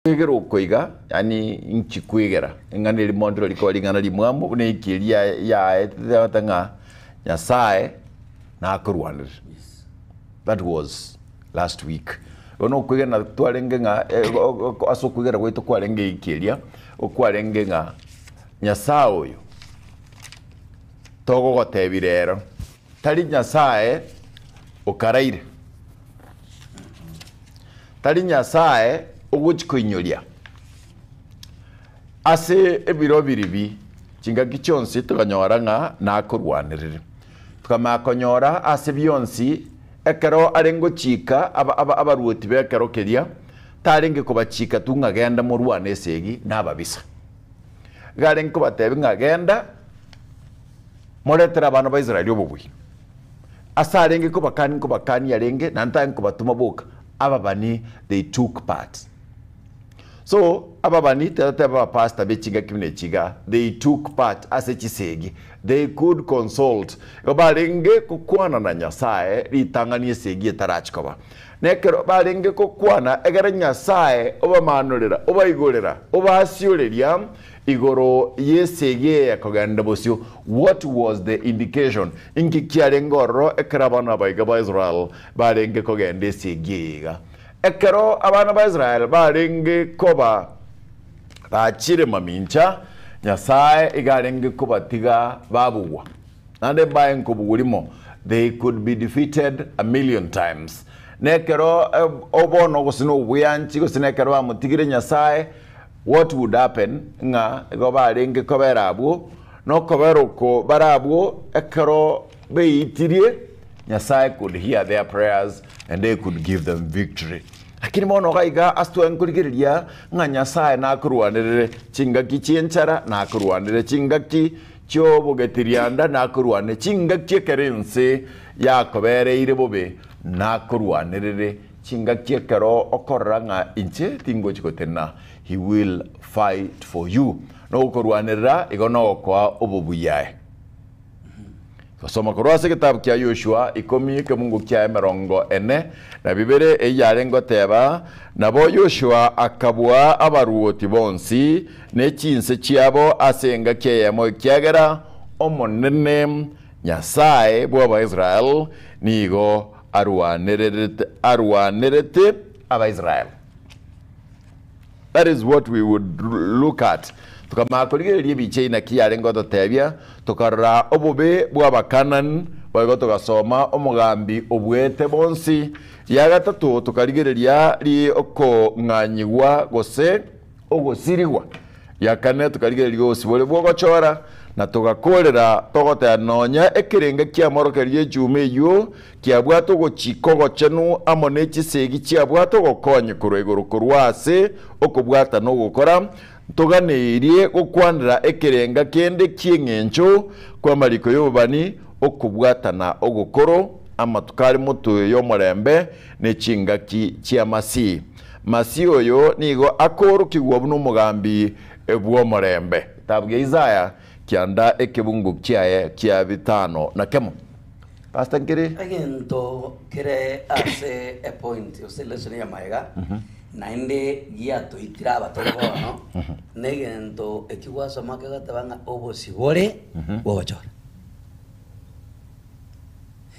Kwegera oko iga, yaani inchi kwegera, ing'ana erimo ndiro rikoba ring'ana rimwamu buna eki eria yaetete ng'a Nyasaye nakorwanerere. That was last week. Bono okwegena twarenge ng'a ase okwegera gwaito kwarenge eki eria, okwarenge ng'a Nyasaye oyo togogotebia rero, tari Nyasaye okaraire. Tari Nyasae ogochia koinyoria ase ebiro biribi chingaki chionsi tokanyora ng'a nakorwanerere. Tokamanya konyora ase bionsi ekero arenge gochika abaruoti b'ekero keria, tarenge kobachika tu ng'a genda morwane esegi nababisa. Iga arenge kobatebia ng'a genda moretere abana ba Israeli obobui. Ase arenge kobakania nkobakania arenge, naende tarenge kobatoma boka, ababani they took part. So ababani totebe abapastor be chingaki buna echi iga, they took part ase chisegi, they could consult, igo barenge gokwana na Nyasaye ritang'ani esegi etarachi koba. Na ekero barenge gokwana egere Nyasaye obamanorera, obaigorera, obasioreria, Igoro y'esegi eye kogenda bosio, what was the indication? Inki kiarenge ororo ekero abana abaiga ba Israel barenge kogenda esegi eye iga? Ekero abana ba Israel barenge koba bachire mamincha, Nyasae iga arenge kobatiga babugwa. Naende mbae nkobugwa rimo, they could be defeated a million times. Nekero bono gose nobweanchi gose nekero bamotigire Nyasae, What would happen ng'a igo barenge kobera abwo, nokobera oko bare abwo ekero beitirie, Nyasae could hear their prayers and he could give them victory. Lakini bono iga iga ase tware nkorigereria ng'a Nyasae nakorwanerere chingaki chi'enchara, nakorwanerere chingaki chi'obogetirianda, nakorwanerere chingaki ekero ense yakobereire bobe, nakorwanerere Chingaki ekero okorora ng'a inche tingochi gotenena, he will fight for you. Nogokorwanerera igo nogokoa obobuyae. Gosoma korwa ase egetabu kia Yoshua ikomi ekemungu kia emerongo ene na bibere eyio yarenge goteba, Nabo Yoshua akabua abaruoti bonsi ne chinse chiabo ase engaki eyemo ekiagera Omonene, Nyasae bw'Abaisrael, nigo arwanererete arwanerete Abaisrael. That is what we would look at. Tokamanya korigereria ebicha inaki yarenge gototebia, tokarora obobe bw'Abakanani, boigo togasoma omogambi obuete bonsi. Ria gatato tokarigereria ri okong'anyigwa gose ogosirigwa. Ria kane tokarigereria obosibore bw'ogochora, na togakoorera togoteba nonya ekerenga ki'amorokererio y'echuma eyio kiabwate ogochika ogochenu amo ne chisegi chiabwate ogokonya korwa igoro korwa ase okobwata na ogokora, ntoganeirie gokwanera ekerenga kende ki'eng'encho kw'amariko y'obobani, okobwatana ogokoro, amatuko are motwe y'omorembe, ne chingaki chi'amasii. Masihi oyo nigo akoorokigwa buna omogambi bw'omorembe. Getabu gia Isaya kianda ekebungo kiaye kia bitano na kemo. Pastor nkere. Egento kere ase epoint gose lesson ya magega naende giatoitire aba tore bono negento ekio gwasoma kegoteba ng'a obosibore bwogochora.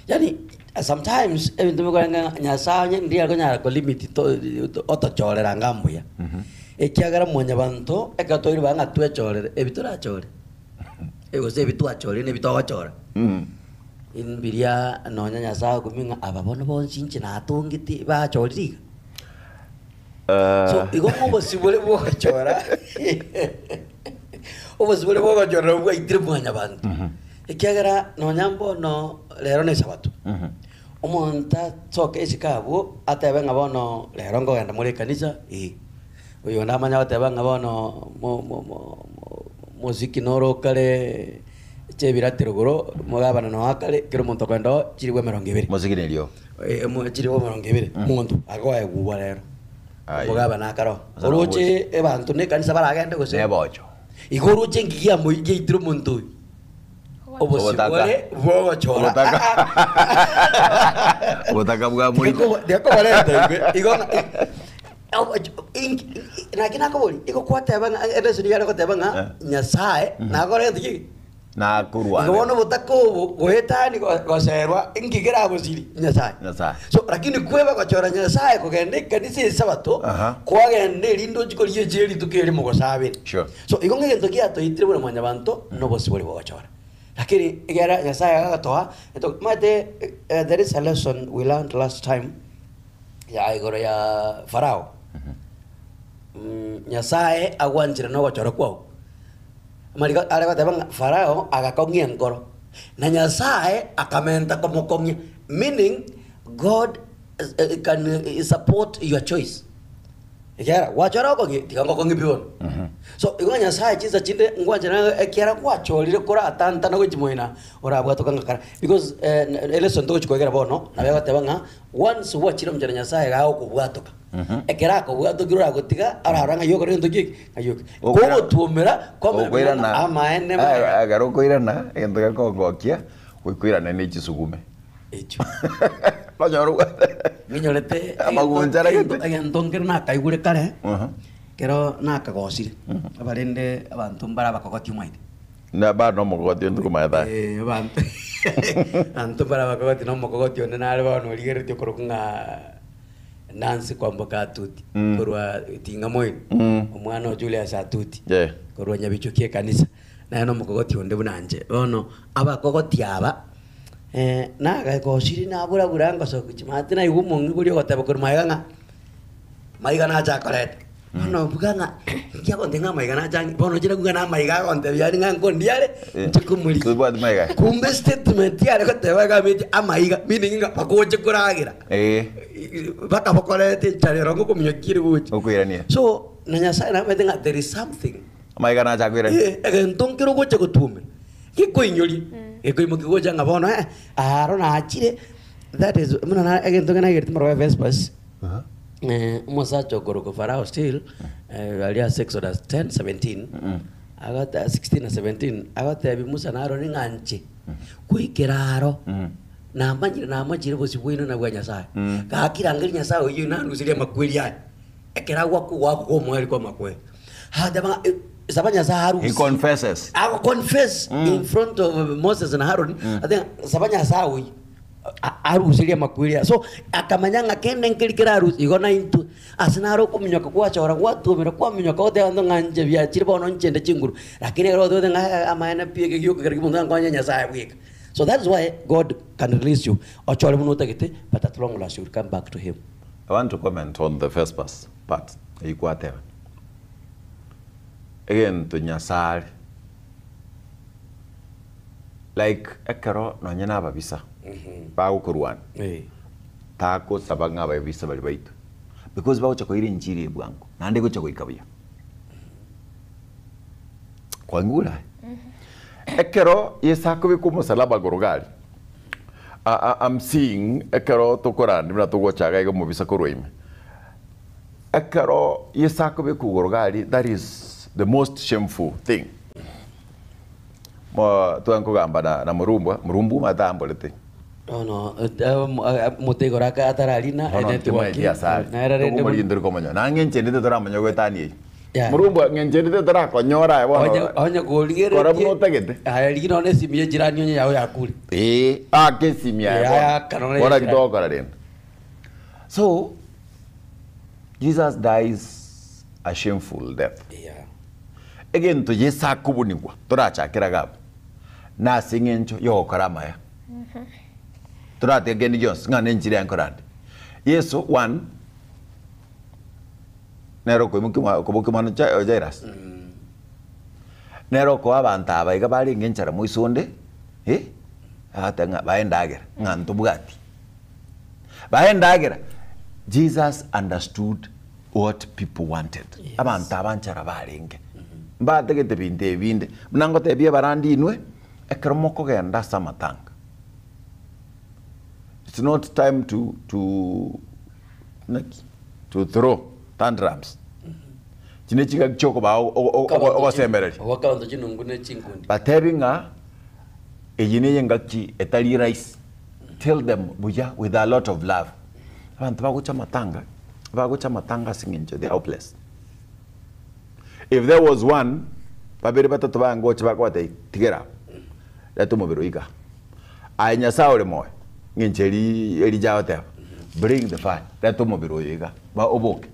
Yaani sometimes ebinto bikorenge ng'a Nyasaye onye ndiye akonyara ko limit to otochorera anga mbuya, ekiagera mwanyabanto ekero twairwe baa ng'a twechorere ebi torachore, gose ebi twachorire na ebi togochora, mbiria nonya Nyasaye agokumia ng'a aba bono bonsi inche natongete bachorire iga. So igo ng'a obosibore bwogochora obosibore bwogochora nabwo bwaitire mwanyabanto. Ekiagera nonya mbono rero nesabato, omonto asoke isiko abwo atebe ng'a bono rero nkogenda more ekanisa eh, oyo onde amanye goteba ng'a bono mo- mo- mo- mosiki noro okare chebiratero igoro, mogabana noo akare, kera omonto okogenda oo chilifu emerongo ebere. Mosiki nerio. Eh, mo- chilifu emerongo ebere, omonto akoegwa rero, Aye. omogabana akare oo. Ase Oroche abanto na ekanisa baragende gose? Nebocho. Igo oroche nki giamoi giaitire omonto oyo? Obosibore bwogochora. Obotaka. Obotaka bwa moito. Tiga kobarenta inwe. Igo ng'a. Naki nakoboria, igo kwateba ng'a elesson yare goteba ng'a Eh. Nyasaye nakore gento ki? Nakorwane. Igo bono obotaka obo goetani go- goserwa inki keragosirie? Nyasaye. Nyasaye. So lakini kweba gochora Nyasaye kogenda ekanisa esabato, Aha. kwagenda erinde ochie korigia echira rituko erimo gosabere. Sure. So igo ng'a egento giatoitire buna mwanyabanto nobosibore bwa gochora. Lakini ekero Nyasaye agatoa, eto omanyete there is a lesson we learned last time. ya igoro ya Farao. Nyasae agwanchire nogochora kwao. Amariko are goteba ng'a Farao agakong'ia enkoro, na Nyasae akamenta komokong'ia, meaning God can support your choice. Ekiagera gwachora okong'ia, tiga ngokong'ie pi bono. So igo Nyasaye chinsa chinde ngwanchera ng'a ekiagera gwachorire koratantana gochia moino orabwatoka ng'a kara because elesson togochia koegera bono nabo egoteba ng'a once gwachire omochando Nyasaye iga agokobwatoka. Ekero akobwatokire oragotiga orarora ng'a yokore gento ki eke ng'a yoke. Okoira- Kogotwomera kwamanya buna Okoirana amaene maya. ekero okoirana egento gekogokia goikoirana ne chisugume. Echio. Nonyore obwate Ninyorete Amagunchara egento gete. egento nkere nakaigure kare, Aha. ekero nakagosire, abarende abanto mbare abakogoti omanyete. Na bado nomokogoti onde tokomanya tari. Eh, abanto abanto mbare abakogoti na omokogoti onde nare bono origereretie okorokwa ng'a Nancy Kwamboka Atuti, Mm. korwa Ting'a Moino, Mm. omwana o Julius Atuti, Yeah. korwa Nyabichuki ekanisa, naye nomokogoti onde buna inche. Bono abakogoti aba. Nagagosire nabura-bura ngosokia chimate naigwa omong'ina oria ogoteba korwa magega ng'a maiga nache akorete. Bono mbuga ng'a inki agontebia ng'a amaiga nache ang'e bono inche naigwa ng'a amaiga agontebia yaani ng'a nkondia are inche komorigia. Tobwati maiga aya. Kumbe statement yare goteba iga ameti amaiga meaning ng'a bagoche koragera. Mpaka bokorete enchara eronge okominyokia ere gocha. Okoirania. So na Nyasaye namanyete ng'a there is something. Amaiga nache akoirania. Egento nkere ogocha gotwomera. Gekoinyoria, gekoimokia gocha ng'a bono eh, aro nachire, that is buna na egento ekio nagerete mororo Vespers, omosacha okorokwa Farao still, aria ase Exodus 10:17, agoteba 16 na 17, agotebia Musa na Aroni ng'a inche, goikera aro, namanyire namochire bosio bwaino na bwa Nyasaye, gaki rangeria Nyasaye oyio narusirie amakweri aya. Ekero agwakwa ogoakwa kw'omoerio kw'amakweri, agateba ng'a eh, saba Nyasaye He arusie. confesses. Ago confess in front of Moses na Aaron, ate ng'a saba Nyasaye oyio a- aruserie amakweri aya. So akamanya ng'a kende nkeri kerarusie, igo naintwe ase naro okominyoka gwachora gwatwomera kwaminyoka goteba abanto ng'a inche biachire bono nchende chinguru, lakini ekero otebete ng'a eh amaene pi eke gioka kere omonto ankonye Nyasaye bweka. So that is why God can release you, ochore buna otagete but at long last you will come back to him. I want to comment on the first verse part eyio kwateba. Egento Nyasae are like ekero nonye na ababisa bagokorwana takosaba ng'a ababisa baria baitwe because bagocha koira enchiri eye bwango naende egocha goika buya. Kwaigure aye? Ekero Yeso akobekwa omosalaba igoro iga aria, I'm seeing ekero tokorandi buna togochaga iga omobisa korwa ime. Ekero Yeso akobekwa igoro iga aria, that is the most shameful thing. Mo tware kogamba na na Morumbwa, Morumbu omanyete aamborete. Bono omote igoro aka atararina Bono network timaeti ase are. nere rende Tokomorigia ntori komonyora. Na ng'enche ende toramanya goetania eyio. Yeah. Morumbwa ng'enche ende torakonyora aye bono. Onye onye korigeretie Kora buna otagete. Aye rigia nonya esimi ya jirani onye yao yakure. Ee, aka esimi aye Eh, bono. aka nonya Bono naki jirani. togokora rende. So, Jesus dies a shameful death. Yeah. Egento Yeso akobunigwa torachakere iga abwo, nase eng'encho yogokora amaya. Toratige kende gionsi ng'a nenchiri aye nkorande. Yeso one, nere okoimokia omwa okobokia omwana o Ja- o Jairus. Nere okoa abanto aba iga barenge enchara moiso onde, eh, agateba ng'a bae endagera, ng'a ntobwati. Bae endagera, Jesus understood what people wanted. Yes. Abanto aba nchara barenge. Mbatagete binto ebi binde. Buna ngotebia abarandi inwe, ekero mokogenda ase amatanga, it's not time to to naki to throw tantrums. Chinde chingaki chiokobaa ogosemereria. Ogoaka abanto chinungu ne chinkundi. Batebi ng'a eye neye engaki etari rahisi. Tell them buya with a lot of love. Abanto bagocha amatanga. Bagocha amatanga ase eng'encho they are hopeless. If there was one, babere batato bangocha bakobatebia tigera abwo, reta omobere oyo igaa. Aye Nyasae ore moyo, ng'encho eri Elija agoteba, bring the fire, reta omobere oyo igaa, ba oboke.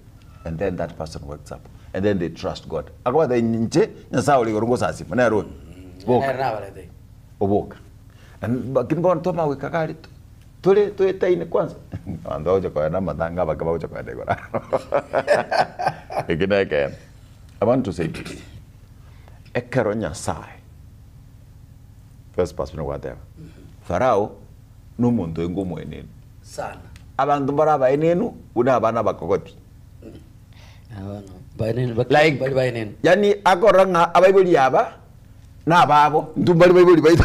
And then that person wakes up and then they trust God. Akobatebia inche Nyasae ore igoro ngosasima nere oyo, boka. Nere nabarete. Oboka. Lakini bono twamanya goika iga aria Tore toetaine kwanza abanto bagocha kogenda amatanga abake bagocha kogenda igoro aro eki nekeene. I want to say this, ekero Nyasaye first person gwateba, Farao na omonto oinga omoenenu, Sana. abanto mbare abaenenu buna abana abakogoti. Baenenu, Like, bari baenenu. yaani akorora ng'a abaibori aba nababo, intwe mbari baibori baito.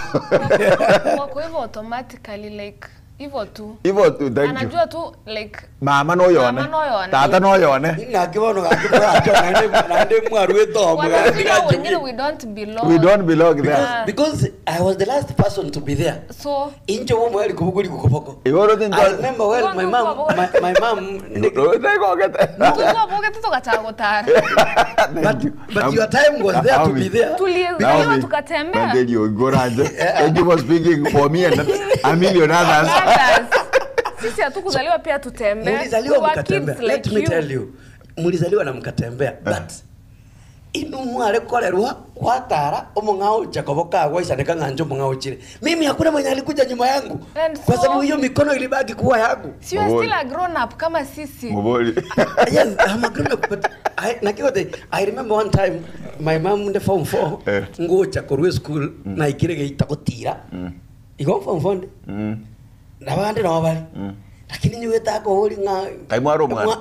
Wako hivyo automatically like hivyo tu. Hivyo tu, thank you. Anajua tu like Mama noyone, Mama noyone. tata noyone. Ng'aki bono gaki morache naende naende mwarwete omo gaki wanafika gaki wengine we don't belong. We don't belong there. Yeah. Because I was the last person to be there. So Inche omweri kobogori gokoboko. Igoro tinto- I remember well my mom my, my mom Ndigogete. tulikuwa boge tu tukachaka gutara. But, but your time was there to be there. Tulizaliwa tukatembea. Nanderio igoranje. Thank you for speaking for me and a million others. Others. Sisi hatukuzaliwa pia tutembee. We Mulizaliwa were mkatembea. kids Let like me you. tell you. Mulizaliwa na mkatembea but inu mware korerwa kwatara omong'ao Jacobo kagwaisaneka ng'anje omong'ao ochire. Mimi hakuna mwenye alikuja nyuma yangu. And Kwa so- sababu hiyo mikono ilibaki kuwa yangu. Si you are still a grown up kama sisi. Moboli. yes, I'm a grown up, but I, nakigote, I remember one time my mom nde form 4 Eh. ngocha korwa school na ikire geita gotira. Igo form 4 nde. Nabande nabo bari. Lakini nyuwe tako uri nga Kai mwari omwana?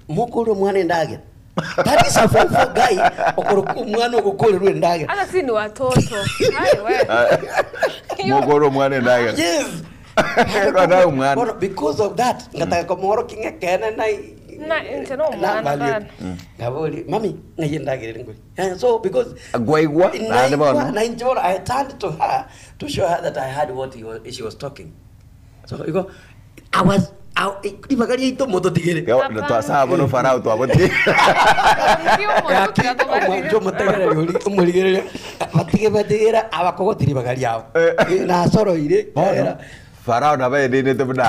Mokoro mwana endagira. That is a form 4 guy okoro mwana ogokorerwa endagira. Hata si ni watoto. Hai we. Mokoro mwana endaga. Yes. Rwana omwana. Bono, because of that ngataka komoro kinge kene na Na inche no omwana bana. Ngabori, mami, ngaye ndagirire ngori. Eh, so because Gwaigwa naende bono. na inche bono, I turned to her to show her that I heard what he was, she was talking. So igo I was ribaga riaito mototigere. Twasaba bono Farao twaboti. Omwancho omotegereri ori omorigereria batige batigera abakogoti ribaga riao. Eh. Nasoroire. Bono Farao nabaenenete buna.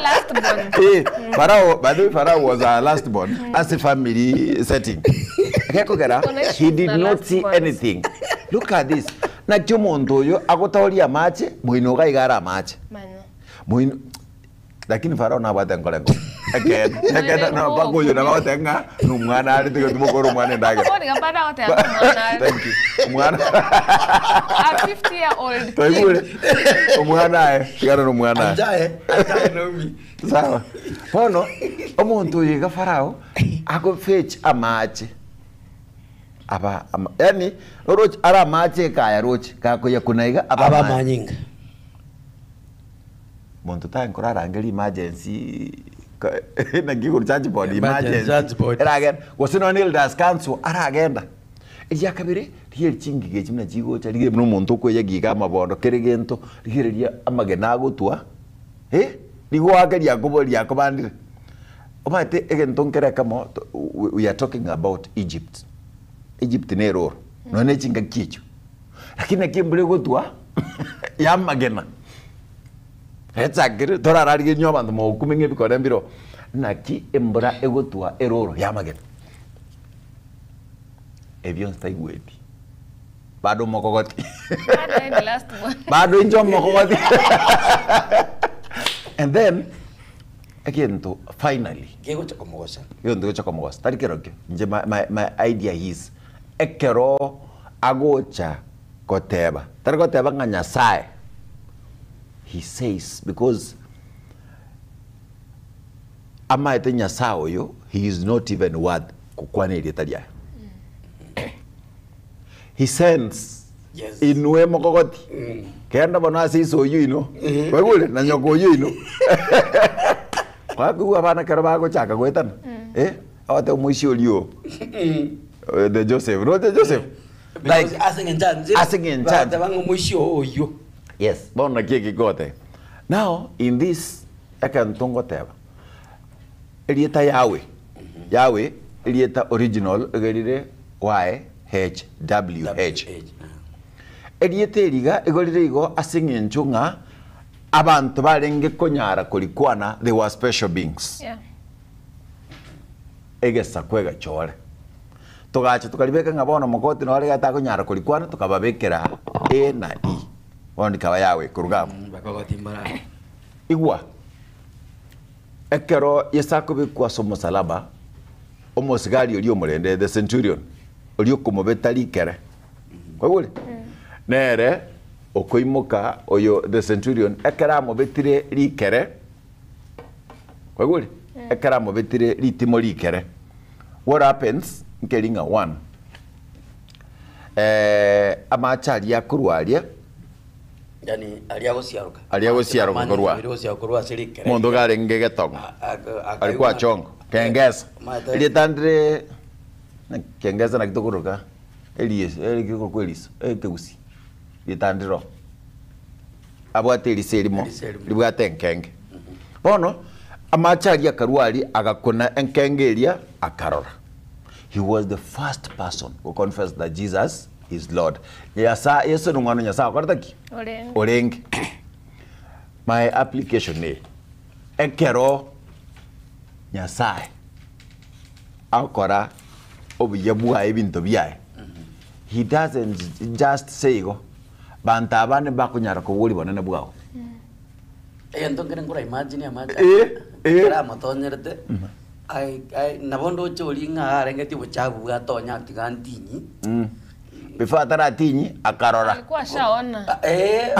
Last born. Eh, Farao, by the way, Farao was our last born as a family setting. Gekogera, he did Na not last see borns. anything. Look at this. Nakio omonto oyo agotoria amache, moino iga iga are amache. Manya. Moino lakini Farao nabwate enkoro enko. Ekene, ekene no mpaka oyo nabagote ng'a na omwana are tiga timokora omwana endagera. Koni gabada wote ya mwana. Thank you. Omwana A 50 year old. twaigure omwana aye tigana na omwana aye. Anjae, anjae Naomi. Sawa. Bono omonto oyo iga Farao agofetch amache aba ama, yani oroche ara amache ekaya roche gakoya kuna iga aba Aba amache. manyinga. Monto tankora arangeri emergency naki igoro church board Emergency emergency church board. eragenda gose nonye elders council aragenda eria kabere rigereria chingige echi buna chigocha rigereria buna omonto okoeyagia iga amabondo kere gento rigereria amagena agotwa eh, rigoaka riakobo riakobandire omanyete egento nkere ekemo to we we are talking about Egypt Egypt nere oro nonye na echingaki echio lakini naki embura egotwa ya amagena Echakire torararigerie abanto mogokumia ng'a ebikore mbiro, naki embura egotwa eroro y'amagena. Ebio onsi taigweti. Bado omokogoti. Bado yeye ni last born. Bado inche omokogoti. And then, egento finally, Kegocha komogosa. egento gegocha komogosa, tari kerokio, inche my, my, my idea is, ekero agocha koteba, tari goteba ng'a Nyasaye, He says because amaete Nyasaye oyo he is not even worth gokwana erieta riaye. He sends Yes. inwe mokogoti kenda bono ase iso oyio ino kwaigure na nyoko oyio ino kwakoigwa abana ekero bagochaka goetana eh agote omoisia oria oo Eh, the Joseph roche Joseph Because like ase eng'encho anche, Ase eng'encho anche. bagateba ng'a omoisia oo oyio. Yes, bono naki eke goteba. Now in this ekero ntongoteba, Erieta Yahweh, Yahweh, erieta original iga rire YHWH. Erieta eri iga igo rire igo ase eng'encho ng'a abanto barenge konyara korikwana they were special beings. Yeah. Egesaku egechore. Togacha tokaribeka ng'a bono mogoti nore iga takonyara korikwana tokababekera A na E. Bono rikaba Yahweh koruga abwo. Bakogoti mbara. Igwa, ekero Yeso akobekwa ase omosalaba, omosigari oria omorende, the centurion, oria okomobeta rikere, kwaigure? Nere okoimoka oyo the centurion, ekero amobetire rikere, kwaigure? Ekero amobetire ritimo rikere, what happens, nkeri ng'a one, amache aria akorwa aria, Yani aria agosiaroka. Aria agosiaroka Amanyinga korwa. abere agosiaroka korwa ase rikere. Omonto karenge getongo A- ari kwa chongo kengesa Omanyete- erieta ndire na kengesa naki tokoroka eriso erikorokwa eriso ekegusi erieta ndire oo abwate eriso erimo Eriso erimo. ribwate enkenge bono amache aria akarwa aria agakuna enkenge eria akarora he was the first person go confess that Jesus is Lord Yasa Yeso nomwana o Nyasaye okorete ki? Orenge. Orenge. My application eye, ekero Nyasaye agokora obuya bwaye ebinto biaye, he doesn't just say igo, banto aba nibakonyara koboria bonene bwao. Egento nkere nkora imagine amache Eh, eh. ekero amotonyerete, ai- ai- nabo ndoche oria ng'a arengetie obochafu bwatonya atiga ntinyi. Before ataratinyi akarora. Alikuwa ashaona. Ah, eh,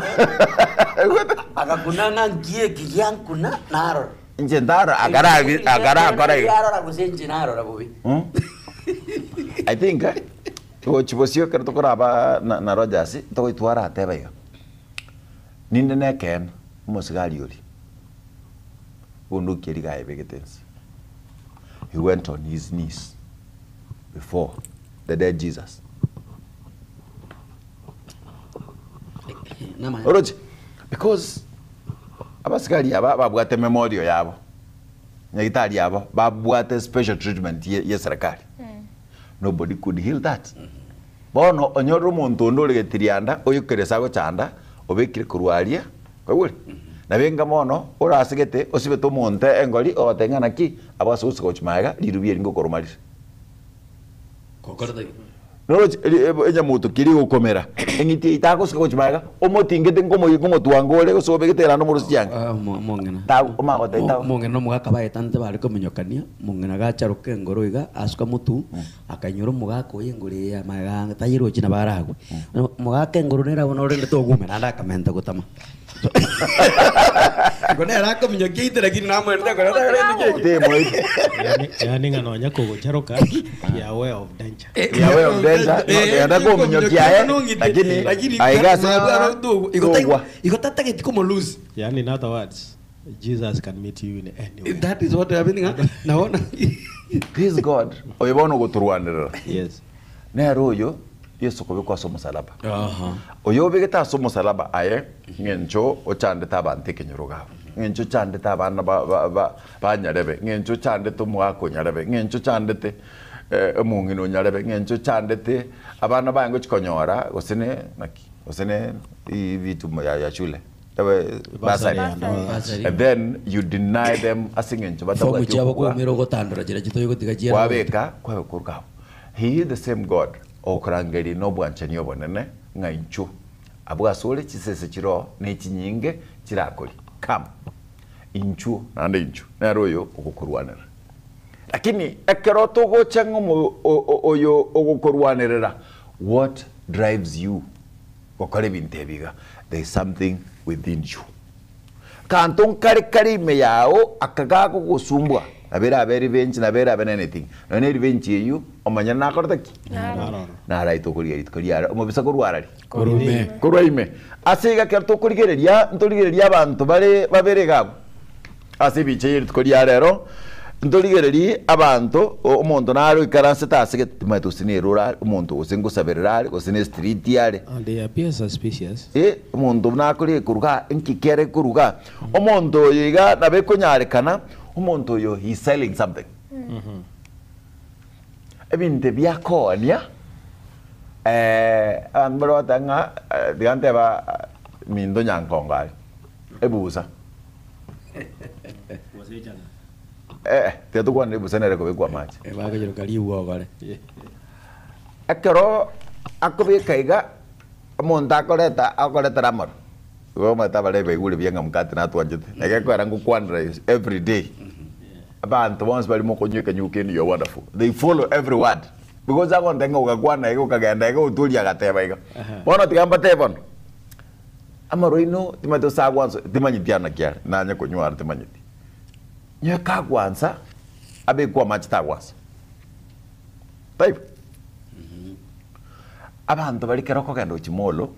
agakuna ng'a nki eki giankuna narora. Inche ntarora akarabi akarakora iga. Arora gose inche narora bobe. Mm. I think eh, gochi bosio ekero tokoraba na, na Rogers togoitwara ateba iga. Ninde nekeene omosigari oria bunduki eria iga ayebegete inse. He went on his knees before the dead Jesus. Namanya. Oroche? Because abasigari aba babwate memorial yabo, nyagitari abo babwate special treatment ye ye serikali. Nobody could heal that. Bono onyorire omonto onde ore getirianda oyokire ase agochanda obekire korwa aria, kwaigure? Nabo enga bono orasegete osibete omonto engori ogoteba ng'a naki abwo ase gosika gochia magega rirubi eri ngokoroma rire. Gokorete ki? Noroche eri enyamoto ki rigokomera eng'iti eye tagosika gochia magega omotingete nkomoyia nkomotwanga ore gose obegete eranda omorosie chianga. Ah, omo- omong'ina. Tago omagotebia tago. Omong'ina na omogaka baetanete bare kominyokania, omong'ina gacharoka engoro iga asuka motu, Akainyora omogaka oye engoro eye y'amagega tayerochi nabo aragwe. Omogaka engoro nere abwo norende togume naende akamenta gotama. Igo nere akominyokia ite lakini namwerete engoro takoreti ki? Temoeti. Yani, yani ng'a nonya kogocharoka, be aware of danger. Be aware of danger, no, genda kominyokia aye, lakini aiga ase togwa. Igo tatageti komolose. Yani in other words, Jesus can meet you in anywhere. That is what happening. Naona. Praise God. Oyo bono ogotorwanerera. Yes. Nere oyo Yeso kobekwa ase omosalaba. Aha. Oyo obegete ase omosalaba aye ng'encho ochandete abanto ekenyoro gabo. Ng'encho ochandete abana ba ba ba ba nyarebe, ng'encho ochandete omogaka o nyarebe, ng'encho ochandete eh, omong'ina o nyarebe, ng'encho ochandete abana baye ngochi konyora gose ne naki gose ne vitu ya ya shule. Bursary. Bursary. And then you deny them ase eng'encho Fomu batabwati chiabo okobua. kwaumera ogotandora chiria chitoyi gotiga chiera. Kwabeka kwabeka orokabo. He is the same God okorangeria na obwanchani obonene ng'a inchuo abwo asore chisese chiroo ne chinyinge chirakori. Come inchuo naende inchuo nere oyo ogokorwanerera. Lakini ekero togocha ng'a omo oyo ogokorwanerera what drives you Gokora ebinto ebi iga, there is something within you. Kanto nkare kare ime yao aka gagogosumbua, nabo erabe revenge, nabo erabe na anything. Nonya ne revenge eyio, omonyene nakorete ki? Naroro. Naraete okorigia rituko riare, omobisa korwa arari? Korwa ime. Korwa ime. Ase iga ekero tokorigereria, ntorigererie abanto bare babere iga abwo. Ase ebicha ye rituko ria rero, ntorigererie abanto, omonto nare oikaransete ase gete, timanyeti gose nere ore are, omonto gose ngosaberera are, gose ne street are. And they appear suspicious. Eh, omonto buna akore koruga, inki kere koruga? Omonto oyo iga nabo ekonyarekana, Omonto oyo he is selling something. Ebinto ebi akoonia, abanto mbare bagoteba ng'a tiga ntebe minto Nyankongo aria, ebusa. Eh, tiga tokwanere ebusa nere ekobekwa amache. Bakoyeroka rigwogore. Ekero akobeka iga, omonto akoreta akoretera amarwa, igo omanyete abarebi baigure buya ng'a mokate natwanchete, na gekoera ngokwanera is every day, abanto bonsi baria mokonywa ekenyugwa kende you are wonderful, they follow every word, because agontebia ng'a ogakwana iga okagenda iga otoria agateba iga. Bono tiga mbatebie bono, amarwa aino timanyeti gose agwansa timanyeti aa naki are, nanye konywa aro timanyeti. Nyowe kagwansa, abekwe amache tagwansa. Taibo? Abanto baria ekero okogenda gochia molo,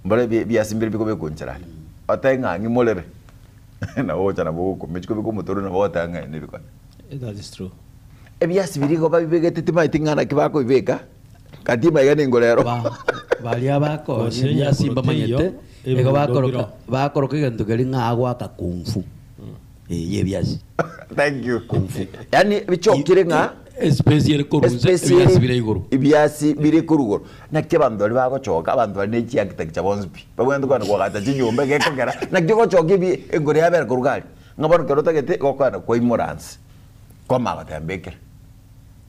mbare ebiasi mbire bikobekwa nchera aria, otebe ng'a ang'e morere, nabo ogocha nabo ogokumia, chikobekwa omotororo nabo ogoteba ng'a ene ebikone. That is true. Ebiasi biria igo babibegete timanyeti ng'a naki bakobibeka, gati maiga nigo rero. Baria bakonya Gose ebiasi nyakoro mbamanyete, teiyo, igo ebirondo bakoroka biro. bakoroka egento keria ng'a agoaka kung fu. Eye ebiasi. Thank you. Kung fu. Yaani bichokire ng'a Espace ere korwa inse, Espesi ebiasi ere bire igoro. ebiasi bire korwa igoro. Naki abanto baria bagochoka, abanto baria ne chiarchitecture bonsi pi, babwenerete kogenda koagacha chinyomba egekogera, naki ogochoka ebi engoro yabera korwa iga aria, ng'a bono ekero otagete gokogenda kwaimora nse, kwamanya goteba mbekere.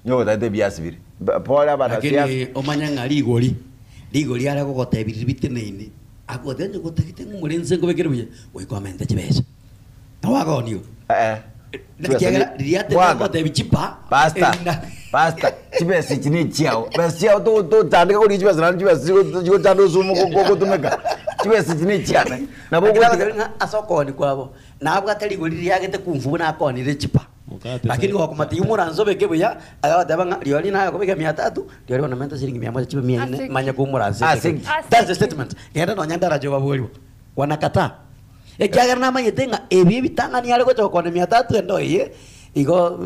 Nigo ogotagete ebiasi bire. Pore abanasiasa. Lakini omanye ng'a rigori, rigori are gogotebia riria biteneine, akogotebia onye gotagete ng'a omore inse nkobekere buya, goika omente chibesa. Tawagoniwa. Eh. Ekiagera riria ateba Bwaga. agotebi chipa Pastor, erinda pastor, chibesa echi ne chiao. Besa chiao to tochandeka korigia chibesa naende chibesa chigo chigochanda osumo gotumeka. Chibesa echi ne chiane. Nabo Lakini ogotiga agotebi ng'a ase okooni kwabo nabwate rigori riagete kumfu buna akoonire chipa. Mokate Lakini sai- gokomatigia omoranso obeke buya agagoteba ng'a riori naye okobeka mia tatu riori bono menta shilingi mia moja chibe mia ine Ase ki? manye komoranso Ase ebeke. ki? Ase That's the ki? statement. Genda nonya ndarache obaborigwe. Wanakataa. Ekiagera namanyete ng'a ebi ebitang'ani are gocha gokwana mia tatu endo eye, igo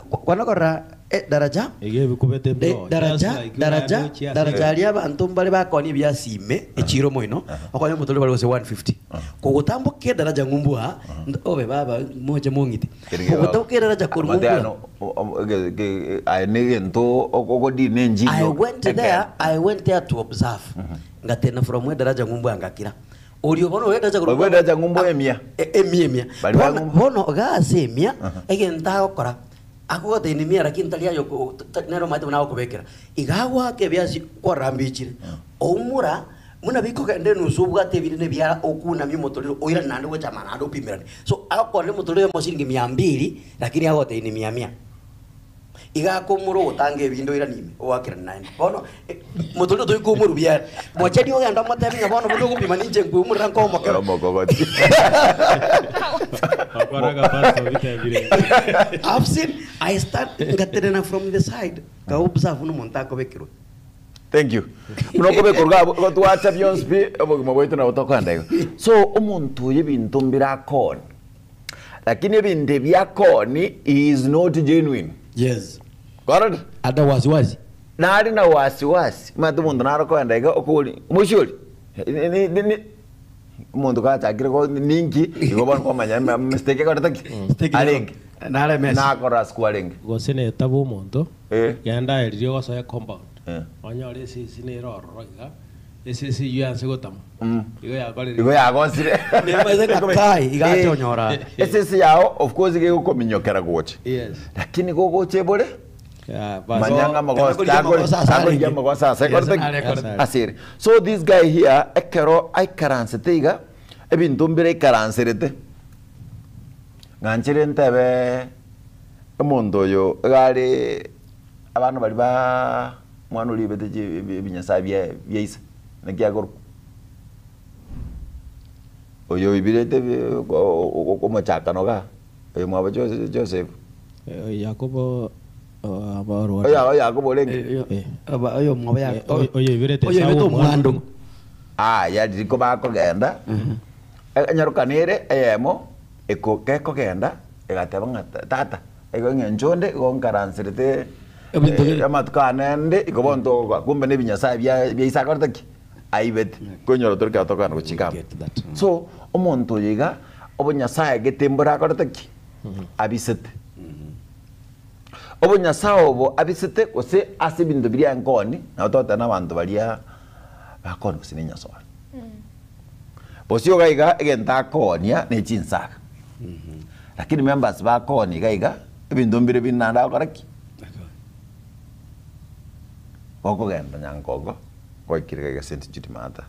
kwana korora daraja, Iga ebikubete mbiroo. daraja, Just like daraja, oradochie ase daraja aria abanto mbare bakonia ebiasi ime echiro moino, okonya omotorero bare gose 150. Kogotamboka edaraja ng'umbu aa, obe baba moche mong'ite. Kogotamboka edaraja korwa ng'umbu aa. Aye na egento ogodina enchili I went there, I went there to observe. Ngatena from edaraja ng'umbu aa ngakira. Oria bono oedacha korwa Oria oedacha ng'umbu emia. Emia emia. Baria Bono ba ng'umbu. bono iga ase emia, egento agokora, akogotebia nemia lakini tari aye oko nere omanyete buna agokobekera. Iga agoaka ebiasi kwarambechire, oumora buna bikogenda enusu obwate ebinde na ebiara okunamia omotorero oirane naende gocha amana naende opimerane. So agokorera omotorero oyomo shilingi mia mbili, lakini agotebia ni mia mia. Iga akoumora ogotanga ebinde oiranie ime, oakerane naende. Bono, motorire toika omorubia ere. Mocheni ogende omotebi ng'a bono buna ogopima ninche nkweumorera nkomokera. Omokogoti. Okoraga pastor bitebire. I've seen, I stand, ngatenena from the side, ka observe buna omonto akobekerwa. Thank you. Buna okobekerwa iga abwo, igo twacha bionsi pi, obogima bwaito nabo tokogenda igo. So, omonto oyo ebinto mbire akoni. Lakini ebinto ebi akoni he is not genuine. Yes. Kwarorire? Ada wasiwasi. Nare na wasiwasi, omanyete omonto nare okoenda iga okobori omoisia oria ni omonto gachakire go ninki igo bono kwamanya mistake ekorete ki? Mistake Arenge. nare mess. Nakora ase kwarenge. Gose netabu omonto, Eh. genda aye riria ogosoa ecompound, Eh. onyore esisi nere ororo iga, Esese eyio yanse gotama. Igo yakorire. Igo yagosire. Nemaete ng'a kai, iga ache onyora. Esese yao of course iga egokominyokera gocha. Yes. Lakini gogocha ebore Yeah, bas. manya ng'a amagoso Takorigia amagoso ase takorigia arenge. amagoso ase Yes, ekorete nare ekorete. ase ere. So this guy here ekero aikaransete iga ebinto mbire aikaranserete ng'anchere ntebe omonto oyo iga are abana baria ba Omwana oria oibete ebinyasae bia ise, naki akorokwa? Oyo oibirete omochakano igaa, oyo mwabo Joseph. Yakobo Oyo Yakobo orenge? Oyo mwabo Oyo oibirete Oyo oibete Esau omwando. Aya riko bakogenda, enyaroka nere eyemo gekogenda egateba ng'a tata. Igo eng'encho onde igo nkaranserete Ebinto bire. amatuko ane ande igo bono togokoa kumbe na ebinyasae bia bia ise akorete ki? Aibete. Konyora tore kero tokogenda gochika amo. Get that. So, omonto oyo iga, obonyasae gete mbore akorete ki? Abisete. Obonyasae obo abisete gose ase ebinto biria nkoni, nabo togoteba na abanto baria bakoni gose na enyasore. Bosio iga iga egento akoonia ne chinsaga. Lakini members bakoonia iga iga, ebinto mbire binde naende agokora ki? Gokogenda Nyankongo, gwaikire iga iga St. Jude Maata,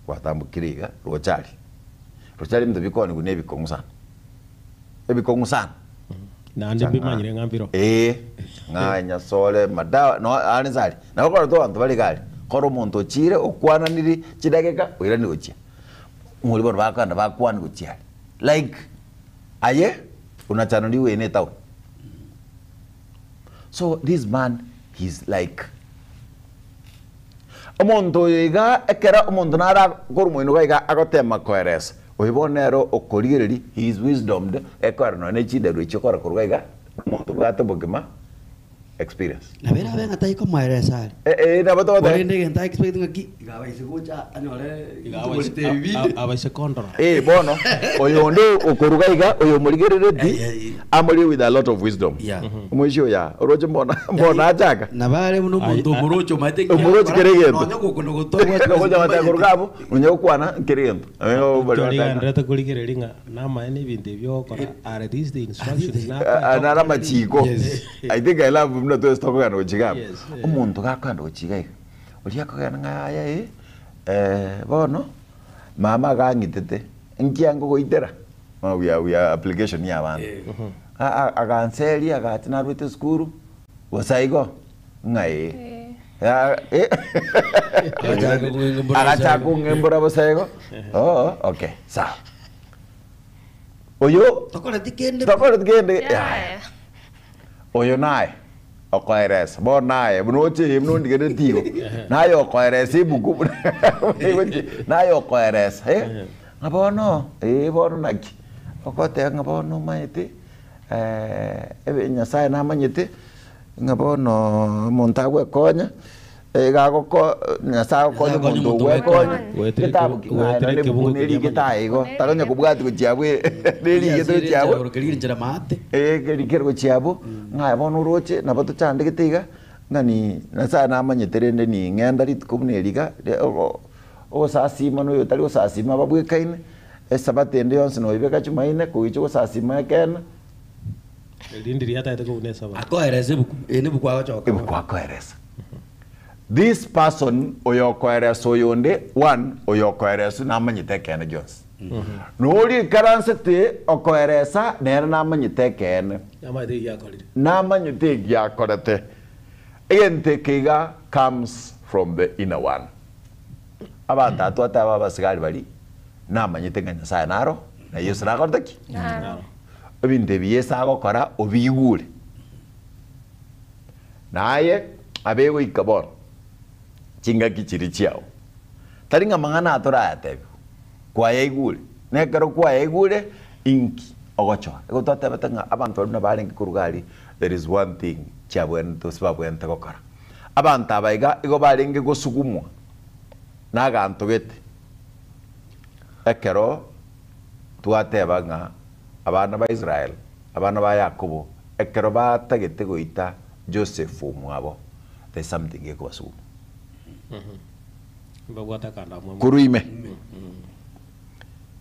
gwatambokire iga roche aria. Roche aria ebinto bikoonigwa na ebikong'u sana, ebikong'u sana. Naende mbimanyire ng'a mbiro. Ee, ng'a nyasore madawa no are nse aria. Nabo okorora abanto bare iga aria, kora omonto ochire okwananiri chidakika oirani gochia. Ng'ori bono bakogenda bakwane gochia aria. Like aye unachanori wene etown. So this man he's like omonto oyo iga ekero omonto nare akorwa moino iga iga agotema koeresa, oyo bono nere okorigereria he is wisdomed ekoera nonya ne chinderu echio okora korwa iga iga, omonto obwate obogima experience. Nabo erabe ng'a tai komoeresa are. Eh eh nabo togoteba. Korende egento a expect ng'aki iga abaise gocha anyore Iga ritumorete ebi binde. abaise kondora. Eh bono oyonde okoruga iga oyo omorigerereti Eh, eh, eh. amorire with a lot of wisdom. Yeah. Omoisia oyo aa oroche mbono mbono achaka. Nabo are buna omonto Ai- ai- omoroche omanyete nki Omoroche agokora, kera egento. nonya gokona gotwa obwate Ogocha goteba koruga omanyete. abwo nonya gokwana nkere egento. Torigenderete korigereria ng'a namaene ebinto ebi ogokora are these the instructions Ah, naro amachiko. Yes. I think I love buna twese tokogenda gochia iga abwo. Yes, eh. Omonto gakogenda gochia iga iga, oria akogenda ng'a yaya eh, eh, bono mama agang'itete, nki angogoitera? Bono we are we are application ya abana. A- a- aganseria agacha narwete esukuru, bosa igo, ng'a eh. Ya- eh. Agachaka kong'embora bosa Agachaka igo. kong'embora bosa igo, oo okay, sawa. Oyo Tokoreti kende. tokoreti kende yaya. Yaya. Oyo naye okoeresa bono naye buna oche eye buna ondigereti igo naye okoeresa ebuku buna egochi naye okoeresa eh ng'a bono eh bono naki ogoteba ng'a bono omanyete ebe nyasaye namanyete ng'a bono omonto agwekonya iga agoko nyasaye agokonya Nyasaye akonye omonto omonto ogwekonya ogwekonya. Goetera getabu ekebu- ki ng'a goetera nonye ebuku ekebungo keria nerigete amanyete. aye igo takonya kobwati gochia abwo nerigete gochia abwo. Keria nchera maate. Ee, keri kere gochia abwo, ng'a bono oroche, nabo tochandegete iga, ng'a ni Nyasaye namanyete rende ning'enda rituko buna eri iga, ri ogo ogosasima na oyotari gosasima babwekaine, esabato ende yonsi noyebeka chumaine, kogicha ogosasima ekeene. Erinde riria atagete kobuna esabato. Akoeresa ebuku, eye nebuku agochoka. Ebuku akoeresa. This person oyokoeresa oyonde, one, oyokoereswa namanyete ekeene gionsi. Na oria oikaransete okoeresa nere namanyete ekeene. Namanyete eki akorire. Namanyete eki akorete. Egento eke iga comes from the inner one. Abanto aba twateba abasigari baria, namanyete ng'a Nyasaye naro, na Yeso nakorete ki? Naro. Ebinto ebi Yeso agokora obiigure. Na aye abe goika bono chingaki chiria chiao. Tari ng'a amang'ana aya torayatebigwe, kwayaigure, na ekero kwayaigure inki ogochora? Igo twatebete ng'a abanto baria buna barenge koruga aria, there is one thing chiabwenerete gose babwenerete gokora. Abanto aba iga igo barenge gosugumwa na aganto gete ekero twateba ng'a abana ba Israel, abana ba Yakobo, ekero batagete goita Joseph omwabo, there is something gekobasuguma. Mbabwate akandamwamu. Korwa ime.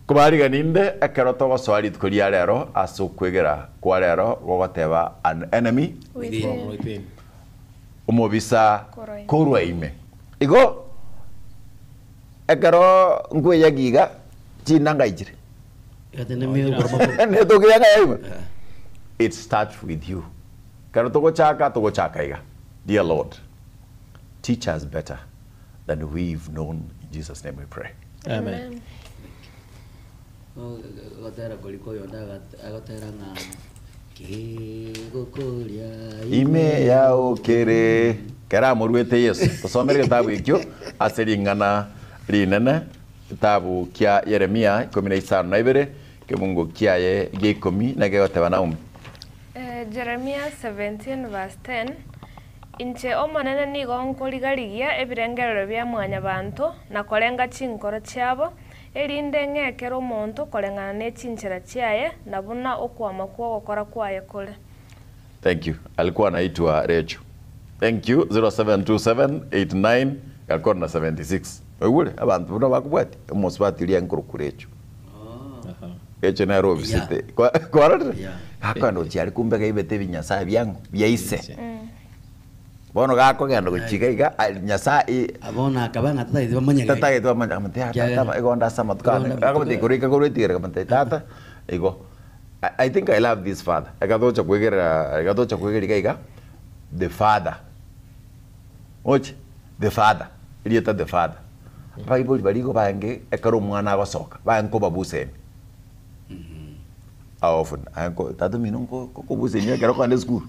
Kobarigani inde ekero togosoa rituko ria rero ase okwegera kwa rero gogoteba an enemy Within. From within. omobisa Korwa ime. korwa ime. Igo ekero nkweyagia iga chinanga ichire. Netokianga yaima. It starts with you. Ekero togochaka togochaka iga. Dear Lord, teach us better than we've known. In Jesus name we pray. Amen. Ogotera koria kwa oyonde agotera ng'a kegokoria Ime yao kere kera amoruete Yesu. Tosomere egetabu ekio ase ring'ana rinene Getabu kia Yeremia 52, ekemungo kiaye gia ikomi na gegoteba Naomi. Jeremia 17 verse 10, Inche Omonene nigo nkoriga-rigia ebirengererio bia Mwanyabaanto, na korenga chinkoro chiabo, Erinde ng'ee kera omonto koreng'ana ne chinchera chiaye, na buna okwama kw'ogokora kwaye kore. Thank you. Alikuwa anaitwa Recho. Thank you 072789 gakoro na 76. Oigure abanto buna bakobwatia omosubati oria nkorokwa Recho. Recho nere obisete. Kwa- Kwarorire? Yeah. Gakogenda gochia aria kumbe gaibete ebinyasae biang'o bia ise. Bono gakogenda gochia iga iga ari Nyasae i- Bono akaba ng'a tatagete bamanye gaki. tatagete bamanye akamotebia Kiagera- tata igo onde ase amatuko ane. Igo onde Akamotebia amatuko- igoro ika korwa etigere akamotebia tata igo. I think I love this father. Ekatocha kwegerera ekatocha kwegeria iga iga the father. Oche the father erieta the father. Abaibori baria igo baenge ekero omwana agosoka baenge kobabusenia. How often aye nko tata omino nko nkokobusenio ekero okogenda esukuru.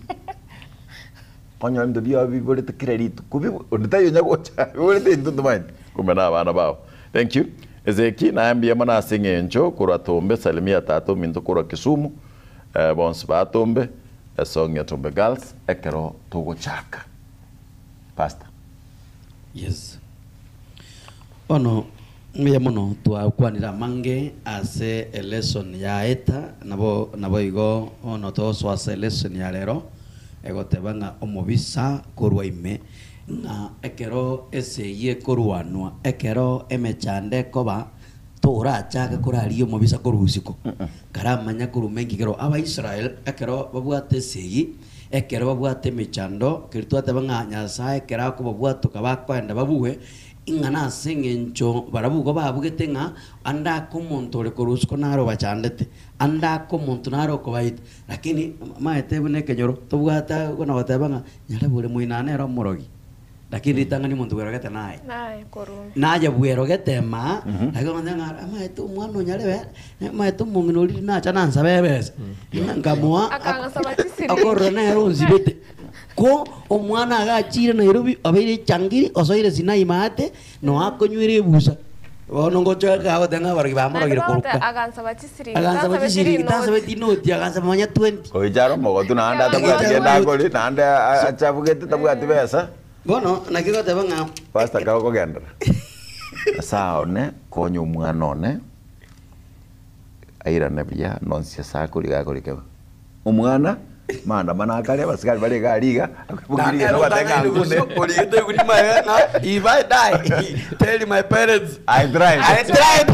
Okonyora ebinto biao biborete kera rituko bibo onde taiyo onya gocha biborete intwe ntomanyeti kumbe na abana bao. Thank you. Ezeki naye mbuya mono ase eng'encho korwa Tombe salimia tata ominto korwa Kisumu eh, bonsi ba Tombe esong ya Tombe Girls ekero togochaka. Pastor. Yes. Bono mbuya mono twakwanire amange ase elesson yaeta nabo naboigo bono togosoa ase elesson ya rero egoteba ng'a omobisa korwa ime Ng'a ekero esegi ekorwanwa, ekero emechando ekoba, torachake korarigia omobisa korwa isiko. Karamanya korwa enki kero Abaisrael ekero babwate esegi, ekero babwate emechando, keria twateba ng'a Nyasae ekero akobabwatoka bakoenda babue, ing'a nase eng'encho barabwo igo babugete ng'a ande ake omonto ore korwa isiko naro obachandete, ande ake omonto naro okobaita. Lakini maete buna ekenyoro tobwate buna goteba ng'a Nyarebe ore moino nere omorogi, lakini ritang'ani omonto bwerogete naye. Naye korwa. Naye bwerogete emaa, lakini omonto ng'a amaete omwana o Nyarebe, amaete omong'ina oria nacha nansabe ebesa, ng'a nkamoa Akang'asaba chisiringi. akorora nere onsibete. Ko omwana agachire Nairobi obeire echangiri osoire Sinai maate, noe akonywera ebusa. Bono ngocha gagoteba ng'a abarogi bamorogire Naende bagote korwa. agansaba chisiringi, Agansaba tansabeti chisiringi, rinoti. tansabeti inoti, agansaba nonya 20. Goicha are omogotu naende atabwati Goicha kende are akori, naende achabugete tabwati besa. Bono naki goteba ng'a Pastor kagokogenderera. Nyasae one, konya omwana one airane buya nonsi ase akori gakori kebe. Omwana, maandamano akare, abasigari bare iga aria iga, akobokiri iga nobate ng'a nkune. Origete iguni maega ng'a if I die, tell my parents. I tried. I tried.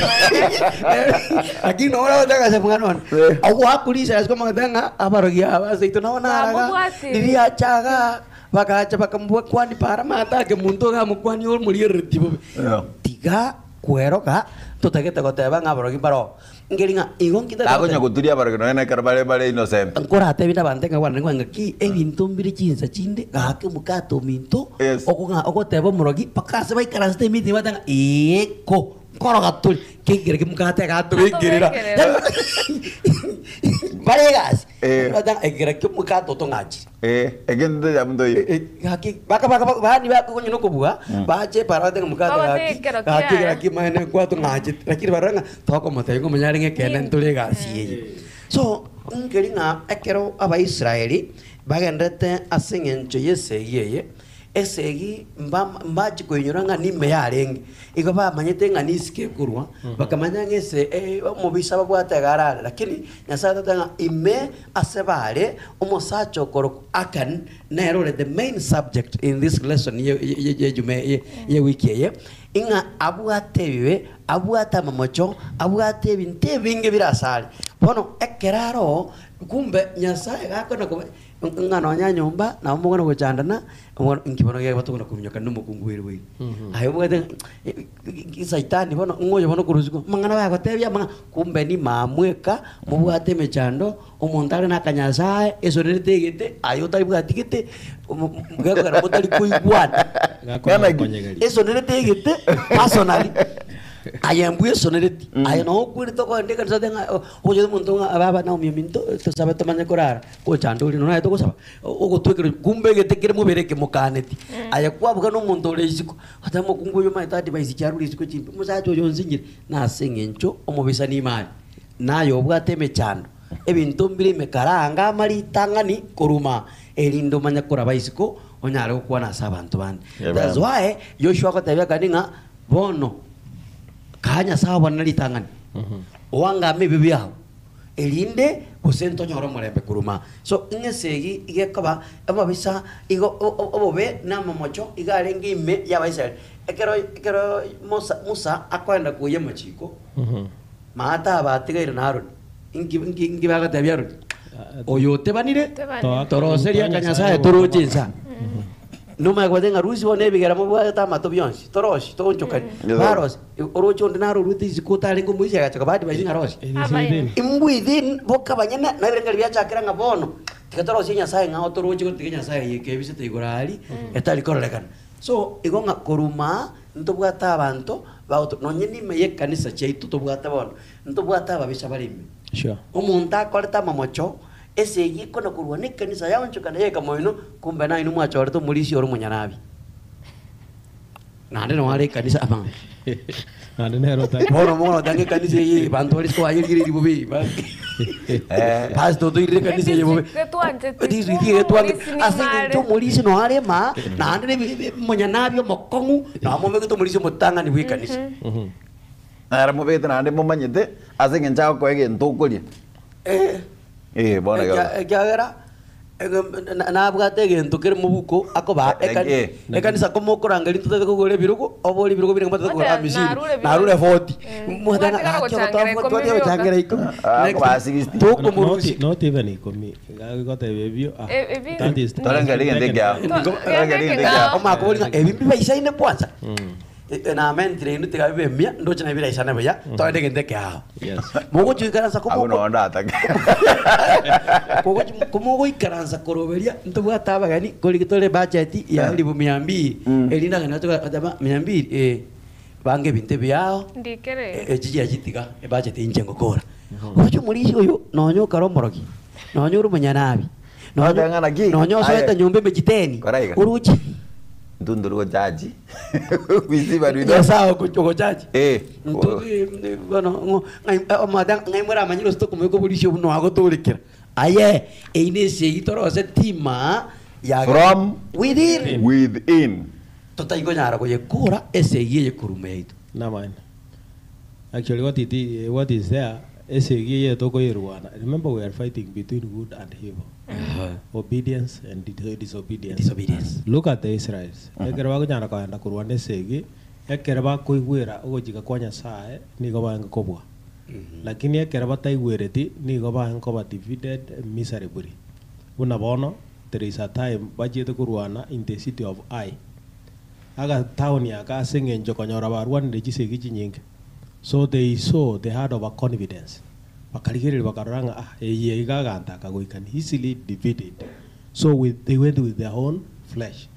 Lakini nabo oragoteba ase omwana one. Eh. Ogwakurisa ase komogoteba ng'a abarogi aba ase intwe nabo naraga, Bamobwatire. riria acha igaa, bagacha bakamobwani para amato ake monto iga amokwani omorierereti bobe. Yeah. Tiga kweroka totagete goteba ng'a abarogi mbaro. Nkeri ng'a igo nki tari Takonya goteba. goturia abarogi nonya nekero bare bare innocent. Nkoratebie nabanto ng'a bwana ng'a ki ebinto mbire chinsa chinde gaki omokate ominto Yes. okong'a ogoteba omorogi mpaka ase baikaransete emeeting bateba ng'a ee ko nkoroga tore kegere ki mokate iga atobekerera Atobekerera. bare egasi Eh. bateba ng'a ekegera ki omokate otong'achire. Eh, egento ya monto oyo. Gaki baka baka bani bakonya nokobua bache para batebe ng'a mokate Bagote gaki ekero gaki kiaye. gaki maene kwatong'achete lakini barora ng'a tokomotebia ng'a omonyare ng'a ekeene ntore egasi eye. So, nkeri ng'a ekero Abaisraeli bagenderete ase eng'encho y'esegi eye, Esegi mba mbachia koinyora ng'a nime yarenge, igo bamanyete ng'a nisiko ekorwa, bakamanya ng'a ese omobisa babwate iga arare, lakini Nyasae atateba ng'a ime ase bare omosacha okorokwa Akan nere ore the main subject in this lesson ye ye ye ejuma eye ye ewiki eye, ing'a abwate ebibe, abwate amamocho, abwate ebinto ebinge bire asare. Bono ekero aroo, kumbe Nyasae gakona koba. Ng'a nonya nyomba nabo mogona gochandana, bono inki bono gekogera tokona kominyoka nomokungu oire boigo. Aye obwate ng'a saitani bono ng'a oyo bono korwa isiko, amang'ana bagotebia amang'ana, kumbe ni mamweka, mobwate emechando, omonto are na akanyasae, esorerete egete, aye otaribwati gete, gekogera motari koigwana. Gakona gokonyegeria. Esonerete egete personally, aye mbwesonereti, aye noo okwerete okogenda ekanisa otebe ng'a ogocha omonto ng'a baba Naomi ominto tosabe tomanye korara. Gochanda oria nonya naye togosaba, ogotwekera kumbe egete kere mobere ekemokaneti. Aye kwabuga na omonto ore isiko, otebe omokungu oyo omanyete advice chiarure isiko chimbe, omosacha oyo onsinyire, nase eng'encho omobisani ime aria, naye obwate emechando, ebinto mbire ime karanga ama ritang'ani korwa aa, erinde omanye koraba isiko, onyare gokwana ase abanto bande. Amen. That's why Yoshua agotebia Akani ng'a bono. Kaa Nyasae obonene ritang'ani, oangame ebibe biao, erinde gose ntonyore omorembe korwa maa. So ng'a esegi iga ekoba amabisa igo o- o- obobe na amamocho iga arenge ime y'Abaisraeli. Ekero ekero Musa Musa akoenda koyia amachiko, maate abatigaire na Aroni, inki inki inki bagatebia Aroni? Oyo otebanire, Otebanire. toroserie akanyasae toroche inse. Nomanye kobatebia ng'a rusia bono ebigera mobwate amato bionsi, torosie, toonchokani. Barosia, oroche onde naro oruete isiko otarenge omoisia agacha koba advise ng'a rosia. It is within. Imbwithin boka abanyene, na ebirengererio biachakera ng'a bono, tiga torosie Nyasaye ng'a otoroche gotiga Nyasaye eye ekebisete igoro aria, etari kororekana. So, igo ng'a korwa maa, ntobwate abanto bagoto nonye nime y'ekanisa chiaito tobwate bono, ntobwate ababisa bare ime. Sure. Omonto akorete amamocho, Esegi ekona korwa nekanisa yaonchokana yaika moino, kumbe nainwe mwachorete omorisia ore omonyarabi. Naende nao are ekanisa amang'ana. Naende nere otari. Bono mogoteba ng'a ekanisa eye abanto bare isiko bayerigereiri bobe. Pastor otoirire ekanisa eye bobe. District etwancheti, District kumbe etwancheti. omorisia Ase nigo are. eng'encho omorisia nao are maa, naende nebi omonyanabi omokong'u, nao momegete omorisia omotang'ani bw'ekanisa. Nere mobete naende momanyete ase eng'encho agokoa egento okoria. Eh. Eh, bono iga. Ekia- Ekiagera ege- na- nabwate egento kere mobuko akobaa Eh, ekani- eh. ekanisa komokorangeria ntotagete kogora ebirogo, obore ebirogo bire motagete kogora Ote, amisini, narure bionsi. narure 40. Mm. Mwateba ng'a Mwatigara gaki gochangera ogotoa ikomi twatiga bioka. gochangera ikomi. Ah, Next, akobaa 60. tokomorusia. Not, not even ikomi. Goteba ebio. ah, E- ebi- that is- Torenge rigento ekiao. To- Torenge rigento ekiao. Omakoboria ng'a ebi mbibaisaine kwanza? Namentire inwe tiga bibe mia, ndoche nabi biraisane buya, togende egento ekeao. Yes. Mogochi goikaransa Abwo komoko- noo ndatake. kogochi- komogoikaransa koroberia, ntobwate abageni, korigi tore ebudget ya elifu mia mbili, erinde ageni bache goteba mia mbili eh, banga ebinto ebiao, Ndikere. echi chiachitiga ebudget inche ngokora. Oche omorisia oyo, nonya okare omorogi, nonya ore omonyanabi, nonya Oteba ng'a naki? nonya osoete Aye. nyomba emechiteni, Kora iga. oroche. Ntunduru gochachi. Kwisiba rwito. Nyasaye ogochachi. Eh. Bono ng'o ng'ai omate ng'ai moramanye gose tokomoika oborisia obwo noagotorekera. Aye, eyio ne esegi torose tima ya From within. Within. Totaikonyara koyekora esegi eye korwa ime yaito. Namani. Actually what it is, what is there esegi eye tokoyerwana. Remember we are fighting between good and evil. Obedience and disobedience. Disobedience. Look at the Israelites. Ekero bakonyara kogenda korwana esegi, ekero bakoigwera ogochika kwa Nyasaye nigo baenge kobua. Lakini ekero bataigwereti nigo baenge koba defeated miserably. Buna bono there is a time bachiete korwana in the city of Ai. Agataoni aka ase eng'encho konyora barwanire chisegi chinyinge. So they saw they had overconfidence. Bakarigereria bakarora ng'a ah eye iga aganto aka goika ni easily defeated. So with, they went with their own flesh.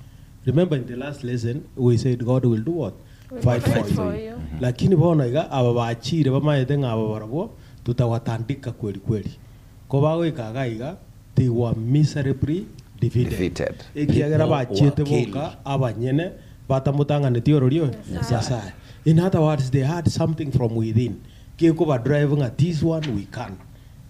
Remember in the last lesson we said God will do what? Will Fight fight for for you. you. Lakini bono iga aba bachire bamaete ng'a aba barabwo tutawatandika kweli kweli. Ko bagoika iga iga they were miserably defeated. Defeated. Ekiagera People bachiete were killed. boka abanyene batamotang'anetie ororio Nyasaye. In other words, they had something from within. Gekoba drive ng'a this one we can.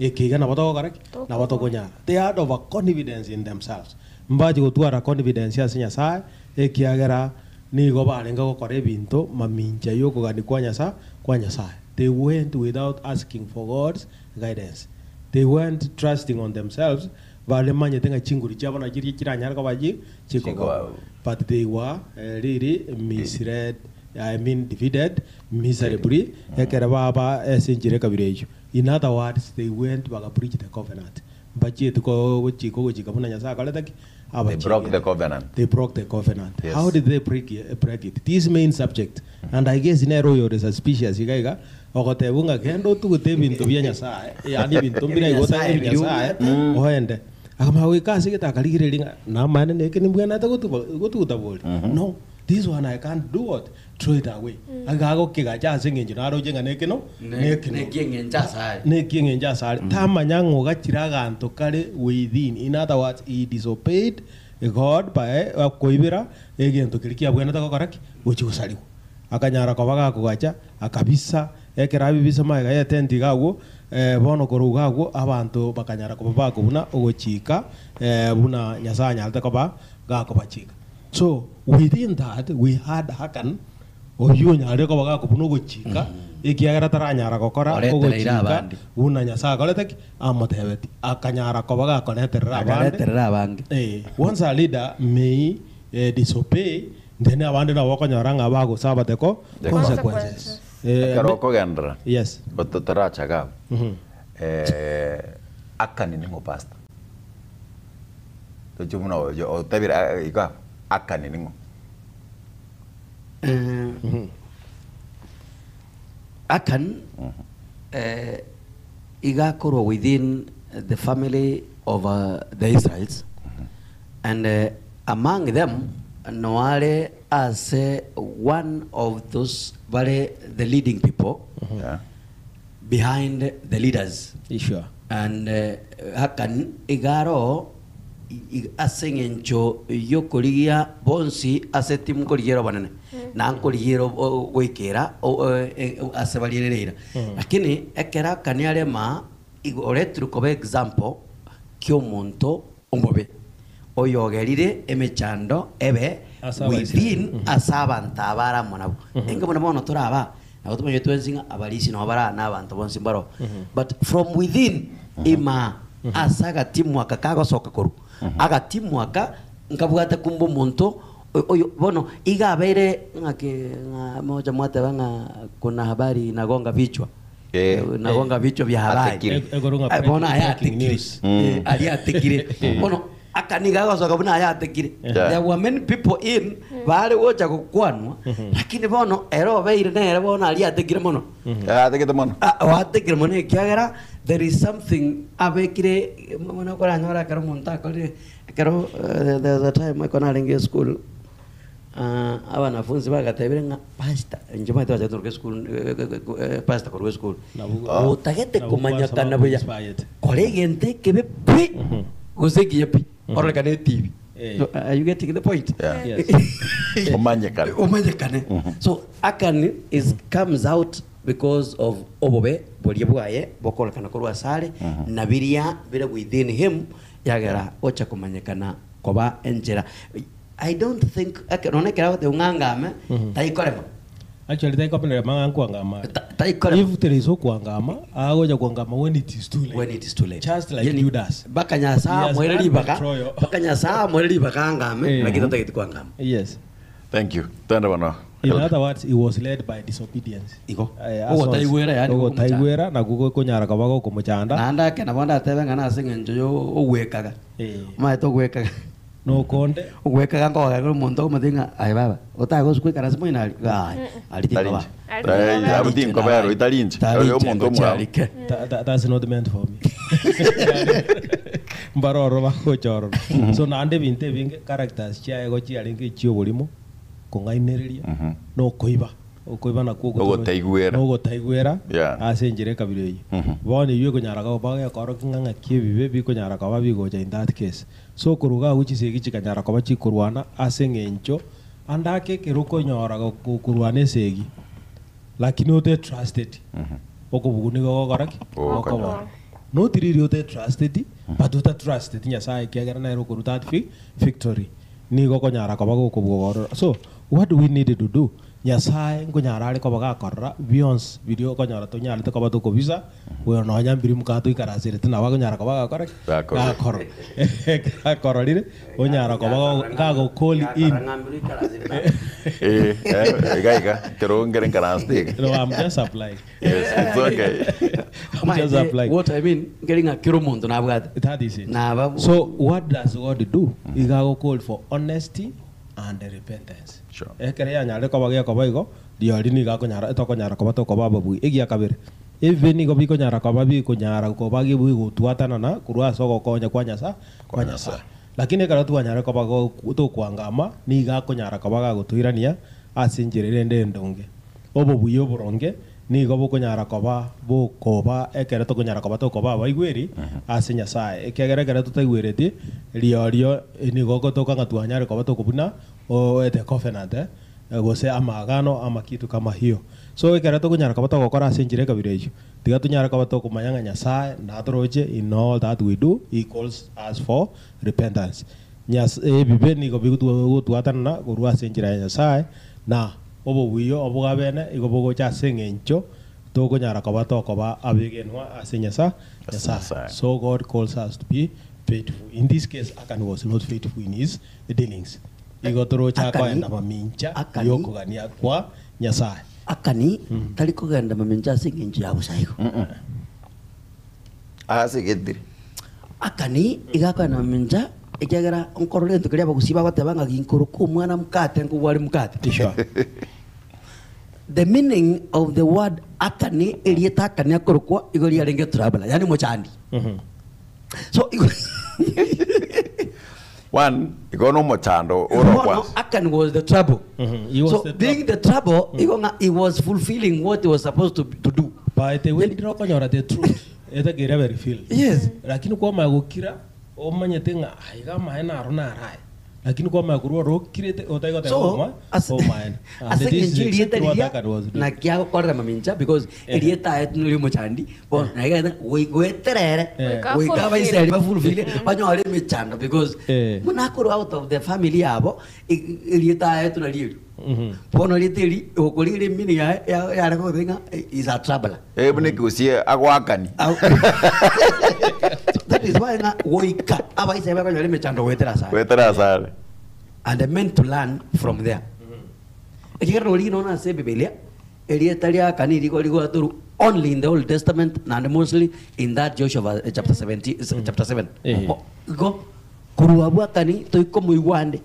Eke iga nabo togokora ki? Nabo tokonyara. They had over confidence in themselves. Mbachi gotwara confidence ase Nyasaye ekiagera nigo barenge gokora ebinto mamincha yokogani kwa Nyasaye kwa Nyasaye. They went without asking for God's guidance. They went trusting on themselves bare manyete ng'a chinguru chiabo nachiria chiranyare koba chi chikoba. Chikoba. But they were really misled, I mean defeated miserably ekere baba ase enchera ekabira eyio. In other words, they went baka breach the covenant. Mbachiete ko gochika ogochika buna Nyasaye akorete ki? They broke the covenant. They broke the covenant. Yes. How did they break it? Break it? This main subject. And I guess nero oyo ore suspicious iga iga ogoteba ng'a genda otugute ebinto bia Nyasaye yaani ebinto mbire igo Nyasaye otari Nyasaye oende akamanya goika ase egete akarigereria ng'a namaene neke nimbwenerete gotuba gotuguta bori no this one I can't do what throw it away agagokigacha ase eng'encho naroche ng'a nekeno nekeno Nekieng'encho asare. nekieng'encho asare tamanya ng'a ogachire aganto kare within in other words he disobeyed God by koibera egento keria kiabwenerete gokora ki gochi gosariwa akanyara koba gakogacha akabisa ekero abibisa magega ya etent iga agwo bono korwa iga agwo abanto bakanyara koba bakobuna ogochika buna Nyasaye anyarete koba gakobachika so within that we had Achan. Oyio onyarire koba gakobuna ogochika, ekiagera taranyara gokora Oretereire ogochika abande. buna Nyasae akorete ki? Amotebeti. Akanyara koba gakoreterera abande. Akareterera abange. Eh, once a leader may eh, disobey, then abande nabo okonyora ng'a bagosaba the co- The consequences. Eh, Ekero okogenderera yes. totarachaga abwo, eh, Akani ning'o pastor? Toche buna oyo otebire ah, iga Akani ning'o? Akan eh, iga akorwa within the family of the Israelites and among them noare ase one of those bare the leading people Yeah. behind the leaders. Sure. And Akan iga aroo ase eng'encho y'okorigia bonsi ase timkorigia obonene, na nkorigia goikera ase barierere eira. Lakini ekero Akani arema, igo oretirwe koba example ki'omonto omobe, oyogerire emechando ebe Ase Abaisraeli. within ase abanto aba are amo nabwo. Enga buna bono toraba, nabo tomanyete twensi ng'a abarisia nabo bare aa na abanto bonsi mbaroo. But from within imaa ase agatimu aka kagosoka korwa, agatimu aka nkabwate kumbe omonto oyo bono iga abeire ng'aki ng'a mocha mwateba ng'a kuna habari inagonga vichwa. Eh. Nagonga vichwa vya habari. Atekire. Ekero ng'a Eh, bono aya breaking atekire. news. Eh, aria atekire. Bono aka nigo agosoka buna aya atekire. Yeah. There were many people in bare gocha gokwanwa lakini bono ere obeire nere bono aria atekire mono. Atekete mono. Ah, oatekire mono ekiagera there is something abekire buna okoranyora ekero omonto akorire ekero eh, there was a time ekero narenge eschool ah, abanafunzi bagatebire ng'a pastor inche omanyete bachete korwa eschool eh, pastor korwa eschool Nabo- otagete nabo komanyekana kwasaba buya inspired. kora egento ekebe pi gose ekiya pi ororekane etibi Eh. So, are you getting the point? Yeah. Yes. Omanyekane. Omanyekane. So Akan is comes out because of obobe boria bwaye bokorekana korwa asare na biria bire within him yagera ocha komanyekana koba enchera. I don't think nonye ekero agoteba ng'a ngame taikorema. Actually taikomerera mang'a nkwangama. Taikorema. If there is okwangama, agocha kwangama when it is too late. When it is too late. Just like Yani, Judas. Mpaka Nyasaye He has amoire done ribaga, betrayal. mpaka Nyasaye amoire ribaga angame, Eh. lakini tatageti kwangama. Yes. Thank you. Twende bono. In other words, he was led by disobedience. Igo. Eh, Ogotaigwera yaani ogotaigwera naku gokonyara koba gokomochanda. Naende ake nabo ndatebe ng'a nase eng'encho yo ogwekaga. Eh. Omanyete ogwekaga. Nokonde. Ogwekaga nkogega omonto okomotebi ng'a aye baba, otagochi goikara ase moino aria? Aye, aria tinkoba. Tarinche. Eh, abwo tinkobera, oyo tarinche. Tarinche, Oyo omonto omwabo. ngochiarike. That's not meant for me. Mbaroro bagocha ororo. So naende ebinto ebinge characters chiaye igo chiarenge echia oborimo, kong'ainereria, na okoiba. Okoiba nakwo ogotobe- Ogotaigwera. na ogotaigwera Yeah. ase enchera ekabira eyio. Bono eyio ekonyara koba gekorokia ng'a ng'aki ebibe bikonyara koba bigocha in that case. So okoruga agwo chisegi chikanyara koba chikorwana ase eng'encho ande ake ekero okonyora korwana esegi lakini ote trusted okobugwa nigo gokora ki? Gokobora. Gokobora. Not really ote trusted but ota trusted Nyasaye ekiagera nere okoruta that victory nigo okonyara koba gokobua ororo. So what do we need to do? Nyasaye nkonyara are koba gakorora bionsi biria okonyora tonyarete koba tokobisa oyo nonya mbiri moka toikaraserete nabo akonyara koba gakora ki? Gakorora. Gakorora. Gakororire onyara koba gagocall in. Eh, eh, iga iga, kero ngere nkaranse iga. No, I'm just applying. Yes, it's okay. I'm just applying. What I mean, nkeri ng'a kera omonto nabwate. That is it. Naba- So what does God do? Iga go call for honesty and repentance. Sure. Ekere yanyare koba gekoba igo, riori nigo akonyara tokonyara koba tokoba ababui. Egia kabere. Ebibe nigo bikonyara koba bikonyara koba gotwatanana korwa ase ogokonya kwa Nyasaye, kwa Nyasaye. Lakini ekero twanyare koba tokwangama, nigo akonyara koba gagotoirania ase enchera erende endonge. Obobuya oboronge nigo bokonyara koba bokoba ekero tokonyara koba tokoba abaigweri ase Nyasaye. Ekiagera ekero totaigwereti riorio nigo gotoka ng'a twanyare koba tokobuna oete covenant gose amagano ama kitu kama hiyo. So ekero tokonyara koba togokora ase enchera ekabira eyio, tiga tonyare koba tokomanya ng'a Nyasaye natoroche in all that we do, he calls us for repentance. Ebibe nigo bigotwatanana korwa ase enchera ya Nyasaye na Obobuya obo bwabene igo bogocha ase eng'encho tokonyara koba tokoba abegenwa ase Nyasa Ase Nyasaye. Nyasaye. So God calls us to be faithful. In this case, Achan was not faithful in his dealings. Igo toroche Akani- akoenda mamincha Akani- yokogania kwa Nyasaye. Akani tari kogenda mamincha ase eng'encho ya bosa igo. Ase getire. Akani iga akoenda mamincha ekiagera nkorora egento keria abagusii bagoteba ng'a ginkoroka omwana mokate nkobware mokate. Sure. The meaning of the word Akani erieta Akani akorokwa igo riarenge traveler, yaani mochandi. So igo One, igo no omochando oro Bono, kwanza. Achan was the trouble. He was So the being the trouble, igo ng'a he was fulfilling what he was supposed to do. By the way, ndiro the truth. Etagere very feel. Yes. Lakini kwamanya gokira omanyete ng'a aiga amaene naro narae. Lakini kwamanya korwa orokirete otaigoteba So oma as omaene. And ase this is eng'encho erieta exactly what riria Achan was doing. naki agokorera mamincha because erieta aye nori omochandi bono naigete goeterere Eh. goika Goika abaisraeli bafulfile banyore emechando because Eh. buna akorwa out of the family yabo erieta aye nari erio. Bono erieta eri okorire emini yaye yare kogoteba ng'a is a traveler. Eh bune kusie agwakani. Au- So that is why ng'a goika abaisraeli bakanyora emechando goetera ase aye. Wetera asare. And they meant to learn from there. Ekigera nori nono ase Bibilia, erieta ria Akani rigo rigoatoru only in the Old Testament and mostly in that Joshua chapter 70, chapter 7. Eh. Igo korwa abwo Akani toikomoigwa ande.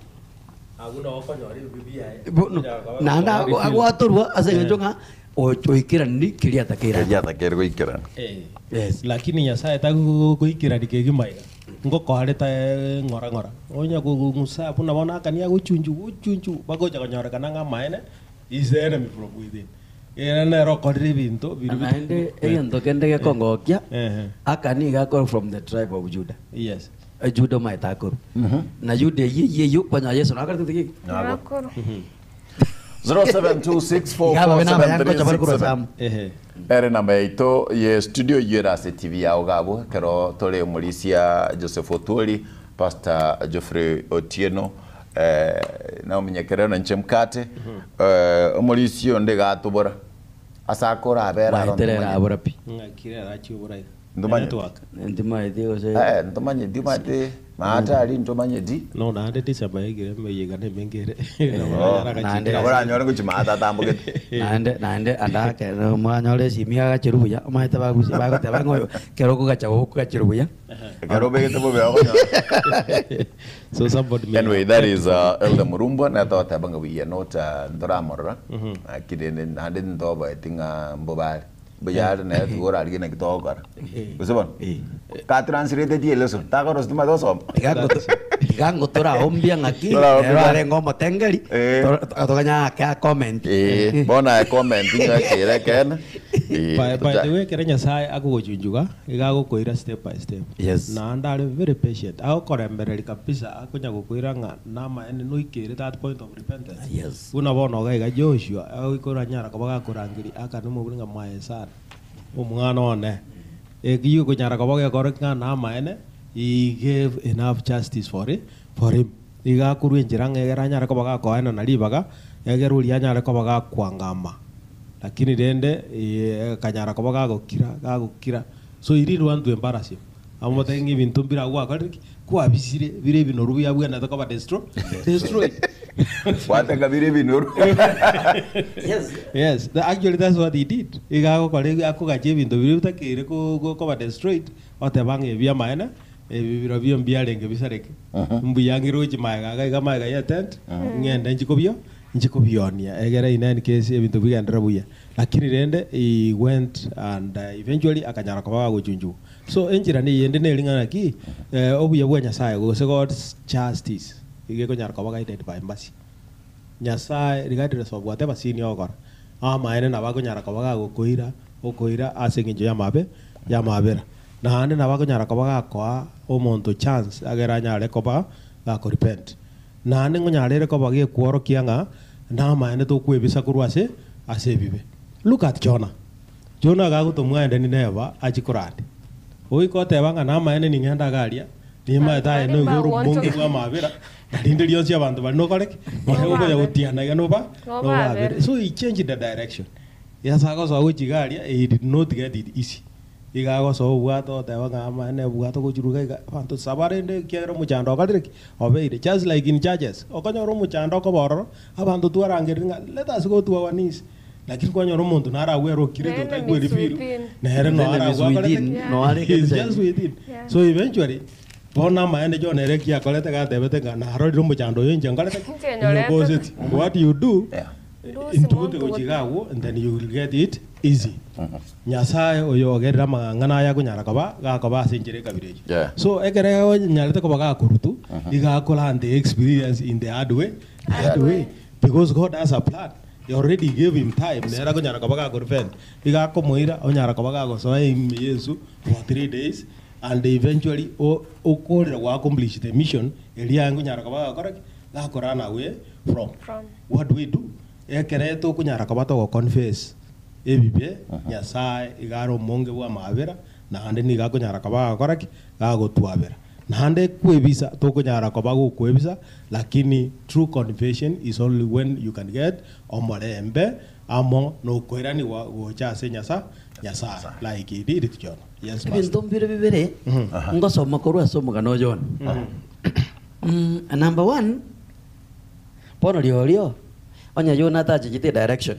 Agwo nabo okonyora ebibe biaye. Bono, naende agwatorwa ase eng'encho ng'a oikerani keria atakeirani. Keria atakere goikerana. Eh. Yes. Lakini Nyasaye tagoikerani kegima iga. Ngokoarete ng'ora ng'ora. Onya kong'usa buna bono Akani agochunchu gochunchu bagocha konyorekana ng'a amaene is the enemy from within. Ere nere okorire ebinto biria bit- Naende egento kende gekongokia Ehe. Akani iga akorwa from the tribe of Judah. Yes. Judah omaete akorwa. Na Judah eyio eyio eyio kwanya Yesu nakorete giki. Nakoro. 0726447367. Ehe. Ere namba yaito ye studio yera ase TV yao gabo kero tore omorisia Joseph Otwoli Pastor Geoffrey Otieno na omenyekerero na nche mkate omorisia onde gatobora ase akora abera aro Baeterera ntomanye. abora pi. Ng'akire arachi obora iga. Ndomanye. Network. Ntimaete gose. Ntomanye dimate maatari ntomanye di No naende December yaigire emeyega na emenge ere. Naende- nabo oranyore gochimata atambogete. Naende naende andake mwanyore esimi agacheru buya omaete bagusi bagoteba ng'oyo kero kogacha gokogachera buya. Ekero obegete bobe okonyora. So somebody may Anyway, that is Elder Murumba na twateba nga we are not ntoramorora akire nande ntobaeti ng'a mbobare mbuyare naye tigorarigie naki togokora gose bono ka translate ti eleso takoro sitima tosoma Tiga ngotoraombia ng'aki Toraombia. ero arenge omotengeri Eh. tokanya ake a comment. Eh, bono aye comment ng'akire kene. Eh, By the way, kere Nyasaye agogochunchuga iga agokoira step by step. Yes. Naende are very patient agokorembereria kabisa akonya gokoira ng'a namaene noikere that point of repentance. Yes. Buna bono iga iga Joshua agoikora anyara koba gakorangeria akane omobori ng'a mwaye sana omwana one ekiyo konyara koba gekora ng'a namaene he gave enough justice for it, for him. Iga akorwa enchera ng'a egere anyare koba gakoena na ribaga egere oria anyare koba gakwangama. Lakini rende kanyara koba gagokira gagokira so he didn't want to embarrass him. Amotebia ng'a ebinto mbire gwakorire ki kwabisire bire ebinoru biabwenerete koba destroy destroyed. Gwateka bire ebinoru. Yes. Yes, actually that's what he did. Iga agokora akogacha ebinto biria bitakeire koba destroyed oteba ng'a ebi amaene ebi biro bio mbiarenge bisareke. Mbuyangire gochia maega iga iga maega ya tent ng'ende nchikobio nchikobionia egere in any case ebinto bigendere buya. Lakini rende he went and eventually akanyara koba gagochunchugwa. So enchera neyende neri ng'a naki obuya bwa Nyasaye gose God's justice iga ekonyara koba guided by mercy. Nyasaye regardless of whatever sin ogokora amaene nabo akonyara koba gagokoira okoira ase eng'encho ya amabe ya amabera. Naende nabo akonyara koba gakoa omonto chance agere anyare koba gakorepent. Naende ngonyarere koba gekworokia ng'a namaene tokwebisa korwa ase ase ebibe. Look at Jonah. Jonah gagotomwa aende Nineva achi korande. Oika oteba ng'a namaene ning'ende iga aria Nimaete aye Abanto noigo ore baria omonge mbagoonchoka. bwa amabera, na rinde rionsi abanto baria nokore ki? Nore Nobabere. okonya gotiana iga noba Nobabere. nobabere. So he changed the direction. Ase agosoa gochia iga aria, he did not get it easy. Iga agosoa obwate ogoteba ng'a amaene obwate ogochiruga iga, abanto saba rende ekiagera omochando okorire ki? Obeire. Just like in churches, okonyora omochando okoba ororo, abanto twarangereria ng'a let us go to our knees, lakini kwanyora omonto naro agwo ere okirete The otaigweri enemy is feel, within. nere The noyo enemy aragwo is akorete within, ki? Yeah. no are He is ekanisa just ime. within. Yeah. So eventually, bono amaene John ere eki akorete gatebete ng'a narorire omochando oyo inche nkorete ki? Inche nyorete. Nyokoseti. What you do, Yeah. Ndusi intugute monto gochia gote. iga agwo and then you will get it easy. Nyasaye oyo ogerire amang'ana aya akonyara koba gakoba ase enchera ekabira eyio. Yeah. So ekere onyarete koba gakorutu, iga akolearn the experience in the hard way, hard way. Because God has a plan. He already gave him time, nere akonyara koba gakorepent. Iga akomoira, onyara koba gagosoa ime Yesu for 3 days and eventually o- okorera go accomplish the mission eria aye nkonyara koba gakora ki? Gakorun away from. From. What do we do? Ekere tokonyara koba togo confess ebibe, Nyasaye iga are omonge bwa amabera, naende nigo akonyara koba gakora ki? Gagotwabera. Naende kwebisa tokonyara koba gokwebisa, lakini true confession is only when you can get omorembe amo nokoiraniwa gocha ase Nyasa Nyasaye like he did it John. Yes, Pastor. Ebinto mbire bibere ngosoma korwa ase omogano oyo one. Number one, bono riorio onye Yona atachechete direction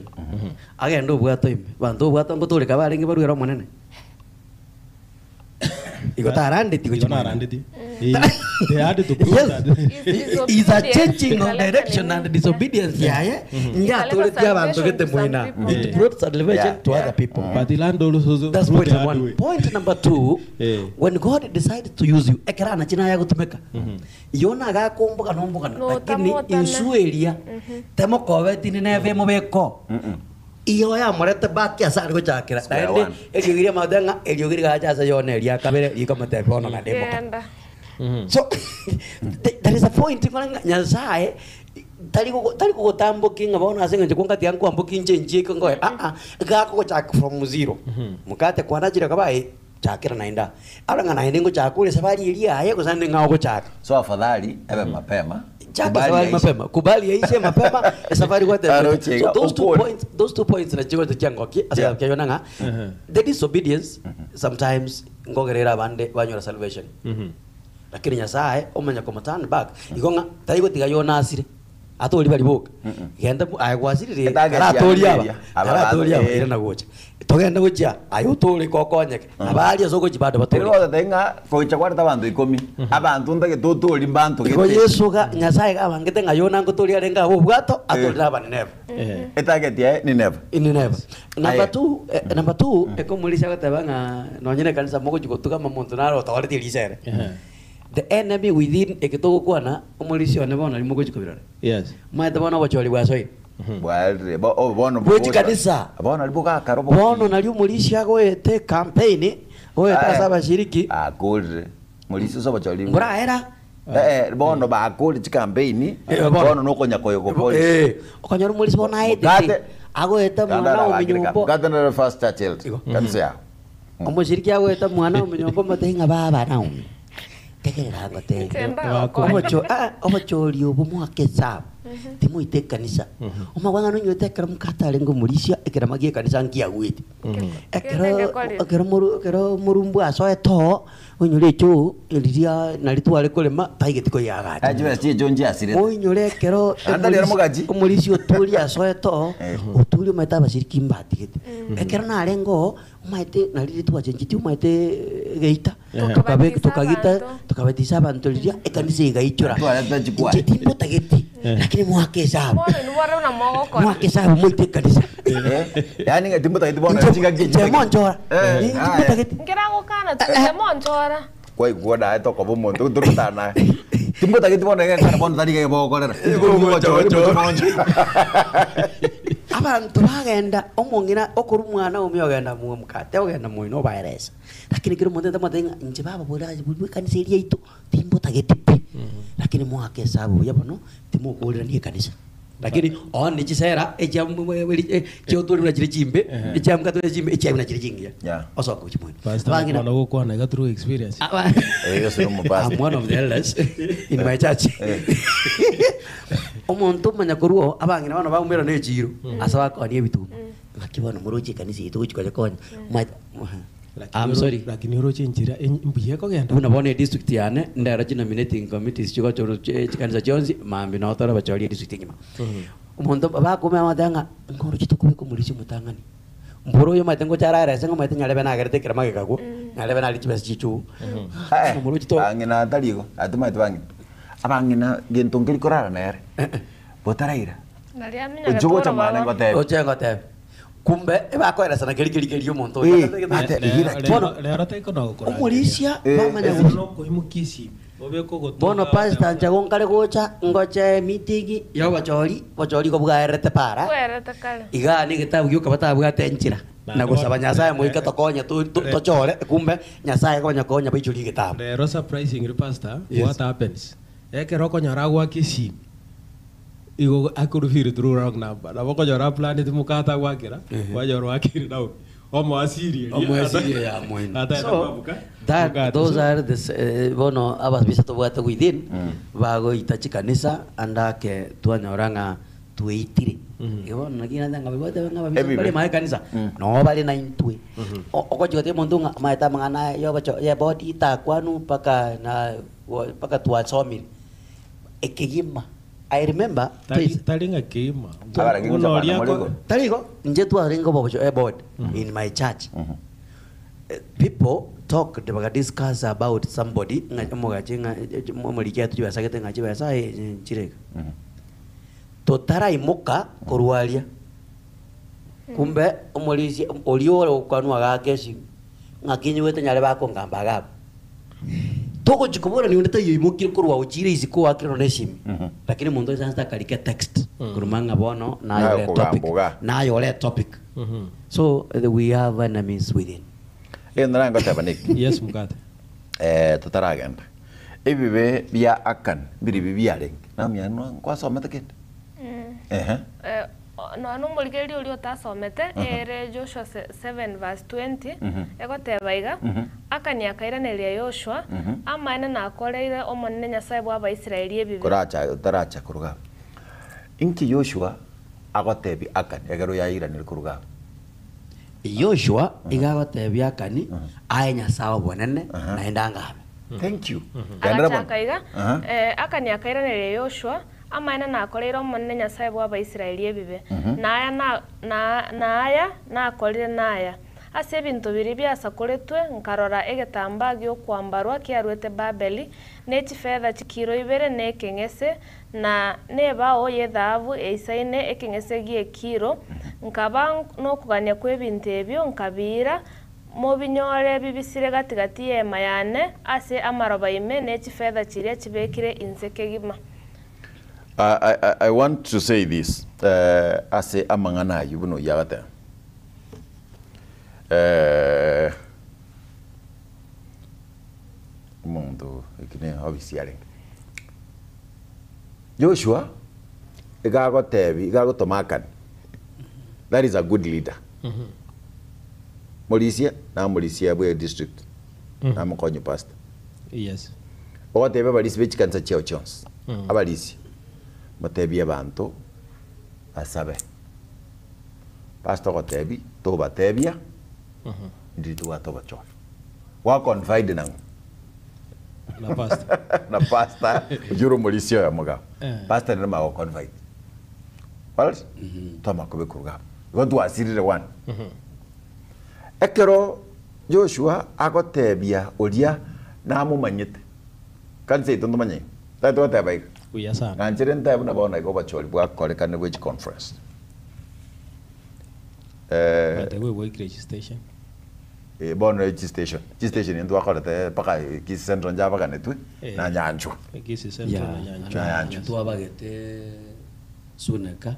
agende obwato ime banto obwato ngotoreka barenge baruere omonene igo tarandeti Igo gochia moino. narandeti. They had to prove Yes. that. Is a Disobedience. changing of Ikaleta direction nini? and disobedience yaye njatoretie abantu Ikaleta gete salvation to some moina. people. It brought salvation to other people. But he learned also That's through point the number hard one. way. Point number two, Eh. when God decided to use you, ekera anachina ya gutumika. Yona agakumbuka nombuka No, lakini tamotana. insueria temokobeti ni neve mubeko. Iyo yamorete back asa ari guchakira. Square Naende one. eriogiria matenga eriogiri gacha ase yona eria kabere rikamotebia bono na ndemoka. Genda. So there is a point ngora Nyasaye tari tari gutambuki ng'a bono ase eng'encho kwangati ankwambuki inche nchieke ngoe ah ah gakogochaka from zero mukate kwanachire kabae chakira naenda ara ng'a naende ngochaka ore safari eria aye gose ande ng'a ogochaka. So afadhali ebe mapema. Chaka Kubali safari yaishe. mapema, kubali yaishe mapema safari kwate. Aroche, So those two ukuri. points, those 2 points na chigo changoki ase yeah. Ng'a the disobedience sometimes ngogerera abande banyora salvation, lakini Nyasaye omanya komo turn back igo ng'a tari gotiga yona asire atori bari boka genda aye gwasirire Etarget karatori ya aba Nigeria. Aba karatori aba eh. ere na gocha togenda gochia aye otore kokonyeke abari ase ogochi bado batore. Rero otete ng'a gocha kwareta abanto ikomi abanto ntagete otori mbanto Igo gete. Yesu ga Nyasaye gabangete ng'a yona ngotori arenge abo obwato atorire aba Nineve. Etarget yaye ni never. Ini never. Number Aye. 2, number 2 ekomulisha goteba ng'a nonye kanisa mogochi gotugama monto naro otogoretie risere. The enemy within eketogokwana omulisi one bono rimo gochi kobirora. Maete bono obochori bwasoire. Bwarire bo oh, bono Bwechi kanisa. Bono ari bogakara Bono nari omulisi agoete campaign goete ase abashiriki. Akorire mulisi ase obochori. Mboraera. Eh, bono bakorire chicampaign. Eh, bono. Bono nokonya koyogo polisi. Okonyora omulisi bono aetete Mukate. agoeta mwana ominyombo. Mukate nere first child Igo. kanisa yao. Omoshiriki agoeta mwana ominyombo motebi ng'a baba naomi tegerera ngotebi. Tenda gokonya. Obocho ah, obochori obo mwaka esabu timoite ekanisa omagwang'a nonywete ekero mokatare ngomorisia ekerama gia ekanisa nkiagwete ekero Kende gekorire. ekero moru ekero morumbu asoete oo onyore echo riria nari tware korema taigeti koyagacha. Achibe chicho nchiasirete. Oinyore ekero Anda rero mogachi. omorisi oturi asoete oo oturi omaete abashiriki mbatigete ekero narenge oo omaete nari twachenchetie omaete geita Tukabatisa tukagita abanto. tukabatisa abanto riria ekanisa igaichora. Twareta chikwaya. Inche timbotageti lakini mwaka esabu Bono nibo na mogokora. mwaka esabu moite ekanisa. Yani ng'a timbotageti bono chingaki Inche monchora Eh, timbotageti. Nkera gokana tuche monchora. Kwaigua naye tokoba omonto torotana timbotageti bono egekara bono tari gebokorera. Abantu bagenda omong'ina okora omwana ome ogenda mwa mukate ogenda moino obaeresa lakini kero omonto ente ng'a inche baba bora bwe ekanisa eria yaito timbotageti pi lakini mwaka esabu buya bono timokorerania ekanisa. Lakini one chisera echia chiotwori buna chire chimbe, echia mkatwori chimbe, echia buna chire chingiya. Yeah. Osoka gochia moino. Pastor Abang'ina- bono gokwana iga through experience. Aba- Eh, yose nomopastor. I'm one of the elders in my church. Omonto omanya korwa oo, abang'ina bono baumera na echiro ase bakoania ebituma. Ng'aki bono moroche ekanisa eye togochi konya konya. Omanyete, Lakini I'm oro- sorry. Lakini oroche enchera en- mbuya ekogenda. Buna bono edistrict yane ndero chinominating committees chigochorwa chikanisa chionsi mambia nabo tore abachori edistrict engima. Omonto bakomenya bagoteba ng'a nkoroche tokobeka omorisia omotang'ani. Mboro oyo omanyete ngocha ararese ng'a omanyete nyarebe nagerete ekerama gekagwa, nyarebe naria chibesa chichuu. Omorochi to Bang'ina tari igo, atomanyete bang'ina. Abang'ina gento nkeri korara nere, botaraira. Naria aminyogete Oche gocha mwane orobago. ngotebe. Oche ngotebe. Kumbe ebakoeresana keri keri keri omonto oyo. Eh, ate- Rero- Ira- Bono- Rero taiko nogokorangeria. Omorisia Eh, bamanya eh. gochi- Nokoimokia esimi, obeke ogotoka- Bono pastor nche gonkare gocha ngoche meeting ya obochori, obochori igo bwaerete para. Bwaerete kare. Igaa na egetabu gioka batabwate enchera na gosaba Nyasaye moika tokonye to- to- tochore kumbe Nyasaye akonya konya baichorie egetabu. Rero surprisingly pastor, Yes. what happens? Ekero okonyora agoaka esimi, igo akorufiri through wrong number. Nabo okonyora aplaneti mokate agoakera, kwanyora oakire nawe. Omoasirie eria. Omoasirie ya moino. Ataete So, kwabuka, that, mokate. those So, are the eh, bono ababisa tobwate within bagoita chikanisa ande ake twanyora ng'a tweitire. Igo bono naki naende ng'a babwate ng'a ababisa Ebibe. mbare mae ekanisa, noo bare na intwe. Ogochia gotebia omonto ng'a amaete amang'ana aya ya obocho ya ebodi takwanu mpaka na mpaka twasomire. Ekegima. I remember Tari twice. tari ng'a keima. Abarageni Buna chapana oria morego. ako- Tari igo, inche twarenge obobocho eboard in my church. People talked bakadiscuss about somebody ng'a omogache ng'a omoriki atu chibesa gete ng'a chibesa aye nchire iga. Totaraimoka korwa aria, kumbe omorisia oria ore gokwanwa agaka esimi, ng'aki inyigwete nyare bakongamba iga abwo. Togochi koborania onde taiyo oimokire korwa ochire isiko oakire nonya esimi, lakini omonto oisansete akarika etext korwa ng'a bono naye Naye ore etopic, okogamboga. naye ore etopic. So we have enemies within. Egento nare ngoteba neke. Yes mokate. Eh, totaragenda. Ebibe bia Akan mbiribi biarenge. Namianwa nkwasomete kende? Ehe. Eh, nonya nomorigereria oria otasomete, ere Joshua 7 verse 20, egoteba iga, Akani akairaneria Yoshua, Amaene nakoreire Omonene Nyasae bw'Abaisraeli ebibe. Koracha otaracha koruga abwo. Inki Yoshua agotebia Akani ekero yairanire koruga abwo? Yoshua iga agotebia Akani, Aye Nyasae obonene, naende angabe. Thank you. Genderera bono. Agachaka iga, Aha. Akani akairaneria Yoshua, Amaene nakoreire Omonene Nyasae bw'Abaisraeli ebibe, na aya na, na, na aya nakorire naya. Ase ebinto biria biasakoretwe nkarora egetambaa gi'okwambarwa kiaruete Babeli, ne chifetha chikiro ibere na ekeng'ese, na nebao y'ethahabu eisaine ekeng'ese gi'ekiro, nkaba nokogania kw'ebinto ebio, nkabiira, Mobinyore bibisire gati-gati y'eema yane ase amaroba ime, ne chifetha chiria chibekire inse kegima. I, I, I want to say this eh, ase amang'ana ayio buna oyio agateba eh, omonto eki ne ofisi arenge Joshua iga agotebi iga agotoma Akani that is a good leader Morisia namorisia bwe district namokonye pastor Yes. Ogotebia abarisia be chikanisa chiao chionsi, abarisia, motebie abanto basabe. Pastor ogotebia, tobatebia, ndiri tobwate obochore. Gwa confide nang'o? Na pastor. Na pastor, oyio ore omorisia oyomo iga. Eh. Pastor nere omanye go confide. Kwarorire? Twamanya kobeka koruga abwo. Igo twasirire one. Ekero Joshua agotebia oria namomanyete, kanisa yaito ntomanye iga, tari togoteba iga. Buya sana. Nanchere ntabe buna bono iga obochori bwakorekanire bwe chiconference. Eh, But we work registration. eh, bono echistation, chistation intwe twakorete mpaka Kisii Central njabaganetwe Eh. na Nyanchwa. Kisii Central na Nyanchwa. Na Nyanchwa. Twabagete Suneka,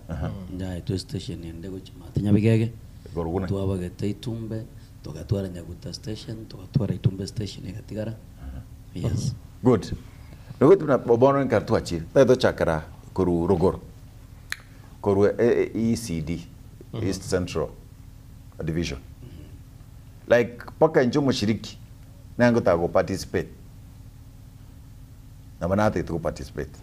njaetwe station ende gochia maate Nyabigege. Igoro buna. Twabagete Itumbe, togatwara Nyaguta station, togatwara Itumbe station egatigara. Yes. Good. Nigo buna bono ekero twachire, tari tochakera korwa rogoro. Korwa ECD, East Central Division. Like mpaka inche omoshiriki nere ngotaka go participate. Nabo natagete go participate.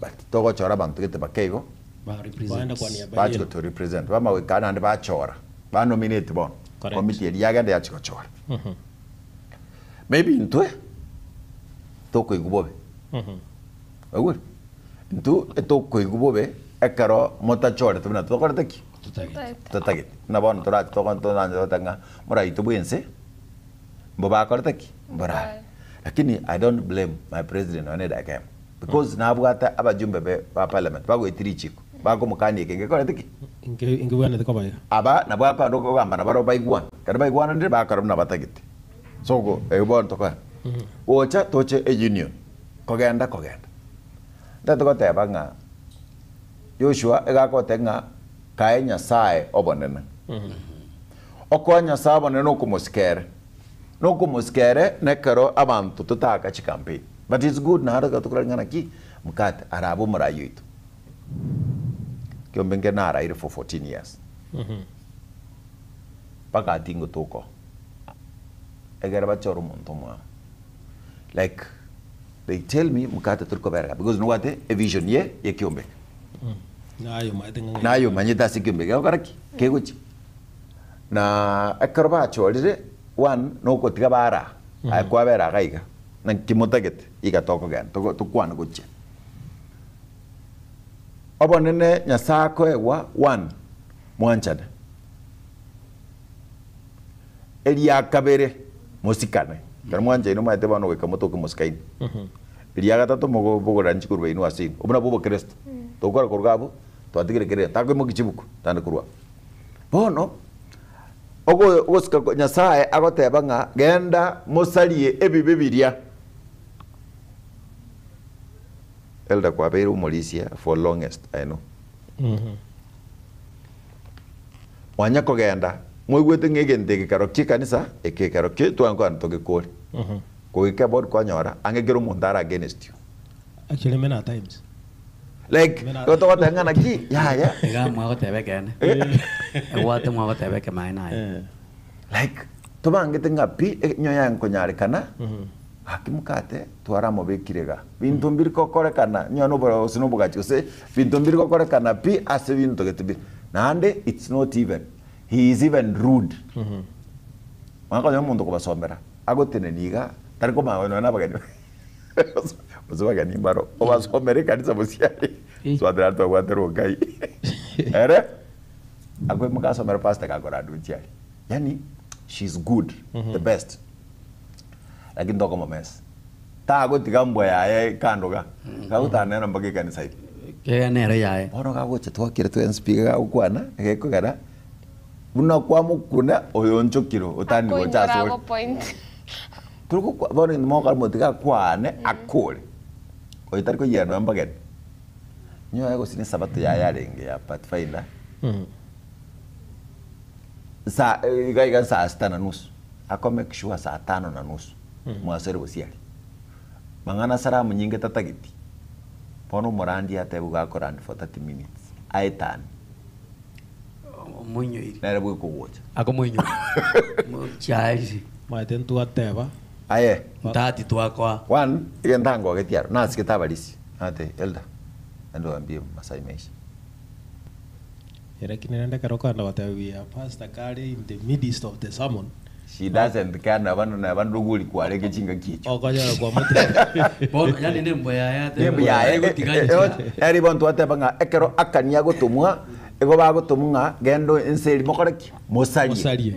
But togochora abanto gete bake igo, Baenda kwa niaba bachi yenu. goto represent. Bamanya goika naende bachora, ba nominate bono. Correct. Committee eria yagenda yachia gochora. Maybe intwe, tokoigwa bobe. Oigure? Intwe etokoigwa bobe ekero motachorete buna tokorete ki? Totagete. Totagete. Buna bono torache togo toranche togoteba ng'a moraitwe bwense, mbobakorete ki? Mborare. Lakini I don't blame my president nonye na edageka eyemo, because nabwate abajumbe be ba parliament bagoetia richiko, bakomokania eke ngekorete ki? Inke inkebwenerete koba iga. Aba nabwo akogenda kogamba nabarabwo baigwane. Ekero baigwananire bakora buna batagete. So ogo erio bono tokoenda. Gocha toche eunion, kogenda kogenda. Ntagete goteba ng'a Yoshua iga agoteba ng'a kae Nyasae obonene. Okoa Nyasae obonene nokomosika ere. Nokomosika ere nekero abanto totaaka chicampaign. But it's good naende ekero tokorora ng'a naki mokate arabe omorai oito. Ekiombe nkere naraire for 14 years. Mpaka atinge tokoa. Egere bachore omonto omwabo. Like they tell me mokate tori kobereka because nobwate evision ye yekiombe eke. Naye omanyete ng'a ng'ai. Naye omanyete ase ekiombe gegokora ki? Kegochia. Na ekero bachorire, one, nogotiga baraa, aye kwabera iga iga, naki motagete, iga tokogenda, togo tokwane gochia. Obonene Nyasae akoegwa, one, mwanchane. Eria kabere, mosikane. Ekero mwanchaine omanyete bono goika motoke mosikaine. Eria gatato mogobogoreranie chikorwa inwe ase inwe. Obwo nabwo obokristo. Togokora korwa abwo, twatigire kera egento. Takoimokia chibuku, tande korwa abwo. Bono, ogo ogosika kwa Nyasae agoteba ng'a genda mosarie ebibe biria. Elder kwabeire omorisia for longest I know. Mwanya kogenda mwaigwete ng'a egento eke kero kia ekanisa eke kero kia tware kogenda togekore. Kogika eboard kwanyora ang'e kera omonto are against you. Actually many a times. Like igo togoteba ng'a naki yaya. Iga mwagoteba ekeene. Egwate mwagoteba ekemaene aye. Like tobangete ng'a pi enyo yaye nkonyarekana gaki mokate twaramobekire iga. Binto mbiri gokorekana onye noboro gose nobogachi gose binto mbiri gokorekana pi ase binto gete bire. Naende it's not even, he is even rude. Mwakonya omonto kobasomera agotenenia iga tari komanya nonya na abageni gose bageni mbaro obasomere ekanisa bosiare swatera aria twabwate Rongai ere akoimoka asomere pastor gakoranda gochia aria yaani she is good the best lakini tokomomesa tagotiga mbwa yaye kando iga gagotana nere mpaka ekanisa ime. Kega nere yaye. Bono gagocha twakire twensi pi gagokwana egekogera buna kwamokuna oyo onchokire otani gocha Akoinyora asore. agopoint. Turi gokwa bono intwe mogokora motiga akwane akore, oyo tari koyiera nonya mbageni. Nyoe gose ne esabato yaye yarenge ya pathfinder, saa iga iga saa sita na nusu, ako make sure saa tano na nusu mwasoire gosiaria. Mang'ana salamu nyinge tatageti, bono omorandia atebe iga akorandi for 30 minutes, aetanie. Omoinyoiri. Nere bweka ogocha. Akomoinyora. Chiarire. Maete ntwateba. Aye. Ntati twakoa. One, egento angogetie aro, nasigete abarisia, nagotebia, Elder, enda oambie masaa imeisha. Lakini rende ekero okogenda gotebia pastor kare in the midst of the sermon. She doesn't care neba neba ndogori kwarenge chingaki echio. Okonyora kwamotebia. Bono yani nembo yaye ateba. Nembo yaye Egotiga inchera. eri bono twateba ng'a ekero akania agotomwa, igo bagotomwa ng'a genda ense eria mokore ki? Mosarie. Mosarie.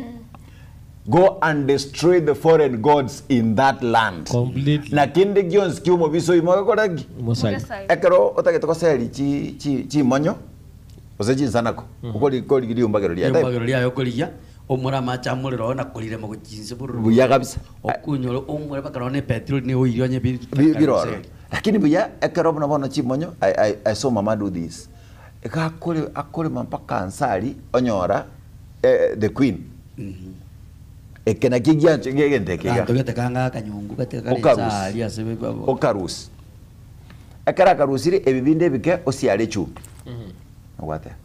Go and destroy the foreign gods in that land. Completely. Na kende gionsi kia omobisa oyio mogekore ki? Mosarie. Mogesarie. Ekero otagete goseria chi chi chimonyo gose chinsanako, okori korigia riumbagero riaye. Riumbagero riaye okorigia, Oumore amache amorero oo na korirema gochia inse bororo. Buya kabisa. Okunyore oumore mpaka nonya na epetroli nigo oirie onye bi- Bi- biroro. Lakini buya ekero buna bono chimonyo I, I, I saw mama do this. Iga akore akorema mpaka nse aria onyora eh, the queen. Eke nakio giancha egento eke iga. Ganto gete kanga akanyungu gete kare Okarusia. inse aria ase be- be- Okarusia. Ekero akarusire ebi binde ebike osiare echumbi. Nogwateba.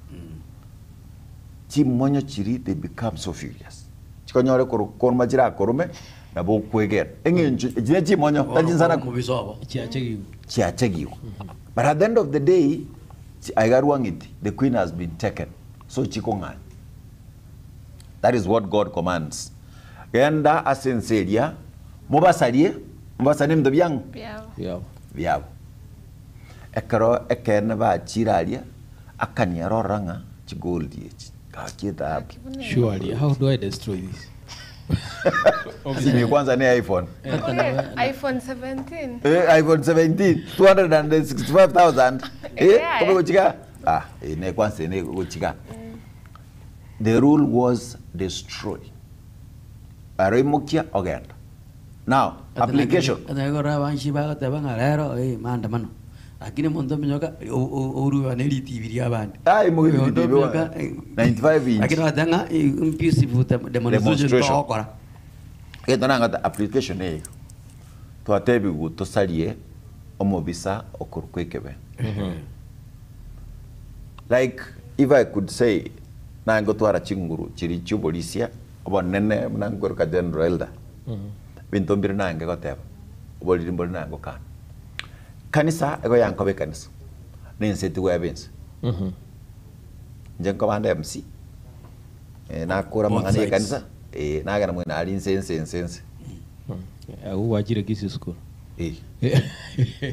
Chimonyo chiria they become so furious. Chikonyore koro koroma chirakorome nabo okwegena. Eng'encho echi ne chimonyo tari chinsana Omobisa obo. Chiachegigwe. chiachegigwe. But at the end of the day, chi- aiga rwang'iti, the queen has been taken. So chikong'anya. That is what God commands. Genda ase ense eria, mobasarie, mobasarie ebinto biang'o? Biabo. Biabo. Biabo. Ekero ekeene bachire aria, Akani arorora ng'a chigoldi echi gaki ethahabu. Surely, how do I destroy this? Simu kwanza ni iPhone. Okay, iPhone 17. Eh, iPhone 17 265,000. Eh, Yeah. kobe gochika. Ah, eh, ne kwanza ne gochika. The rule was destroy. Aroimokia ogenda. Now, application. Atagora abanshi bagoteba ng'a rero eh maandamano. Lakini omonto ominyoka oruba ne ritibi ria abande. Ai, mogi Omonto ritibi wa- ominyoka, 95 inch. Lakini bateba ng'a peaceful demonstration Demonstration. togokora. Egento nangata application eye igo. Twatebigwe tosarie omobisa okorokwa ekebe. Like if I could say naye ngotwara chinguru chiria chioborisia obonene buna nkweroka General Elder. Ebinto mbire nange goteba, oboriri mbore nange gokana. Kanisa igo yankoba ekanisa, na ense tigweba ense. Inche nkoba nde MC, eh, nakora Both amang'ana ya sides. ekanisa, eh, nagenda mwene aria inse inse inse inse. Agwo gwachire Kisii school. Eh.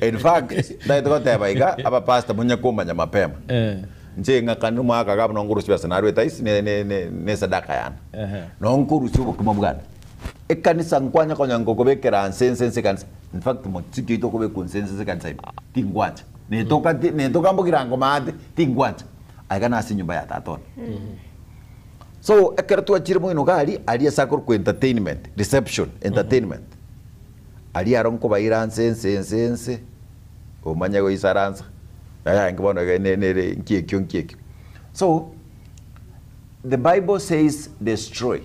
In fact, ntagete goteba iga, abapastor monye komanya mapema. Eh. Inche ng'akani omwaka iga buna nkorusia chibesa narwete ase ne- ne- ne- ne esadaka yane. Ehe. Noo nkorusia obokima bwane. Ekanisa nkwanya konya ngokobekera nse nse nse ekanisa. In fact mochiki oito okobekwa nse nse nse ekanisa ime, tingwancha. Netoka ti netoka mbogirango maate, tingwancha. Aiga nase enyomba ya tata one. So ekero twachire moino iga aria, aria ase akorokwa entertainment, reception, entertainment. Aria aro nkobaira nse nse nse nse, omanye goisaransa, yaye bono iga ne nere nki ekio nki ekio. So, the Bible says destroy.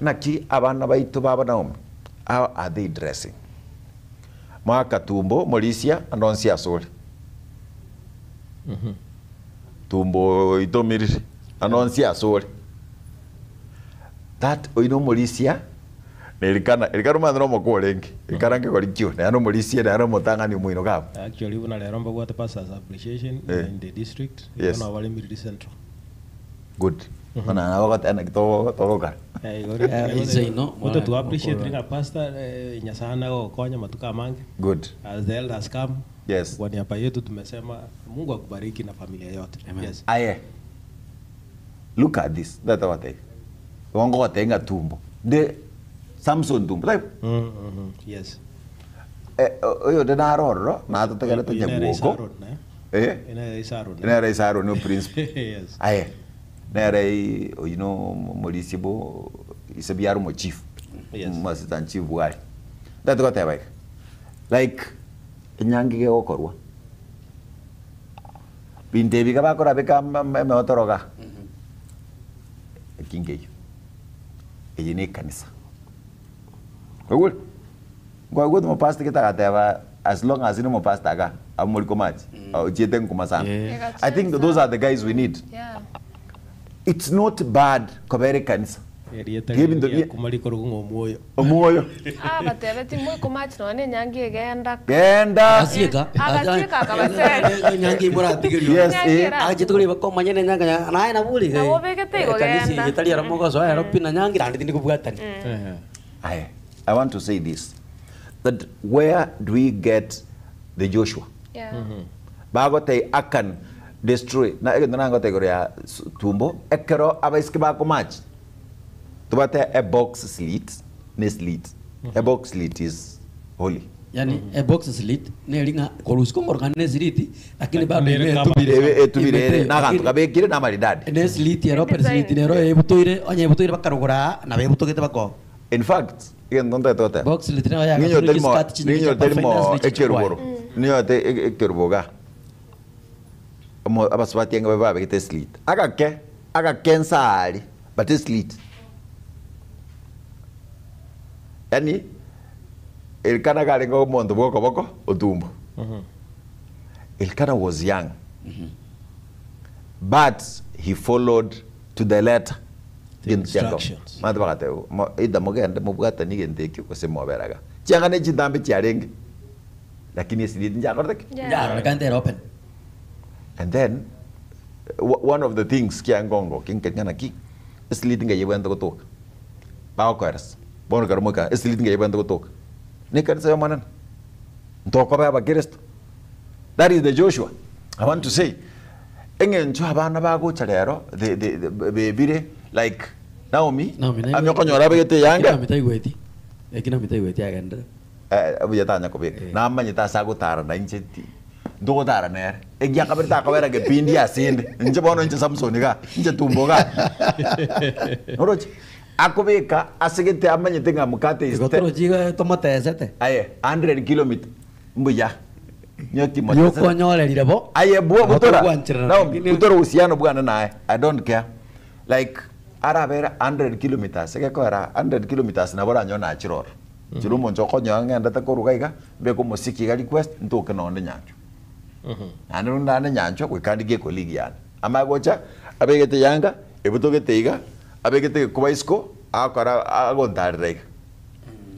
Naki abana baito baba Naomi, how are they dressing? Mwaka tumbo morisia ande onsi asore. Tumbo oitomirire ande onsi asore. That oino omorisia na Elikana, Elikana omanyete nomokwa orenge, Elikana nkegori kio, nere nomorisia nere omotang'ani omoino iga abwo. Actually buna rero mbabwate pastors appreciation Eh. in the district Yes. bono bare Miriri Central. Good. Bono nabo goteba naki togo togokora. Eh, igo ri- Eh, igo inse ri- ino, gote tu mwana- appreciate mokoro. ng'a pastor eh, Nyasaye anagokonya matuko amange Good. as the elders come Yes. kwa niaba yetu tumesema Mungu akubariki na familia yote. Amen. Yes. Aye. Look at this. Ndagete gotebia. Igo ngogotebia ng'a tumbo. Nde Samson tumbo. Taibo? Mm, mm, yes. Eh, oyonde naro ororo, natotegerete Oyo nere nyaguoko. Isaron, eh? Eh? Nere Isaron. Nere Isaron o principal. Yes. Aye. Nere oyio no omorisia bo ise biaro omochief. Yes. Omo assistant chief bware. Ndagete goteba iga. Like enyangi iga egokorwa. Binto ebi iga bakorabeka emeotoro igaa. Eki nkeyio. Eye ne ekanisa. Oigure? Nkwaigwete omopastor gete agateba as long as inde omopastor igaa, abwo mori komachi, ochiete nkuma sana. Yeah. I think those are the guys we need. Yeah. It's not bad kobera ekanisa. Erieta Tiga ebinto riria bie- kuma rikorokwa ng'a omwoyo. Omwoyo. Ah, batebeti moikomachi nonya enyangi egenda. Genda. Agasieka. Agasieka akabasera. Enyangi imoratigerio. Yes, Enyangi eh. era. Achete kore bakomanya na enyangi ya- naye nabori. Nabo obegete igo Kanisa genda. eye tari ero mogosoa ero pi na nyangi naende tindi kobwatani. Ehe. Aye, I want to say this that where do we get the Joshua? Yeah. Bagotebia Achan destroy na egento nangotebia igoro ya tumbo ekero abaiseke bakomachi tobate a box slit ne slit a box slit is holy Yani a box slit neri ng'a korwa isiko ngorokana ne esiliti lakini bado Nere ime kama- etubire. Etubire etubire ere Imete, na aganto lakini- kabekire na amaridadi ne esiliti ero open Design. slit nero ebutoire onye ebutoire bakarogora aa nabo ebutogete bakoba. In fact, egento ntagete goteba Box slit nero yagaturire ninyote rimo chiskirt chinyinge ninyote chia rimo finance ne ekeruboro chikwaya. ninyote ekerubo iga omo abasubati enge babe babegete eslit agake agake nsa aria but eslit yaani Elkana karenge omonto bwa okoboko otumbo. Elkana was young. But he followed to the letter. The Gento chianga instructions. Abanto bagateba, mo- either mogende mobwatanie egento ekio gose mobere iga. Chianga ne chintambe chiarenge, lakini esiriti nchiakorete ki? Yeah. Nyarorekana tere open. And then one of the things kiangongo kinkaria naki esiliti ngai ebwenerete gotoka bagokoeresa bono ekero moika esiliti ngai ebwenerete gotoka na ekanisa ya omonene ntokoba abakristo that is the Joshua I want to say eng'encho abana bagocha rero the the the bebire like Naomi Naomi ame naigwete. okonyora abegete eyanga Naomi taigweti. Eki Naomi taigweti agendere. Eh, buya tanya kobeka. Eh. Namanyete ase agotara na inche ti ntogotara nere. Egia kabere takobera gepindi asende. Inche bono inche Samson iga, inche tumbo iga. Oroche? Akobeka ase gete amanyete ng'a mokate is Igo te torochi iga tomotesete. aye 100 kilometer mbuya. Nyoki motesete. Yokonyorerire bo. Aye bwo Nabo butora. togwancherana, Naomi, lakini- butora uhusiano bwane naye. I don't care. Like arabere 100 kilometers egekoera 100 kilometers nabo oranyore nachire ororo. Inche omonto okonyoa ng'endete koruga iga, mbeke omosiki iga request, ntoke nonde nyanchwa. Naende rende naende nyanchwa goika ndigie ecolleague yane. Amanye gocha, abegete eyanga, ebutogete iga, abegete egekuba isiko, agokora agontarera iga.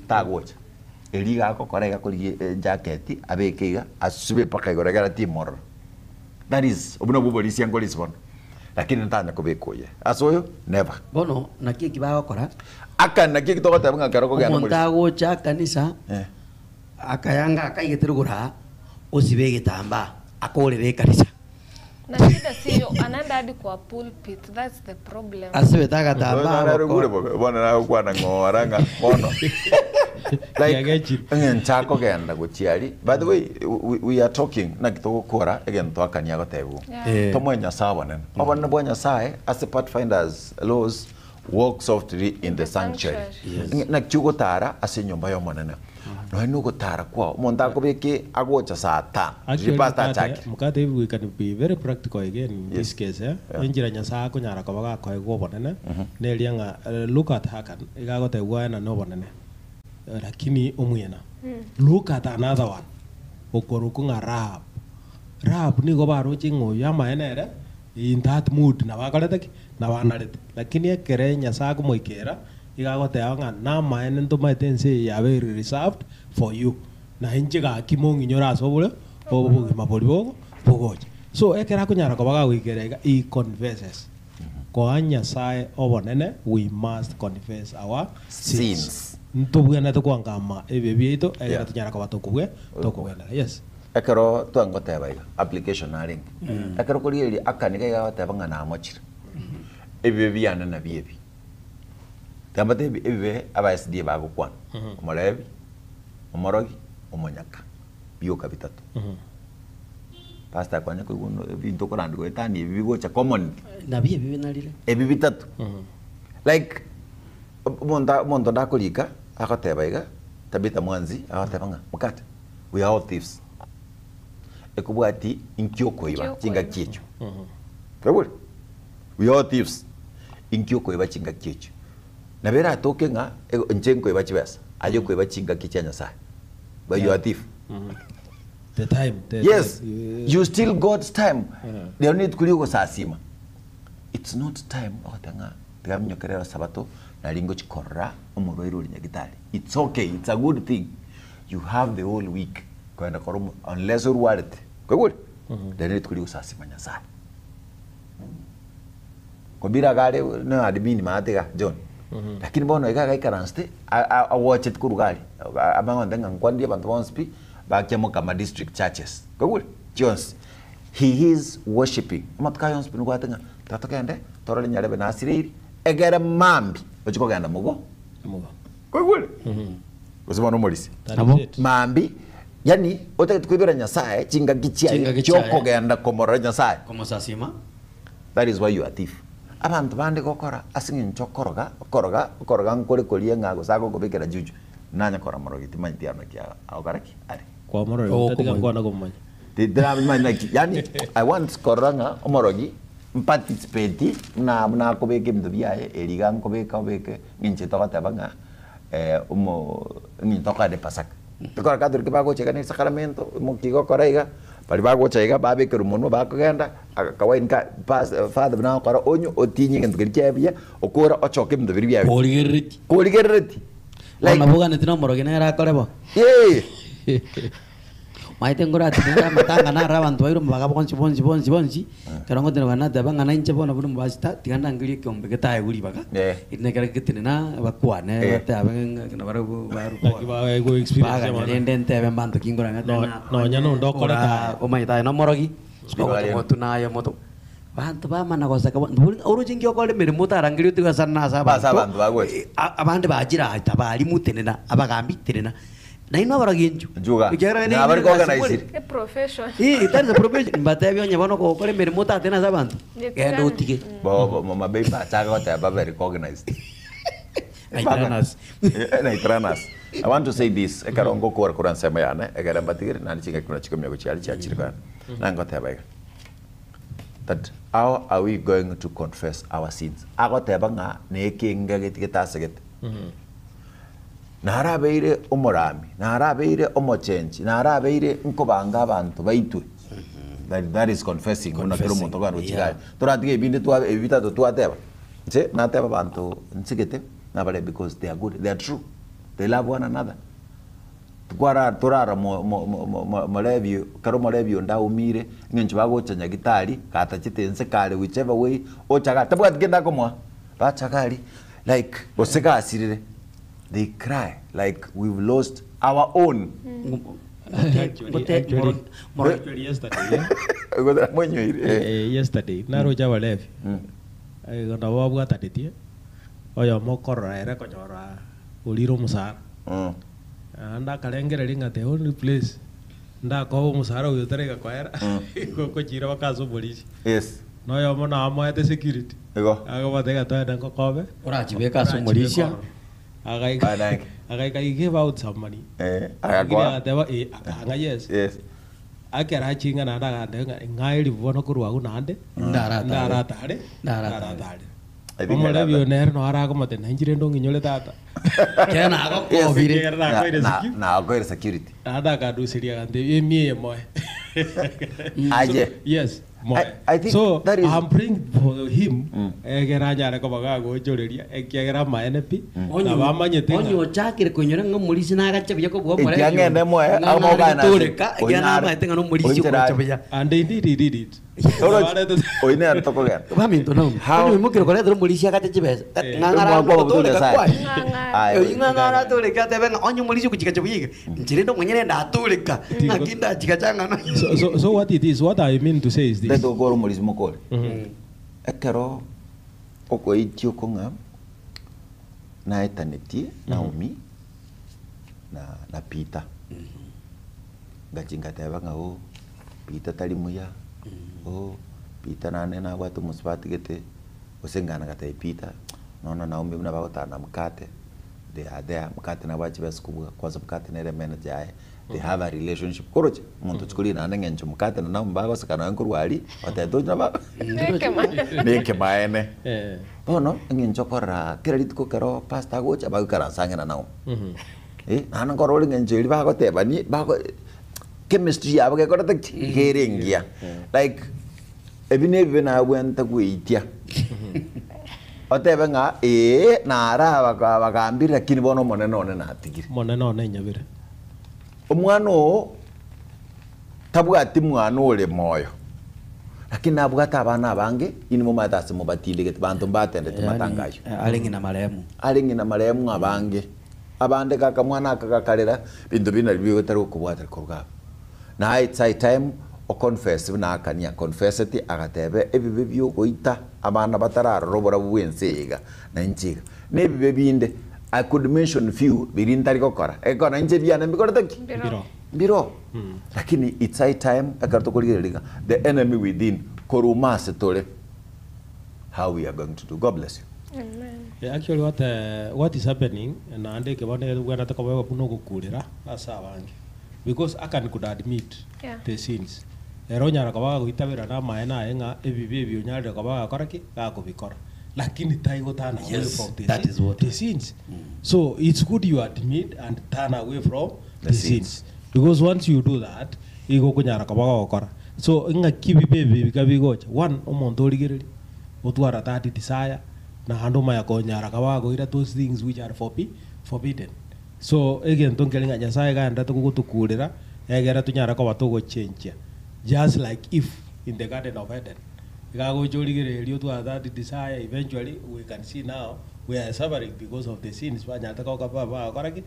Tagocha. Erio iga agokora iga akorigia ejacket, abeke iga, asube mpaka igoro egere timorora. That is, obwo nabwo oborisia nkorisia bono. Lakini ntanya kobeka oye. Ase oyo, never. Bono naki eki bagokora, Aka naki eki togoteba ng'a ekero okogenda omonto omorisia. agocha ekanisa, Eh. akayanga akaigete rogoro aa, osibe egetambaa, akorere ekanisa. Na shida siyo anaenda hadi kwa pulpit that's the problem. Asibete agatambaa Bono nare ogure agokora. bobe, bono nagokwana ng'ora ng'a bono. Like, Kiagechire. eng'encho akogenda gochia aria, by the way, we, we are talking, naki togokora egento akania agotebiwa. Yeah. Eh. Tomoe Nyasae obonene. Obonene bwa Nyasae ase pathfinders laws walk softly in the sanctuary. Yes. Ng'a- Naki ogotara ase enyomba y'Omonene. Nonya na ogotara kwao, omonto akobeke agocha saa tano, riria Actually, pastor mukate, achakire. mukate if we can be very practical again in Yes. this case eh, Yeah. enchera Nyasaye akonyara koba gakoegwa obonene, neria ng'a eh, look at Hakan, iga agotebiwa aenane obonene, Eh, lakini omwena. Look at another one, okorokwa ng'a Rahab. Rahab nigo baroche ng'a oyo amaene ere, in that mood nabo akorete ki? Nabo anarete. Lakini ekere Nyasaye akomoikera, iga agoteba ng'a namaene ntomaete ense eye yabeire reserved for you, na inche gaki mong'inyore ase obore obogima boria bogo bogocha. So ekero akonyara koba gagoikera iga, he confesses. Koa Nyasaye obonene, we must confess our sins. Sins. Ntobwenerete koangama ebibe biaito ekero Yeah. tonyara koba tokobwe tokobwenera. Yes. Ekero twangoteba iga, application narenge. Ekero okorigereria akani iga agoteba ng'a namochire. Ebibe biane nabio ebi. Tiga mbatebie ebibe aba SDA bagokwana, omorebi, omorogi, omonyaka, bioka bitato. Pastor akonya koigwa buna ebinto okorandi goetania ebi bigocha commonly. Nabio ebi binarire. Ebi bitato. Like omonto omonto onde akorika agoteba iga, Tabitha Mwanzi agoteba ng'a mokate we are all thieves. Ekobwati inki okoiba Inki okoiba. chingaki echio. Kwaigure? We are all thieves. Inki okoiba chingaki echio. Nabo eratoke ng'a ego inche nkoiba chibesa, aye okoiba chingaki chia Nyasaye. But you are a thief. The time, the Yes, time. you steal God's time. Rero nituko ri'ogosasima. It's not time ogoteba ng'a tiga minyoke rero sabato nari ngochi korora omorwaire ore nyagitari. It's okay, it's a good thing. You have the whole week kogenda korora omo unless orwarete. Kwaigure? Rero nituko ri'ogosasima Nyasaye. Kobira iga are na admin maate iga John. Lakini bono iga agaikaransete awocheti korwa iga aria amang'onte ng'a nkwanire abanto bonsi pi ba Kiamokama district churches. Kwaigure? Chionsi. He is worshipping. Amatuko aya onsi pi nobwate ng'a tiga togende torore nyarebe nasireiri egere mambia ochie kogenda mogo. Mogo. Kwaigure? Gose bono omorisia. That Nabo. is it. Mambia yani otagete koibera Nyasaye chingaki chiaye Chingaki chiaye. chiokogenda komorora Nyasaye. Komosasima. That is why you are thief. Abanto bande gokora ase eng'encho okoroga, okoroga, okoroga nkore koria ng'a gose agokobekera juju, nanye kora morogi timanyeti aro naki agokora ki? Are. Kwamorora Oh, otatiga okomanya. nkwana komanya. Tindiramanya naki, yaani I want korora ng'a omorogi mparticipate buna buna akobeka ebinto biaye, eri iga nkobeka obeke, ng'inche togoteba ng'a omo ng'inche tokogenda epasaka. Tokora Catholic bagocha iga na esakaramento, omokia iga okora iga. Baria bagocha iga babekerwa monwe bakogenda, akawaini ka pas father buna agokora onywe otinye egento keria kiaye buya, okore ochoke ebinto biria biaye. Korigereretie. Korigereretie. Bono Like nabo oganeti na omorogi nere akore bo. eh. Maete nkoratinere amatanga naro abanto bairwe omobaga bonsi bonsi bonsi bonsi, ekero ngotenena nateba ng'a nainche bono buna omopastor, tiga ndangerie ekeombe getaegwe ribaga, Eh. erinde ekero getenena bakwane Eh. batebe ng'a nabarabwo Naki barwa baegwa experience baganya y'amang'ana. rende ntebe mbanto ki nkorang'ete No- ng'a nonya nonde okorete ora aya. omanyete aye nomorogi, Ribaga ogocha rende. motu naye omoto. Abanto bamana goseka bo mbori oroche nki okore emeremo otarangeria otige gosana na ase Ase abanto, abanto bagocha. eh, a- abande bachire aa tabari motenena, abagambi tenena. Nainwe abarogi inchuo. Nchuga. Ekiagera Na abari nainwe egasi koorganize. more. A profession. Eh, that is a profession. Mbatebie onye bono ogokora emeremo otatene ase abanto, genda Nyetigane. otige. Bo bo mama baby achake goteba babe recognized. Naitranas. Eh, naitranas. I want to say this, ekero ngokora korwa ensemo yane, ekere mbatigere, naende chingaki buna chikomia gochia aria chiachire kogenda. Nangoteba iga, that how are we going to confess our sins? Agoteba ng'a nekenga getigete asegete. Narabeire omorami, narabeire omochenchi, narabeire nkobanga abanto baitwe. That, that is confessing, buna kera omonto okogenda gochia Yeah. iga. Toratiga ebinde twa ebi bitato twateba. Inche nateba abanto nsigete, nabare because they are good, they are true, they love one another. Twara torara mo mo mo mo mo morebi ekero omorebi onde aumire, eng'encho bagocha nyagitari, gatachete nse kare whichever way, ocha igaa tabwati kende akomoa, bacha iga aria like gose gasirire, they cry like we've lost our own. Actually, actually, actually yesterday, eh, Mwenyoire. eh, yesterday naroche abalevi igo nabo babwatanetie oyomo okorora ere konyora orire omosara Mm. Naende akarengereria ng'a the only place ndakoba omosara oyo otaraiga koera igo okochira mpaka ase oborisia. Yes. Na oyomo namoete security. Igo. Akabatebia ng'a toende nkokobe. Orachibeke ase omorisia. Orachibeke ororo. Agaika Baadaye. agaika he gave out some money. Eh, Lakini agakoa. agateba eh, akang'a yes. Yes. Ekero achinga naende agantebia ng'a ng'aeria bono korwa agwo naende Ndaratare. ndaratare Ndaratare. ndaratare. I think Omorebi oyo I'd nere noo arakomotebia nainche rende ong'inyore tata. Ekero nagokobire. Ekero nakoire Na- security. na akoire security. Naende akanduseria agantebia emia eye moe. Aye. Yes, moe. I think so that is- I'm praying for him egere anyare koba gagoonchoreria ekiagera amaene pi nabo amanyete Onye ng'a ochakire koinyora ng'a omorisia nagache buya kobua omoreri Ekiang'ende moe, Ng'a amogana nare gotoreka, ase- ekiagera oinare- namaete ng'a nomorisia oinchera okocha are. buya. and indeed he did it. Oroche- Oyi nere tokogenda. Baminto nao. How- Onye oimokire koretera omorisia agache chibesa. Eh. Ng'a ng'ara Omwaka obo gotoreka Nyasaye. kwaye. Ng'ang'ara. Aye. Oyi ng'a ng'ara atoreka atebe ng'a onye omorisia ogochika buya iga, inche rende omonyene ndatoreka. Ng'aki ndachika chang'ana. So, so, so what it is, what I mean to say is this. Ndete gokora omorisia mokore. Ekero okoitia okong'a naetanetie Naomi na na Peter. Ngachia ngateba ng'a oh Peter tari muya, oh Peter naende nabwate omosubati gete, gose ngana ngatebia Peter, nono Naomi buna bagotara na mkate, they are there, mkate nabwate chibesa kobua, kwanza mkate nere manager yaye, they have a relationship. Koroche, omonto ochia korina naende eng'encho mkate na Naomi bagoseka nonye nkorwa aria, otebete ochi naba nekemaene. Eh. Bono, eng'encho okorora kera rituko ekero pastor agocha, bagoikaransa ang'e na Naomi. Eh, naende nkorora ore eng'encho eria bagotebani, bago chemistry yabo gekorete ki? Iga ere engiya. Like, ebi na ebibe nabwenerete goeitia. Otebe ng'a ee, nare aba bagambire lakini bono omonene one natigire. Omonene one inyabere. Omwana oo tabwati mwana ore moyo, lakini nabwate abana abange, inwe momanyete ase mobatindegete, banto mbatendeti matanga ayio. Are ng'ina marehemu. Are ng'ina marehemu abange, abande kaka mwana aka gakarera, binto binde nabio bigotari gokobwatera korwa abwo. Naye it's high time oconfess buna Akani aconfesseti agateba ebibe biogoita abana batararora oborabu bw'ense eye iga, na inche iga. Na ebibe binde, I could mention few biria ntari gokora, egekogera inche ebiane mbikorete ki? Mbiro. Mbiro. Lakini it's high time ekero tokorigereria iga, the enemy within, koruma ase tore, how we are going to do. God bless you. Amen. Eh, actually what, eh, what is happening naende ekebo nebwenerete koba buna ogokurera ase abange because Achan could admit Yeah. the sins ere onyara koba gagoitabera na amaene aye ng'a ebibe ebi onyarire koba gakora ki gakobikora lakini taigo turn away Yes, from the, that is what- the sins so it's good you admit and turn away from The the, sins. sins because once you do that Igo okonyara koba gogokora. So ng'aki ebibe ebi biga bigocha, one, omonto origereria, otwara that desire, naende omanya konyara kaba agoira those things which are forbi forbidden. So egento nkeri ng'a Nyasaye iga aenderete gogotokurera, egere tonyare koba togochenchia, just like Eve in the garden of Eden. Iga agocha origereria otware that desire, eventually we can see now we are suffering because of the sins banyarete goka bagokora ki?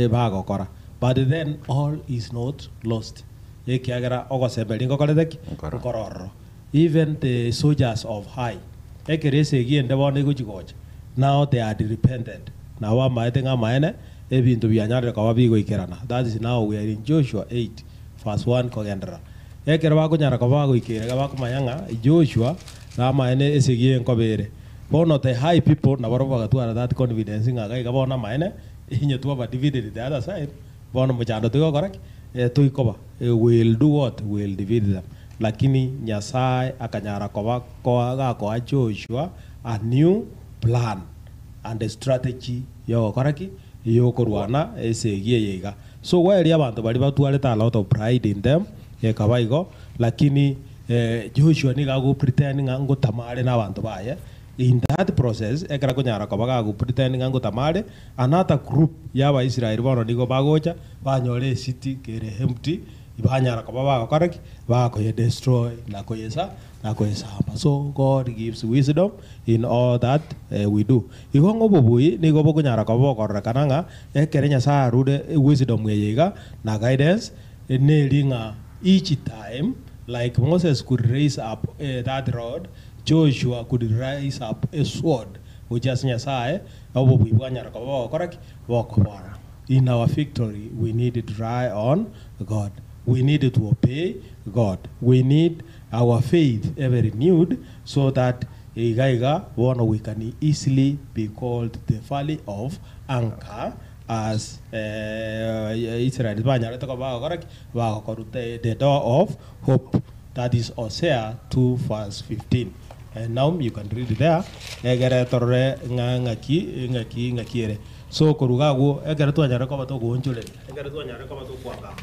Bagokora. But then all is not lost, ekiagera ogosemeria ngokorete ki? Nkoro. Nkoro ororo. Even the soldiers of Hai, ekero esegi ende bono egochi gocha, now they had repented, nabo bamaete ng'a amaene ebinto bianyarire koba bigoikerana. That is now we are in Joshua 8 verse 1 kogenderera. Ekero bakonyara koba bagoikera iga bakomanya ng'a Joshua namaene esegi eye nkoba ere. Bono the Hai people nabarobwo bagatwara that confidence ng'a iga iga bono amaene Inye twaba defeated the other side, bono mochando tigokora ki? Toikoba, we'll do what? We'll defeat them. Lakini Nyasae akanyara koba koa gakoa Joshua a new plan and a strategy yogokora ki? Yokorwana esegi eye iga. So gwaeria abanto baria batwarete a lot of pride in them, ekaba igo, lakini Joshua nigo ago pretend ng'a ngotama are nabanto baye, In that process, ekero akonyara koba gagopretend ng'a ngotama are, another group y'Abaisraeli bono nigo bagocha, banyora esiti kere empty, banyara koba bagokora ki? Bakoye destroy na koyesa na koyesamba. So God gives wisdom in all that we do. Igo ng'a obobui nigo bokonyara koba bokororekana ng'a ekere Nyasaye arure wisdom eye iga na guidance, neri ng'a each time like Moses could raise up that rod, Joshua could rise up a sword gochia ase Nyasae, na obobui bwanyara koba bogokora ki? Bokobora. In our victory we need to rely on God, we need to obey God, we need our faith ebe renewed so that iga iga bono we can easily be called the valley of Anchor as Israel banyarete koba bagokora ki? Bagokorwa the door of hope. That is Hosea 2 verse 15. And Naomi you can read there egere torore ng'a ng'aki ng'aki ng'aki ere. So koruga agwo ekero twanyarire koba togoonchoreria, ekero twanyarire koba tokoangama,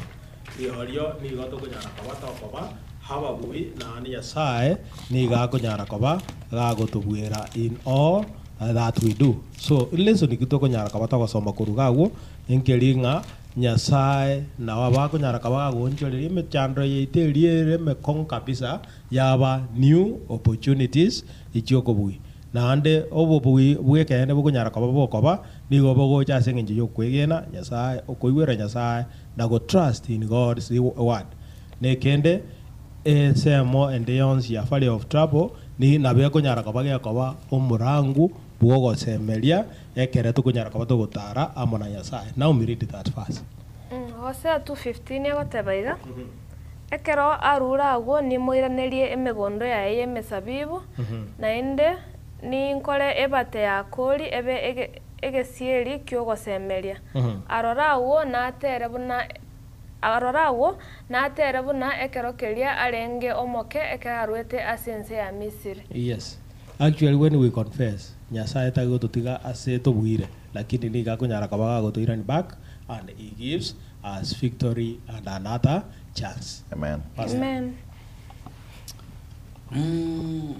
rirorio nigo tokonyara koba tokoba ababubi naende Nyasaye nigo akonyara koba gagotobuera in all that we do. So lesson ki tokonyara koba togosoma koruga agwo nkeri ng'a Nyasae nabo abakonyara koba gagoonchoreria emechando yaito eria ere emekong'u kabisa yaba new opportunities echi'okobui. Naende obobui bw'ekeene bokonyara koba bokoba nigo bogocha ase engencho y'okwegena Nyasae, okoigwera Nyasae, na go trust in God's word. Nekende, ensemo ende yonsi ya valley of trouble ni nabo ekonyara koba gekoba omorangu bw'ogosemeria Ekere tokonyara koba togotara amo na Nyasae. Naomi read that verse. Hosea 2:15 egoteba iga, Ekero arure agwo nimoiranerie emegondo yaye y'emesabibu, naende ninkore ebate y'Akori ebe egesieri ki'ogosemeria. Aroro agwo natere buna aroro agwo natere buna ekero keria arenge omoke ekero arwete ase ense ya Misiri. Yes. Actually when we confess, Nyasaye tari gototiga ase tobuire, lakini nigo akonyara koba gagotoirani back and he gives us victory and another chance. Amen. Pastor. Amen. Mm,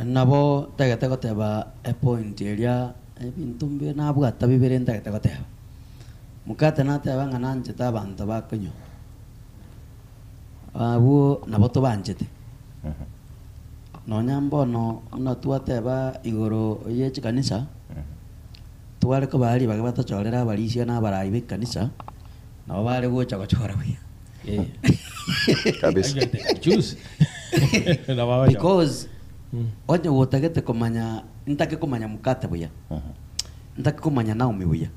nabo ntagete goteba epoint eria ebinto mbi nabwata bibere ntagete goteba. Mokate nateba ng'a nanchete abanto bakonywa, abwo nabo tobanchete. Nonya mbono buna twateba igoro ye chikanisa, tware kobaa ribaga batochorere abarisia na abarai b'ekanisa, nabo bare gocha gochora buya. Kabisa. Actually they can choose. Nabo abachora. Because onye gotagete komanya ntake komanya mokate buya, ntake komanya Naomi buya,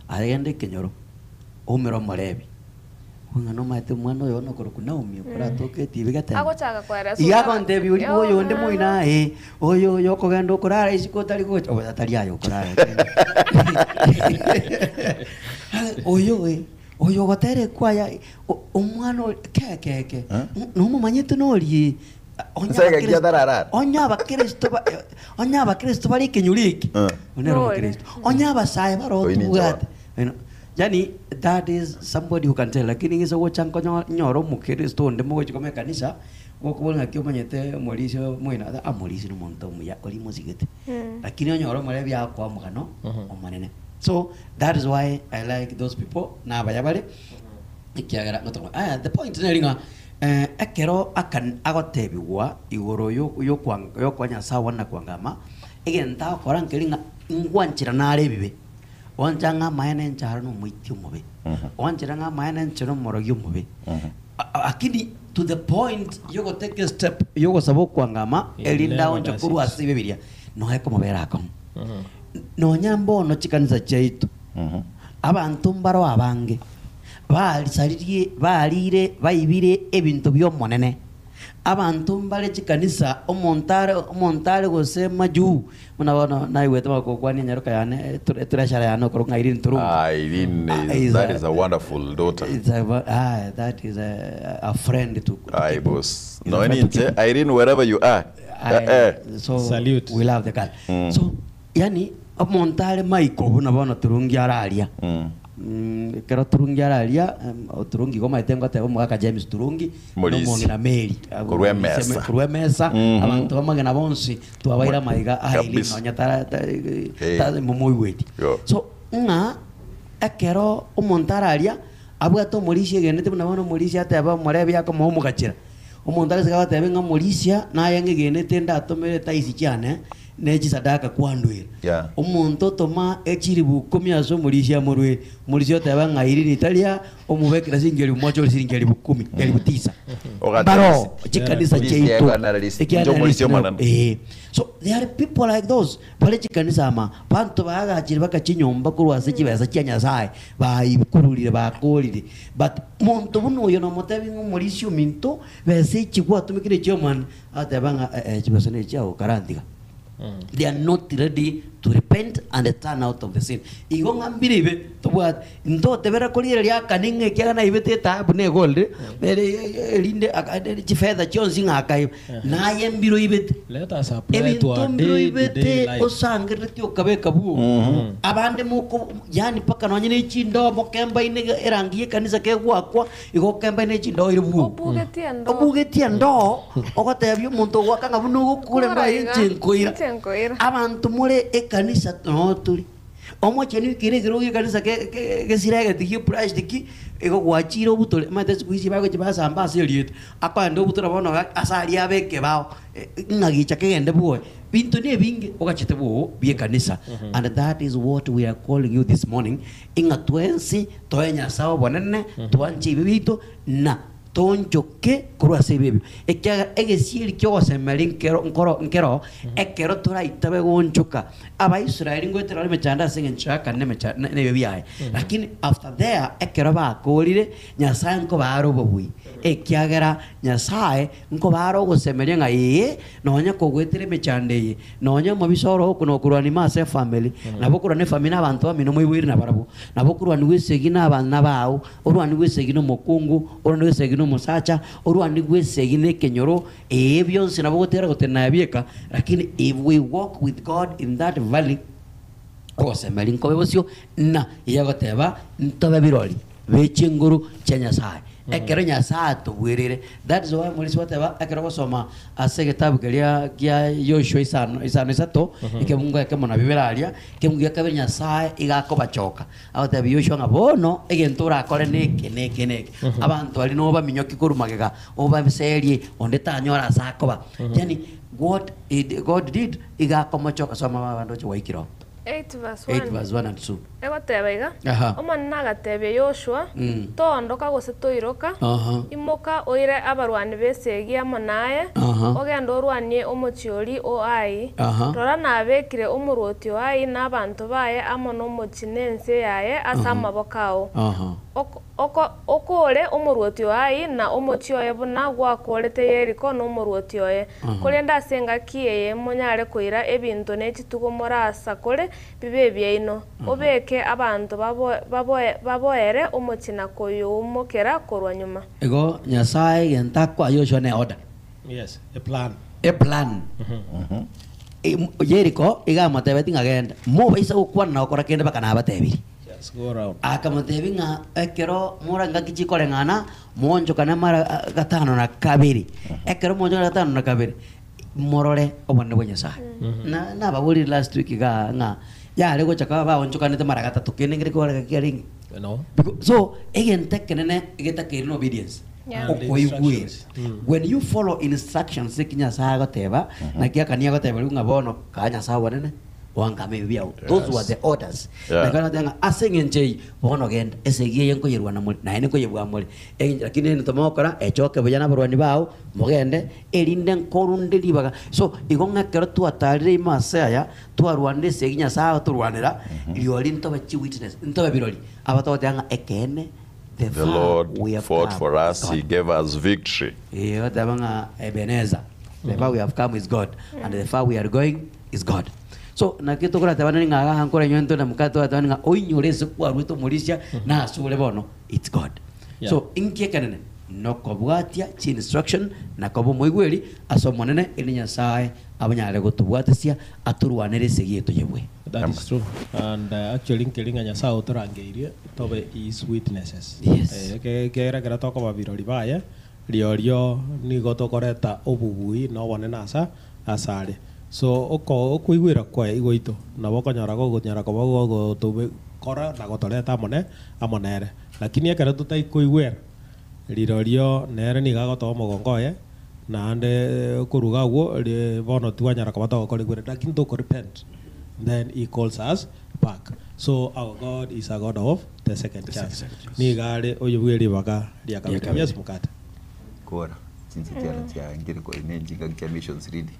aye genda ekenyoro, oumere omorebi. Ng'a nomaete omwana oyo one okorokwa Naomi okoratoke etibi getemo. Agochaka koeresa Iga otara- agontebia oria Yo, oyo onde ah. moino aye, oyo oyo okogenda okorara isiko otari gocha, oyo atari aye okorara. Oyo eh, oyo ogotera ekwaya o- omwana oria ke ke ke, Eh? nomomanyete norie eh, onye Nse gaki abakristo- atararara. onye abakristo ba- eh, onye abakristo bare ekenyoro eke, Eh. onere Nore. omokristo, onye abasae Oyo ninche barotubwate, Yani that is somebody who can tell lakini ng'ise gocha nkonyo nyore omokristo onde mogochi koma ekanisa, gokobora ng'aki omanyete omorisia moino ah omorisia na omonto omuya oria mosigete. Lakini onyore omorebi agokoa omogano omonene. So that is why I like those people na abaya bare, ekiagera ngotoma aya the point neri ng'a ekero akan agotebigwa igoro yo yokwang yokoa Nyasaye one na kwangama, egento agokora nkeri ng'a ngwanchera nare ebibe. Gwancha ng'a amaene enchara nomoiti omobe, gwanchera ng'a amaene enchera omorogi omobe. Lakini to the point yogotake a step yogosaba okwangama He erinde never aonche does korwa it. ase ebibe biria, noe komobera akong'u. Nonya mbono chikanisa chiaito, abanto mbaro abange barisaririe barire baibire ebinto bi'Omonene. Abanto mbare chikanisa, omonto are omonto are gose majuu, buna bono naigwete bagokwania enyaroka yane eture etureshara yane okorokwa ng'a Irene Turungi. Ah, Irene Ah, is, is that a- is a wonderful daughter. It's a, ah, that is a, a friend to, to Aye, keep. boss. Is a No, friend to ninche, keep. Irene, wherever you are. I, Eh, eh. so Salute. we love the girl. So yani omonto are maiko buna bono Turungi araria. Mm, ekero Turungi araria, em, Turungi igo omanyete ngoteba omogaka James Turungi, Morisi. nomong'ina Mary. Korwa emesa. Korwa emesa, abanto bamagena bonsi twabaire amaiga aye Kabisa. nonya tara ta- Eh. ta- momoigweti. Yo. So ng'a ekero omonto araria abwate omorisia egenete buna bono omorisia ateba omorebi akomoa omogachera. Omonto aresike agoteba ng'a omorisia naye ng'egenete ndatomere etaisi chiane ne chisadaka kwandwera. Yeah. Omonto otoma echiribu ikomi ase omorisia amorwere, omorisia oteba ng'a iri ritaria omobekera siringi elifu moja ore siringi elifu kumi, elifu tisa. Ogata Mbaro receipt. chikanisa Yeah. chiaito. Receipt, receipt. Ekiagera Inche omorisia receipt omonene. Eh. So there are people like those bare chikanisa ama banto baagachire baka chinyomba korwa ase chibesa chia Nyasaye baikururire bakorire but monto buna oyo nomotebi ng'a omorisia ominto besa echi gwatumekire chiomani agateba ng'a eh, eh, chibesa nechiago karantiga they are not ready to repent and turn out of the sin igo ng'a mbire ibe tobwate ntotebera korigereria akani ng'a ekiagera naibete etaabu na egold ere erinde aka- ere chifedha chionsi ng'a akaiba naye mbiro ibete Let us apply to ebinto our mbiro day to day ibete life. osangereretie okabeka buo abande moko yani mpaka nonye na echindoo mokembaine erangi ya ekanisa kegwakwa igo okembaine echindoo ere buo Obugetie endoo. Obugetie endoo, ogotebia omonto ogwaka ng'a buna ogokure Okora endoo iga, inche nkoira. inche nkoira. Abanto more ekanisa noo tore. Omochenu oikere ekerogo gi'ekanisa ke- ke- gesiregeti gie plastic, igo gwachire obutore, omanyete siku hizi bagochia basamba ase erieta, akoenda obutora bono iga ase aria abe ekebao, ng'a gicha kegende bwoye. Binto na ebinge ogachete bwogo bi'ekanisa and that is what we are calling you this morning, ing'a twensi toe Nyasae obonene, twanche ebibe biaito, na Toonchoke korwa ase ebibe ebio, ekiagera egesieri ki'ogosemeria nkero nkoro nkero ekero toraitabe goonchoka. Abaisraeli ngoetera bare emechando ase engencho y'Akani na emecha na ebibe biaye. Lakini after there ekero bakoorire, Nyasae nkobaa are obobui, ekiagera Nyasae nkobaa are ogosemeria ng'a ee, nonya kogoetera emechando eye, Nonya omobisa oro okuna okorwania ime ase efamiri, nabo okorwania efamiri na abanto bamino moiboire nabarabwo, nabo okorwanigwa esegi na abana bao, orwanigwe esegi nomokungu, orwanigwe esegi nomosacha, orwanigwe esegi nekenyoro, ee bionsi nabo ogotigara gotenena aye bieka, lakini if we walk with God in that valley, ogosemeria nkobe bosio, na eyagoteba ntobe birori be chinguru chia Nyasaye. Ekero Nyasaye atobwerire, that is why Morisi gwateba ekero ogosoma ase egetabu keria kia Yoshua isano isano isato, ekebungo ekemo na bibere aria, ekebungo gia kabere Nyasaye iga akobachoka, agotebia Yoshua ng'a bono egento orakore neke neke neke. Abanto baria nobaminyokie korwa magega, obaserie, onde tanyora ase akoba. Yaani what he God did, iga akomochoka soma baba ndoche gwaikire oo. 8 verse 8 1. verse 1 and 2. Egoteba iga, Aha. Omonene agatebia Yoshua, Toondoka gose toiroka, Aha. imoka oire abarwani b'esegi amo naye, Aha. ogende orwanie omochie oria o Ai. Aha. Rora nabekire omorwoti o Ai na abanto baye amo nomochie na ense yaye ase amaboko ao. Aha. Oko, oko, okoore omorwoti o Ai na omochie oye buna gwakoorete Yeriko na omorwoti oye. Korende ase engaki eye monyare koira ebinto ne chitugo morasakore bibe ebiaino, obeke abanto baboere omochie na koyoumokera korwa nyuma. Igo Nyasae egento akoa Yoshua ne order. Yes, a plan. A plan. Yeriko iga amotebetie ng'a genda, mobaisa gokwana na gokora kende mpaka nabatebirie. Yes, go round. Akamotebia ng'a ekero more ngaki chikoreng'ana, moonchokane mara gatano na kabere. Ekero moonchokane gatano na kabere, morore obonene bwa Nyasaye. Na nababorire last week igaa ng'a yare gocha koba baonchokanete mara gatato kende nkere kore kiarenge. No. Because so egento ekenene getakeire na obedience. Yeah. And Okoigwera. instructions. Mm. When you follow instructions eki Nyasaye agoteba, naki akania agoteba riu ng'a bono kaa Nyasaye obonene, oangame ebibe biao. Those were the orders. Yeah. Lakini agoteba ng'a ase eng'encho eyio, bono genda, esegi eye nkoyerwana more, naende nkoyebua more. Eng'encho lakini egento mogokora, echoke buya na abarwani bao, mogende, erinde nkorunde ribaga. So, igo ng'a ekero twatarire ime ase aya, twarwanire esegi Nyasaye agotorwanera, rirorio ntobe chiwitness, ntobe birori, aba togoteba ng'a ekeene, the The far Lord we have fought come for is us, he God. gave us victory. Eh, oteba ng'a Ebenezer, the far we have come is God, and the far we are going is God. So naki tokoratebane ng'a iga nkore inwe ntore na mokate toratebane ng'a oinyore ase kwarwete omorisia na ase ore bono, it's God. Yeah. So inki ekenene? Nokobwatia chi-instruction na koba omoigweri ase Omonene erinde Nyasae abanyare gotobwatesia atorwanere esegi yaito yebwe. That is true. And uh, actually nkeri ng'a Nyasaye otorangeirie tobe his witnesses. Yes. Eh, eke- ekiagera ekero tokoba birori baye, riorio nigo tokoreta obobui na obonene asa asare. So oko okoigwera kwaye gwaito nabo okonyora gokonyara koba gogotobe kora na gotoreta amo ne amo nere. Lakini ekero totaikoigwera, rirorio nere nigo agotoa omogongo oye, naende koruga agwo ri bono twanyara koba togokorigwera lakini toko repent then he calls us back. So our God is a God of the second chance. Nigo are oyo bwe ribaga ria kabere. Yes mokate. Kora, chinse chiane chiangire korina enchingaki chia missions ready.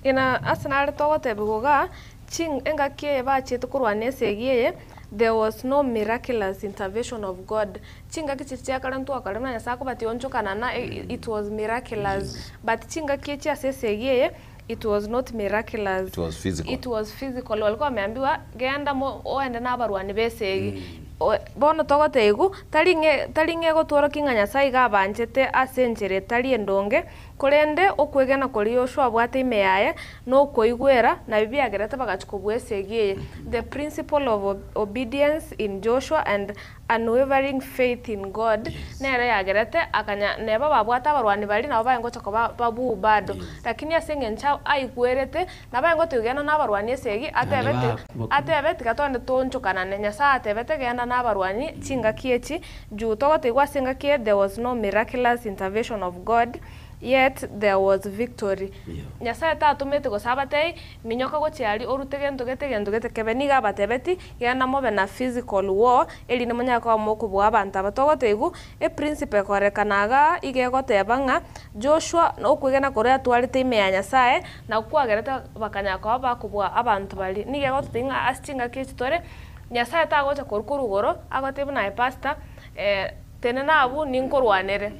Ina ase nare togotebigwa iga, ching engaki eye bachiete korwana esegi eye, there was no miraculous intervention of God. Chingaki chiria chia kare ntwakore buna Nyasaye akobatia onchokana na it was miraculous. But chingaki echi ase esegi eye, it was not miraculous. It was physical. It was physical. Walikuwa wameambiwa, genda mo oende na abarwani ba esegi. O bono togotebiwa, tari ng'e tari ng'e egotworokia ng'a Nyasaye iga abanchete ase enchera etari endonge, Korende okwegena koria Yoshua abwate ime yaye, na okoigwera, nabio biagerete bagachia kobua esegi eye. The principle of obedience in Joshua and unwavering faith in God nere yagerete akanya neba babwate abarwani baria nabo baye ngocha koba babuu bado. Lakini ase eng'encho aigwerete, nabo aye ngotoigwa genda nabarwani esegi, atebete atebe tiga togende toonchokanane. Nyasaye atebete genda nabarwani chingaki echi Juu togotigwa ase engaki eye there was no miraculous intervention of God, yet there was victory. Nyasaye tatomete gose abatebie, minyoka gochia aria orute gento gete gento gete kebe. Nigo abatebeti, genda mobe na physical war, erinde monyare koba mokobua abanto aba. Togotebiwa, eprinciple ekorekana igaa iga egoteba ng'a Joshua okwegena koria atwarete ime ya Nyasaye, nakwo kwagerete bakanyara koba bakobua abanto baria. Nigo egototebia ng'a ase chingaki echi tore, Nyasae tagocha korwa korwa igoro, agotebie buna aye pastor, tenena abwo ninkorwanere.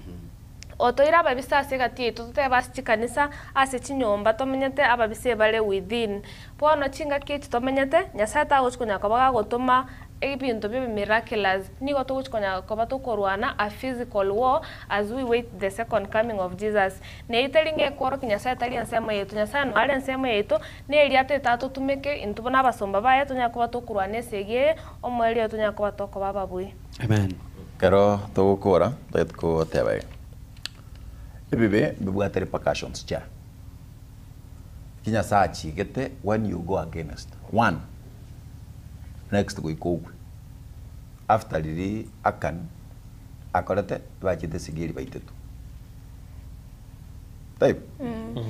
Otoire ababisa ase egati yaito totebe ase chikanisa, ase chinyomba tomenyete ababisa ebare within. Bono chingaki echi tomenyete, Nyasae tagochi konya koba gagotoma ebinto bibe miraculous, nigo togochi konya koba tokorwana a physical war as we wait the second coming of Jesus. Neyio teri ng'a ekworokia Nyasae tari ensemo yaito, Nyasae noyo are ensemo yaito, Neria totatotumeke intwe buna abasomba baye, tonyare koba tokorwana esegi eye, omoerio oye tonyare koba tokoba ababui. Amen. Ekero togokora, totagete koteba iga, ebibe mbibwate repercussions chiaye. Eki Nyasaye achigete when you go against, one, next goika okwe. After riria Achan akorete, ebachete esegi eria baitetwe. Taibo?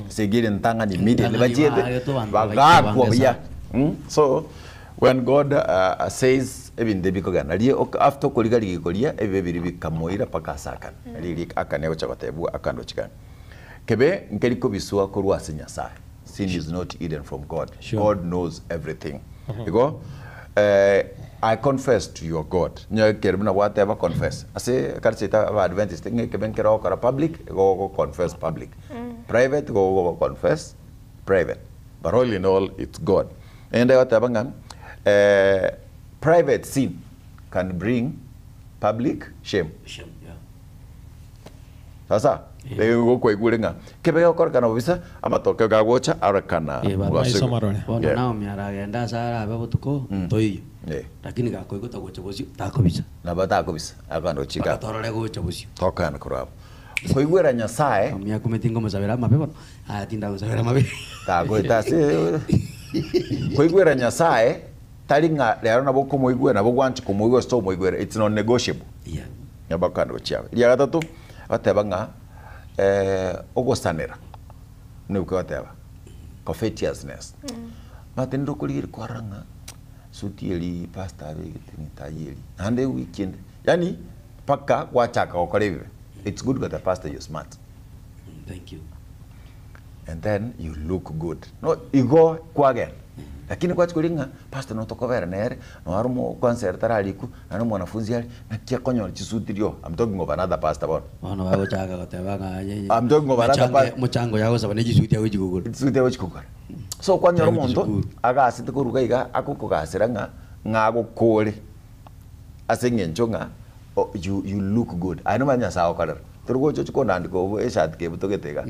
Esegi ere ntang'ani immediately Entang'ani bachiete baagete abanto bagaika bagaakwa abange buya. sana. So when God says ebinto ebi bikogenda riria ok after okoriga rigiko riria ebibe biria bikamoira mpaka ase akane. Riria rik akane ogocha gotebwa akane ochikane. Kebe nkeri kobiswa korwa ase Nyasaye. Sin is not hidden from God. Sure. God knows everything. Igo I confess to your God. Onye ekero buna gwateba confess. Ase ekanisa yaito aba Adventist ng'a ekebe nkere ogokora public, igo ogo confess public. Private igo ogo confess private. But all in all it's God. Naende egoteba ng'a private sin can bring public shame. Shame, yeah. Sasa igo kwaigure ng'a kebe gegokorekana bobisa, amatokeo gagocha arorekana Eh, baba. mogaso Maiso igoro. marore. Bono Yeah. Naomi aragende ase arabe botuko, ntoiyo. Eh. Lakini gakoigwa tagocha bosio, takobisa. Nabo takobisa, akogenda gochika Mpaka torore gocha bosio. tokogenda korwa abwo. Koigwera Nyasaye Naomi akumeti ngomosabera amabe bono, aya tindagosabera amabe. tagoeta ase koigwera Nyasaye tari ng'a rero nabo okomoigwera nabo gwancha komoigwera gose tomoigwera, it's non negotiable. Yeah. Nabo akogenda gochia abwo. Eria gatato, agateba ng'a ogosanera, buna ebuku egoteba, covetousness. Omanyete ninde okorigereria kwarora ng'a suti eria pastor abegete netai eria, naende ewiki ende, yaani mpaka gwachaka gokora ebibe. It's good goteba pastor you're smart. Thank you. And then you look good. No, igo kwagenda. Lakini gwachia koria ng'a pastor notokobera nere, naro omo kwanza ere tararikwa, naende omwanafunzi are, naki akonyora chisuti rio. I'm talking of another pastor bono. Bono bagochaka goteba ng'a nye- I'm talking of another mechango- pastor. mochango yagosaba ne chisuti agochi kogora. Chisuti agochi kogora. So kwanyora Agochi omonto, sukuru. agasete koruga iga, agokogasera ng'a, ng'a agokore ase eng'encho ng'a o- you, you look good. Aye nomanye Nyasaye agokorera. Tori gocha ochie kondandika obo eshati kebutogete iga,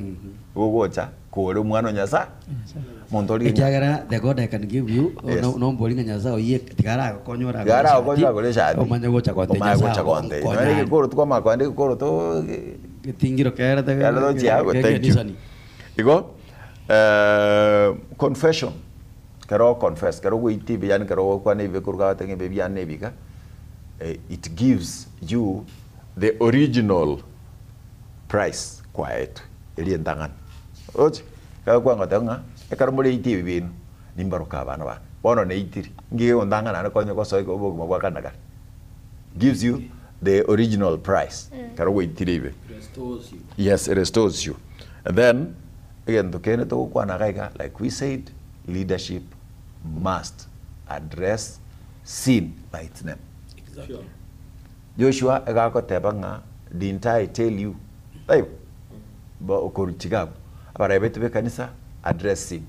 gogocha kore omwana o Nyasaye, monto oria ng'a Ekiagera the God I can give you, Yes. no- nombori ng'a Nyasaye oyie tiga aragokonye oragore Tiga aragokonye eshati, oragore eshati, omanye gocha gontebia omanye Nyasaye gocha gontebia. ogonkonya Nonya aye. egekoro twamanya kogenda egekoro to Getingiro kerete Kere tochia agwo, thank you. kegenisani. Igo confession, ekero ogoconfess, ekero ogoita ebibe yaani ekero ogokwana ebibe korwa goteba ng'a ebibe biane nebi iga, it gives you the original price kwaetwe, eria entang'ani. Oroche? Ekero kwanga goteba ng'a ekero moreite ebibe biaino, nimbaroke abana bane. Bono neitire, nki kegontang'a naende konya gosoa obogima bwa kare na kare? Gives you the original price ekero gwaitire ebibe. Restores you. Yes, it restores you. And then, egento kende togokwana iga iga, like we said, leadership must address sin by its name. Exactly. Joshua iga agoteba ng'a didn't I tell you? Taibo? Bo okorwa chiga abwo. Abarebeti b'ekanisa address sin.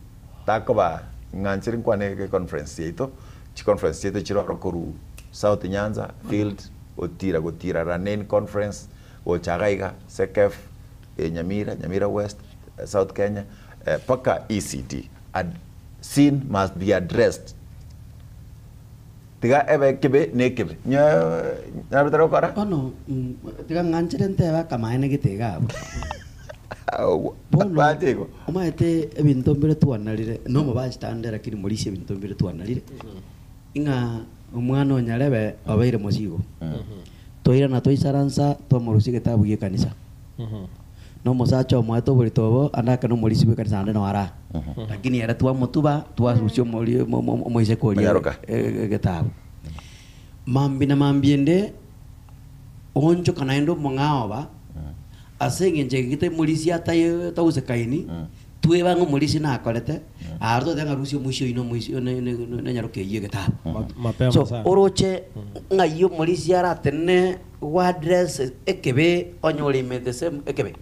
Takoba ng'a nchire nkwane econference yaito, chiconference chiaito chire oro korwa South Nyanza, field, gotira gotira Ranen conference, gocha iga iga, Sekef, Nyamira, Nyamira West, South Kenya, mpaka ECD. Ad sin must be addressed. Tiga ebe ekebe na ekebe. Nyabe tari gokora? Bono tiga ng'anchere ntebe akamaene gete iga abwo. Agwo. Bono Banche igo. omanyete ebinto mbire twanarire, nomobachete ande lakini morisia ebinto mbire twanarire, ng'a omwana o nyarebe obeire mosigo. Twairana twaisaransa twamorusia egetabu gia ekanisa. Na omosacha omoete oborito obo, ande ake nomorisia bw'ekanisa naende noo araa. Lakini ere twamotuba, twarusia omori omo- omo- omoiseke oria Onyaroka. egetabu. Mambia na mambia ende, oonchoka naende omong'ao oba, ase eng'encho ege temorisia atai tausekaini, tweba ng'a omorisia nakorete, aro totebe ng'a rusia omoisia oyio na omoisia ne- ne- ne- nenyaroka eyio egetabu. Mapema So, sana. oroche ng'ai omorisia aratenene Gwaddress ekebe onye ore the same ekebe.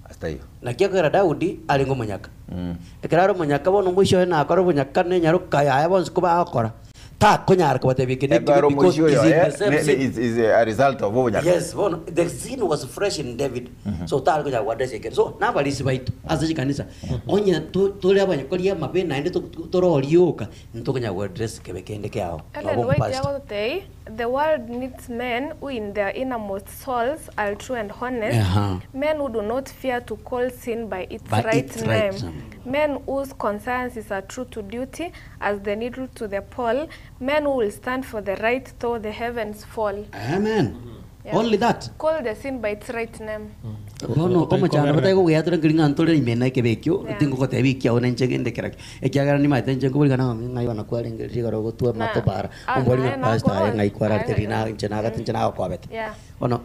Ase taiyo. Naki ekogera Daudi arenge omonyaka. Ekero are omonyaka bono omoisia oye nakore obonyaka na enyaroka yaye bonsi kobagokora, takonyara kobatebia eke nekibe Ekero because omoisia oyo is in oye the same ne- ne- sin. is, is a result of obonyaka. Yes, bono the sin was fresh in David. So tare konyara gwaddress ekere. So nabarisi baito ase chikanisa, onye to- tore abanyakori amabe naende to- to- tororioka, ntokonyara gwaddress kebe kende kiao. Ellen Nobo White omopastor. agototebia, The world needs men who in their innermost souls are true and honest, Aha. men who do not fear to call sin by its By right its right name, name. men whose consciences are true to duty as the needle to the pole, men who will stand for the right though the heavens fall. Amen. Yeah. Only that. Call the sin by its right name. Bono omochando batari kogoyatora nkeri ng'a ntore ime na ekebe ekio, Yeah. tingogotebia ekiao na inche gende kera ki. Ekiagera nimaete inche nkoborigana ng'a ng'ai bono kwarenge rigoro ogotwa Na- amatobara, ah, ombori naye ng'a pastor aye nakoro- ng'ai kwararete aye riria na inche nagati inche nagokobete. Yeah. Bono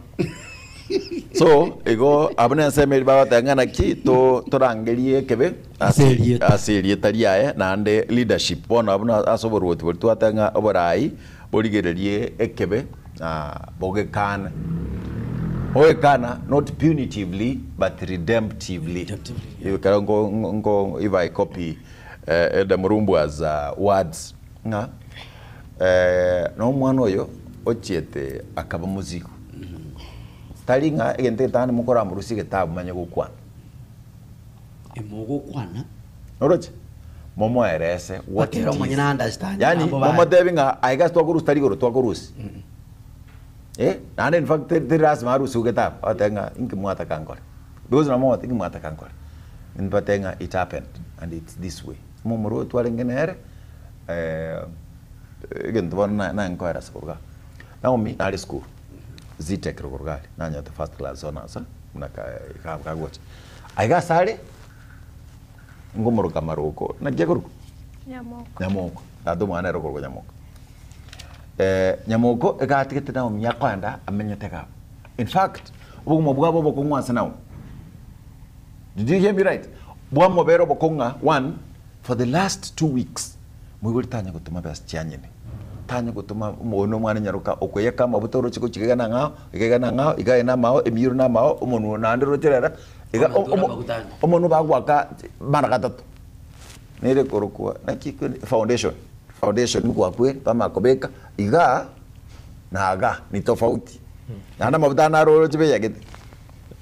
So igo abwo nensemo eria bagoteba ng'a naki to torangerie ekebe Ase erieta. ase erieta riaye naende leadership bono abwo na ase oboruoti boria twateba ng'a oborai borigererie ekebe na bogekane. Ogekana not punitively but redemptively. Redemptively, yeah. Ekero nko nko if I copy Elder Murumbwa's words ng'a na omwana oyo ochiete akaba mozigo. Tari ng'a egento egetang'ani mokoramorusie egetabu manye gokwana. Emogokwana. Oroche? Momoerese what Mpaka it ere is. omonyene understand Yaani mambo baye. momotebi ng'a aye gasi twakorusia tari igoro twakorusia. Eh, naende in fact teri teri lasima arusiwe getabu, agoteba ng'a inki mwataka nkore? Because nabo mogoteba inki mwataka nkore? Mbatebe ng'a it happened and it's this way. Omomura oyo twarenge nere, egento bono na naye nkoeresa korwa igaa. Naomi nare esukuru, Zetech rogoro iga aria, nanyorete first class honours buna ka iga kagocha. Aiga ase are, ngomoroka amaroko, naki akorokwa? Nyamoko. Nyamoko, tata omwana nere okorokwa Nyamoko. Nyamoko iga atigete Naomi akoenda amenyete iga abwo. In fact, obogima bwabo obokong'u ase Naomi. Did you hear me right? Bwamobera obokong'u ng'a one, for the last 2 weeks, moibori tanya gotoma besa chianyene. Tanya gotoma oyo na omwana nyaroka okoyeka amabuta oroche gochia iga na ng'ao, iga iga na ng'ao, iga aye na amao, emioro na amao, omonwe naende oroche rero, iga Omonto ore amaguta ande. omonwe bagoaka mara gatato. Nere korokwa naki kwende foundation, foundation ngoakwe bamanya kobeka igaa na igaa ni tofauti. Naende amabuta ande aro oroche beyagete.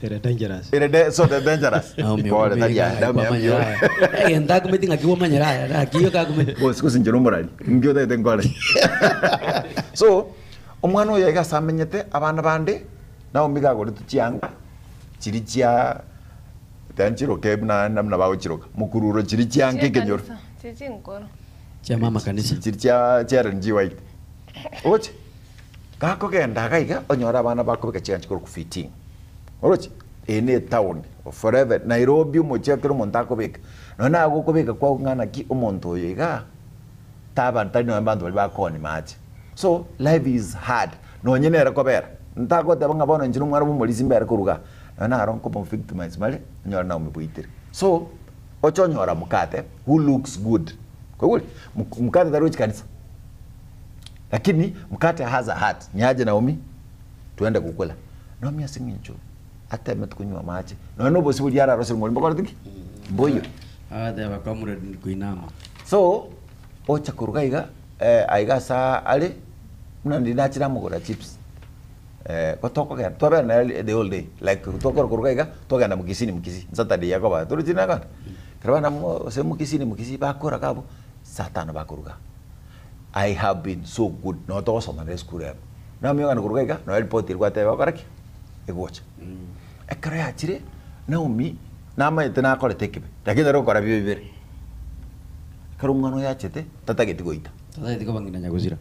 Ere dangerous. Ere de so de dangerous. Pole tari aya, Naomi ambiore. Egento akumeti ng'aki kwamanyera aya, naki igo kakumeti. Gose gose inche nomorari, ninki otagete nkore? So, omwana oyo iga ase amenyete, abana bande, Naomi iga agoretwe chianga, chiria chia teba nchiroke buna buna bagochiroka, mokururo chiria chianga ekenyoro. Chi'ekanisa, chiria chinkoro. Chia mama kanisa. Chiria chia chia Ellen G. White. Oche, gakogenda iga iga, onyore abana bakobeka chianga chikorokwa fitting. Oroche? Eye ne etown, forever, Nairobi omochie ekero omonto akobeka, nonye naye gokobeka kwago ng'a naki omonto oyo igaa, taba tari nonye abanto baria bakoonia mache. So, life is hard, nonye nere kobera, ntagoteba ng'a bono inche na omwana bwa omorisia mbere korwa igaa, nonye naro nkomo victimize bare, onyore Naomi bwaitire. So, oche onyora mokate who looks good, kwaigure? Mokate tari gochia kanisa, lakini mokate has a heart, niaje Naomi? Twende gokula. Naomi ase eng'encho atemete konywa amache, nonya na obosio boria ararosire ng'ori mbokorete ki? Mboiyo. Agateba comrade nkoinama. So, ocha koruga iga, eh, aiga ase are, buna ndiri nachire namogorera chips, eh, ko tokogenda, twabera nere the whole day, like twakora koruga iga, twagenda mukisii ni mukisii, saturday yakoba, torochi nagana? Ekero bana mo gose mukisii ni mukisii, bakora iga abwo, saa tano bakoruga. I have been so good, nonye togosoma nere esukuru emo. Naomi ogenda koruga iga, nonya report eria gwateba gokora ki? Egocha. Ekero yachire, Naomi namanyete nakorete ekibe, lakini tari gokora bibe bibere. Ekero omwana oyo achete, tatageti goita. Tatageti koba ng'ina nyagosira.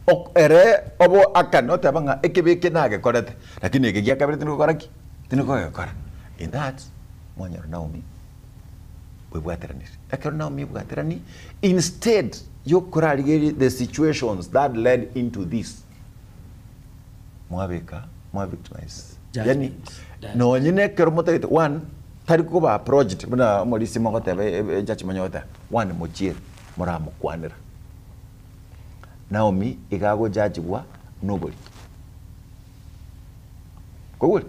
Ok ere obo akane oteba ng'a ekebe eke nagekorete, lakini eke gia kabere tindi gokora ki? Tindi kogekora. In that, mwanyora Naomi bwebwateranire. Ekero Naomi ebwaterani, instead yokorarigereria the situations that led into this, mwabeka mwa victimize. Yani, Judgments. nonye na ekero motagete, one, tari koba approached buna omorisia mogoteba ejaji monye goteba, one mochiere moramokwanera. Naomi iga agojudgigwa na oborito. Kwaigure?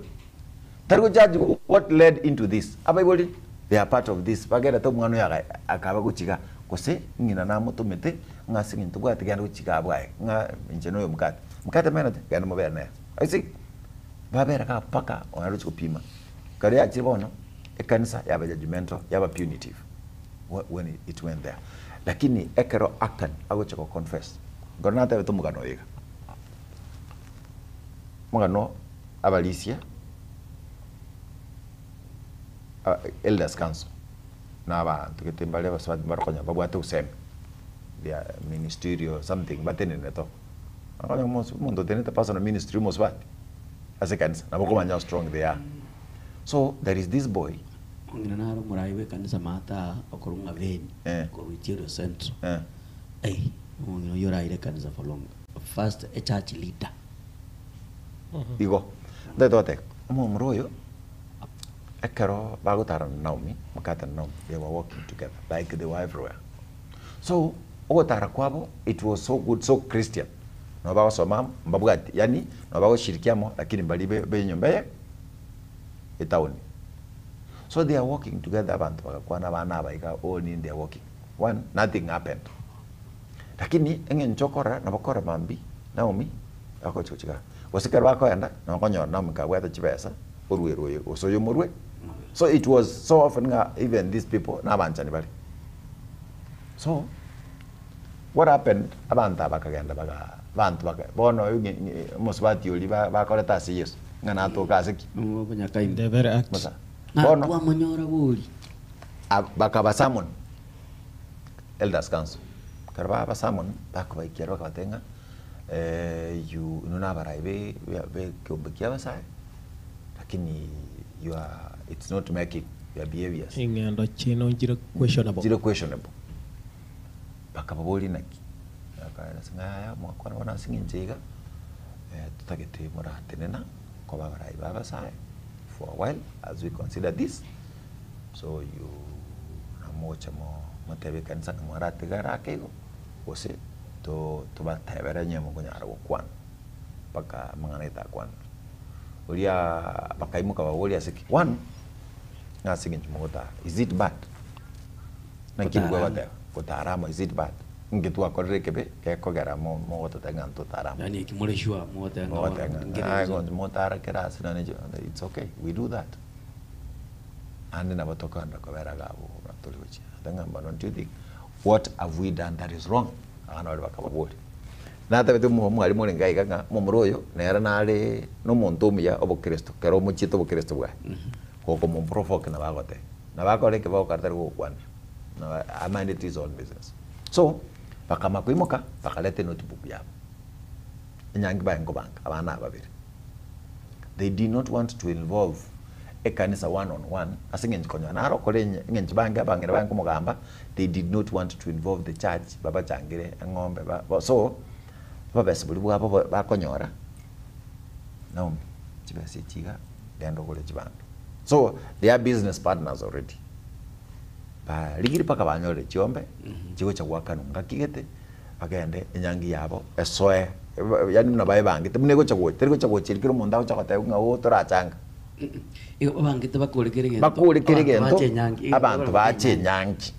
Tari gojudgigwa what led into this. Abaibori they are part of this, bagerete omwana oyo aga akaba gochiga gose ng'ina namotomete ng'a ase eng'encho tobwate genda gochiga abwo aye ng'a inche noyo mokate. Mokate amenete genda mobere nere. You see? Babera iga mpaka onye aroche gopima. Ekero yachire bono, ekanisa yaba judgemental, yaba punitive when it went there. Lakini ekero Achan agocha go confess, nkoro natebete omogano oyo iga, omogano abarisia, elders council, na abanto gete mbare abasubati mbare konya babwate obosemi, their ministerial something batenenete oo. Okonya omonto otenenete personal ministry omosubati, ase ekanisa, nabo okomanya how strong they are. So there is this boy. Ong'ina nare omorai bw'ekanisa maate aa okorwa ng'a Veni, Eh. korwa Itielo Central. Eh. Ei, omong'ina oyio oraire ekanisa for long. First a church leader. Igo, ntagete goteba, omomura oyo, ekero bagotara na Naomi, mokate na Naomi, they were walking together like they were everywhere. So, ogotara kwabo, it was so good, so Christian. Nabo bagosoma amo, mbabwati, yaani nabo bagoshiriki amo, lakini mbari be be enyomba eye, etaoni. So they are walking together, abanto bagakwana abana aba iga oh nini they are walking. One, nothing happened. Lakini eng'encho okora, nabo okora mambia, Naomi. Bagochi gochia igaa. Gose ekero bakoenda, nabo okonyora Naomi kabwate chibesa, orwere oyo gose oyo omorwe. So it was so often ng'a even these people na abanchani bare. So, what happened, abanto aba bakagenda baga abanto baka bono omosubati oria ba bakorete ase Yeso, ng'a natoke ase ki? Obonyakaini. The very act. Musa. Bono Natwamonyora bori. ab- bakaba summon elders council. Ekero baba summon, bakobaikia aro bakabatebia ng'a you inwe na abarai be be ekeombe kia abasae, lakini you are it's not making your behaviours. Eng'endo chiaino nchire questionable. Chire questionable. Bakababoria naki, bakaeresa ng'a yaya mwakwana bono ase eng'encho iga, totagete moratenena koba abarai ba abasae for a while as we consider this, so you namogocha mo motebe ekanisa ng'a mwaratigare ake igo, gose to tobatebere onye mokonyara gokwana mpaka amang'ana gete akwanire. Oria bakaimoka baboria ase ki? One, ng'a ase eng'encho mogotara, is it bad? Naki Gotara amo. goteba, gotara amo is it bad? Inki twakorire ekebe gekogera mo mogototebia ng'a ntotare amo? Yaani eki more sure mogoteba ng'a Mogoteba bono ng'a nkere aye inche. gonsi motara kera ase nonye inche it's okay, we do that. Naende nabo tokogenda kobera iga abwo buna tori gochia. Ate ng'a bono do you think what have we done that is wrong? Abana baria bakababoria. Natabete omo omwalimu orenge iga ng'a omomura oyo nere nare na omonto omuya obokristo, kero omochiete obokristo bwaye, gokomoprovoke nabo agoteba. Nabo akore ekebe ogokora tari gogokwanera, nabo amindete his own business. So, bakamanya koimoka, bakareta enotebook yabo, enyangi baye nkobanga abana aba babere. They did not want to involve ekanisa one on one, ase eng'encho konyora naro okore enye eng'encho bange abang'ina baye nkomogamba, they did not want to involve the church babachangere eng'ombe ba ba so, obobesa boria bwabo bo bakonyora, Naomi, chibesa echi iga, genda ogore chibando. So, they are business partners already. Barigirie mpaka banyorire chiombe, chigocha goakanwa ngaki gete, bagende enyangi yabo esoe, yaani buna baebangete, buna egocha gocha, teri gocha gocha erio kera omonto agocha goteba ng'a ooh torachanga. Igo babangete bakore kera egento, Bakore kera abanto egento, bache enyangi, igo abanto bakore bache enyangi.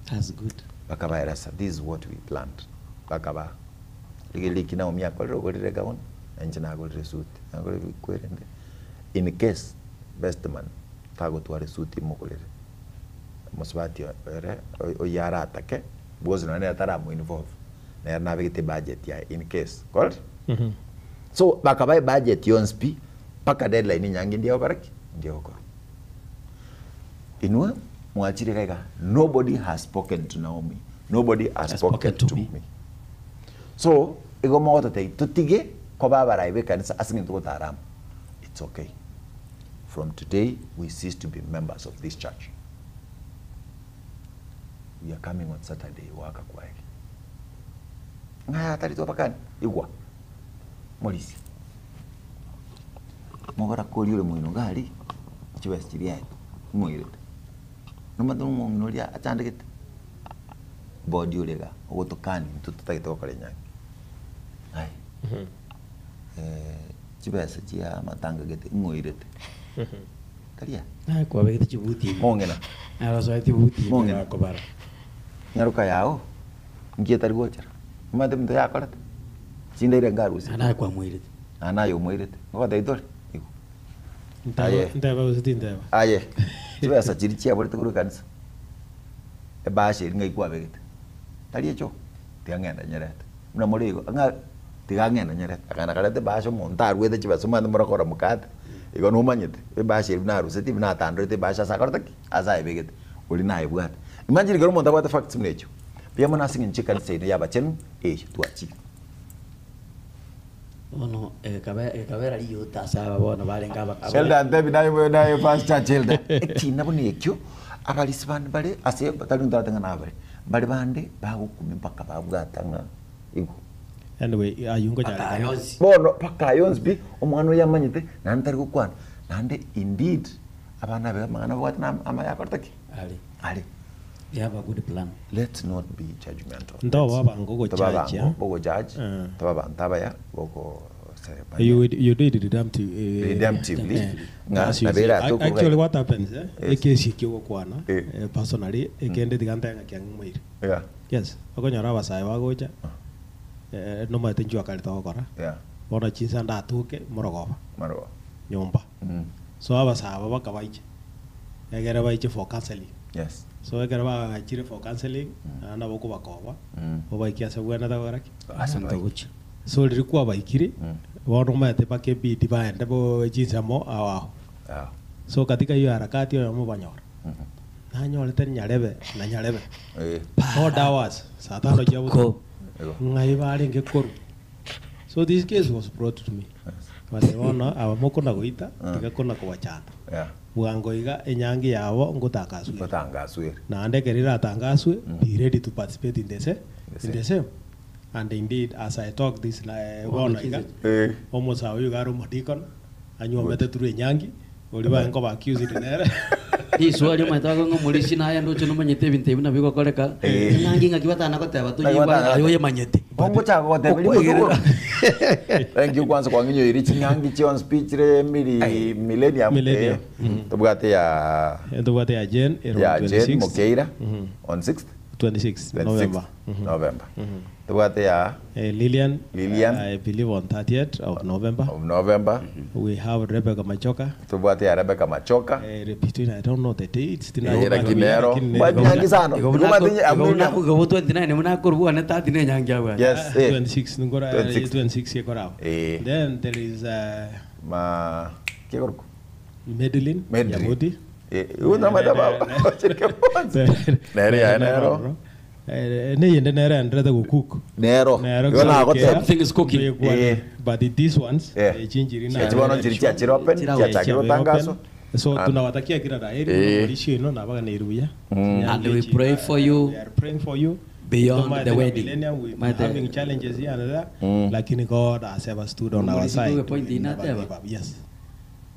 That's good. Bakabaeresa, this is what we planned. Bakabaa. Rigereria eki Naomi akorire, ogorire egauni, na inche nagorire esuti, nagorire ebikwerende, in case best man tagotwara esuti imogorere, omosubati ere oyio aratake, because nonye nere taramo involve, nere nabegete ebudget yaye in case, korora? So bakabaa ebudget yonsi pi, mpaka deadline enyangi ndiye gokora ki? Ndiye gokorwa. Inwe mwachire iga iga, nobody has spoken to Naomi, nobody has spoken to me. So, igo mogototebia totige koba abarai b'ekanisa ase eng'encho togotara amo, it's okay. From today we cease to be members of this church. We are coming on Saturday goaka kwaheri. Ng'a tari twabakani, igwa, morisia. Mogora koria ore moino iga aria, chibesa chiria aete, imoirete. Nomanyete omong'ina oria achandegete, body oria iga, ogotokani intwe totagete gokora enyangi. Aye, chibesa chia amatanga gete ing'oirete. Tari aya? Naye kwabegete chibuti ime. Mong'ina. Naro osoete chibuti ime Mong'ina. bakobara. Nyaroka yao, nki etari gochera? Omanyete ebinto yakorete? Chindaire nkarusia. Naye kwamoirete. Naende aye omoirete. Ngogotebia tore? Igwa. Nteba Aye. nteba gose tinteba. Aye, chibesa chiria chiaborete korwa ekanisa, ebahasha eria ng'ai kwabegete? Tari echo? Tiga ng'ende nyerete. Buna more igo, ng'a tiga ng'ende nyerete. Akagenda akareta ebahasha omonto arwete chibesa omanyete morakora mokate, igo nomanyete, ebahasha eria buna arusetie, buna atandorete ebahasha ase akorete ki? Ase ayebegete, oria nayebwate. Imagine ekero omonto abwate facts buna echio, mbuya mono ase eng'encho ekanisa eye y'abachenu, eye twachire. Bono egekaba egekabera riyuta ase aba bono barenge aba aba Elder ntebi naye naye first church elder ekina buna ekio abarisi bande bare ase tari ntarate ng'a nabare mbare bande bagokumia mpaka babwata ng'a igo. Anyway, aywo mpaka nkonyarekana. ayonsi. Bono mpaka ayonsi pi omwana oyo amanyete naende tari gokwana naende indeed abana abe amang'ana babwate na amaya akorete ki? Are. Are. They have a good plan. Let's not be judgmental. Ntoba abango Tobe ogochachia. abango bogo judge, Eh. tobe abanto abaya boko You, you do it redemptive, eh, Redemptively, eh, ng'a as you nabo see. eratoke Actually iga. what happens eh, Yes. ekesi ekio ogokwana Eh. eh, personally ekende tiga ntae ng'a kiang'imoire Yeah. yes okonyora abasae bagocha. Eh, nomanyete inchuo akare togokora, Yeah. bono chinsa ndatoke morogoba Marogoba. nyomba. Mm. So abasae aba bakabaiche, egere baiche for counseling. Yes. So ekero bagachire for counseling, naende nabo okobakoba, Mm. obaikie ase bwenerete gokora ki? Ase Abanto gochia. So riria kwabaikire, Mm. bono omanyete mpaka ebidi baende bo chinsemo ao ao. Ah. So katika hiyo harakati oyomo obanyora. Mhm. Nanyorete nyarebe na nyarebe. Eh. Odd hours, saa tano chia Botuko. botuko. Igo. Ng'ai barenge korwa. So this case was brought to me. Yes. But bono aba mokona goita, Ah. tiga kona kobachanda. Yeah. Bwango iga enyangi yabo ngotangaswe. Gotangaswere. Naende ekero iratangaswe, be ready to participate in the same, The in the same. And indeed, as I talk this, eh, bono iga, Eh. omosae oyo iga are omodikon, anywomete through enyangi, oria baye nkoba accused nere. Riswali omanyete bakong'a omorisia naye ndoche nomanyete ebinto ebi nabio bigokoreka. Eh. Enyangi ng'aki batana goteba Naki toyigwa batana- aye oyemanyete. Bongochaka goteba rimo Okoegerera. Thank you kwanza kwang'inyoirie ching'angi chionsi pi chire miri millennium. Millennium. Eh, Tobwate ya Ntobwate ya Jane, ere on ya Jane 26th. Mokeira on 6th 26 26th November. November. Tobwate ya Eh, Lilian, Lilian. I believe on 30th of November. of November. We have Rebecca Machoka. Tobwate ya Rebecca Machoka. Eh, between, I don't know the dates. Eh, lakini nero. Banyangi sana. Igo Igo matinye- amuna- igo 29 munakorwa ne 30 ne enyangi abwate. Yes, eh. 26 ngora 26. 26 yekorao. Eh. Then there is Ma kegorku. Madeline Madeline. Yamudi. Eh, una madaba. Nere ya nero. Eh, neyende nere endrete gukuk. Nero. Nero Igo nagoteba. Something is cooking. Eh. But these ones, Eh. eh, chinjiri na. Echi bono chiri chiachire open, Chira- chiachakire gotangaswa. So And- tunawatakia kila la heri Eh. murisho ino nabaganirwe buya. And we pray for you We are praying for you beyond Tomaete the na wedding. millennium, we've been Maete- having challenges here and there. Lakini God has ever stood on our Murisho side. kuwe point We never inateba. give up. Yes.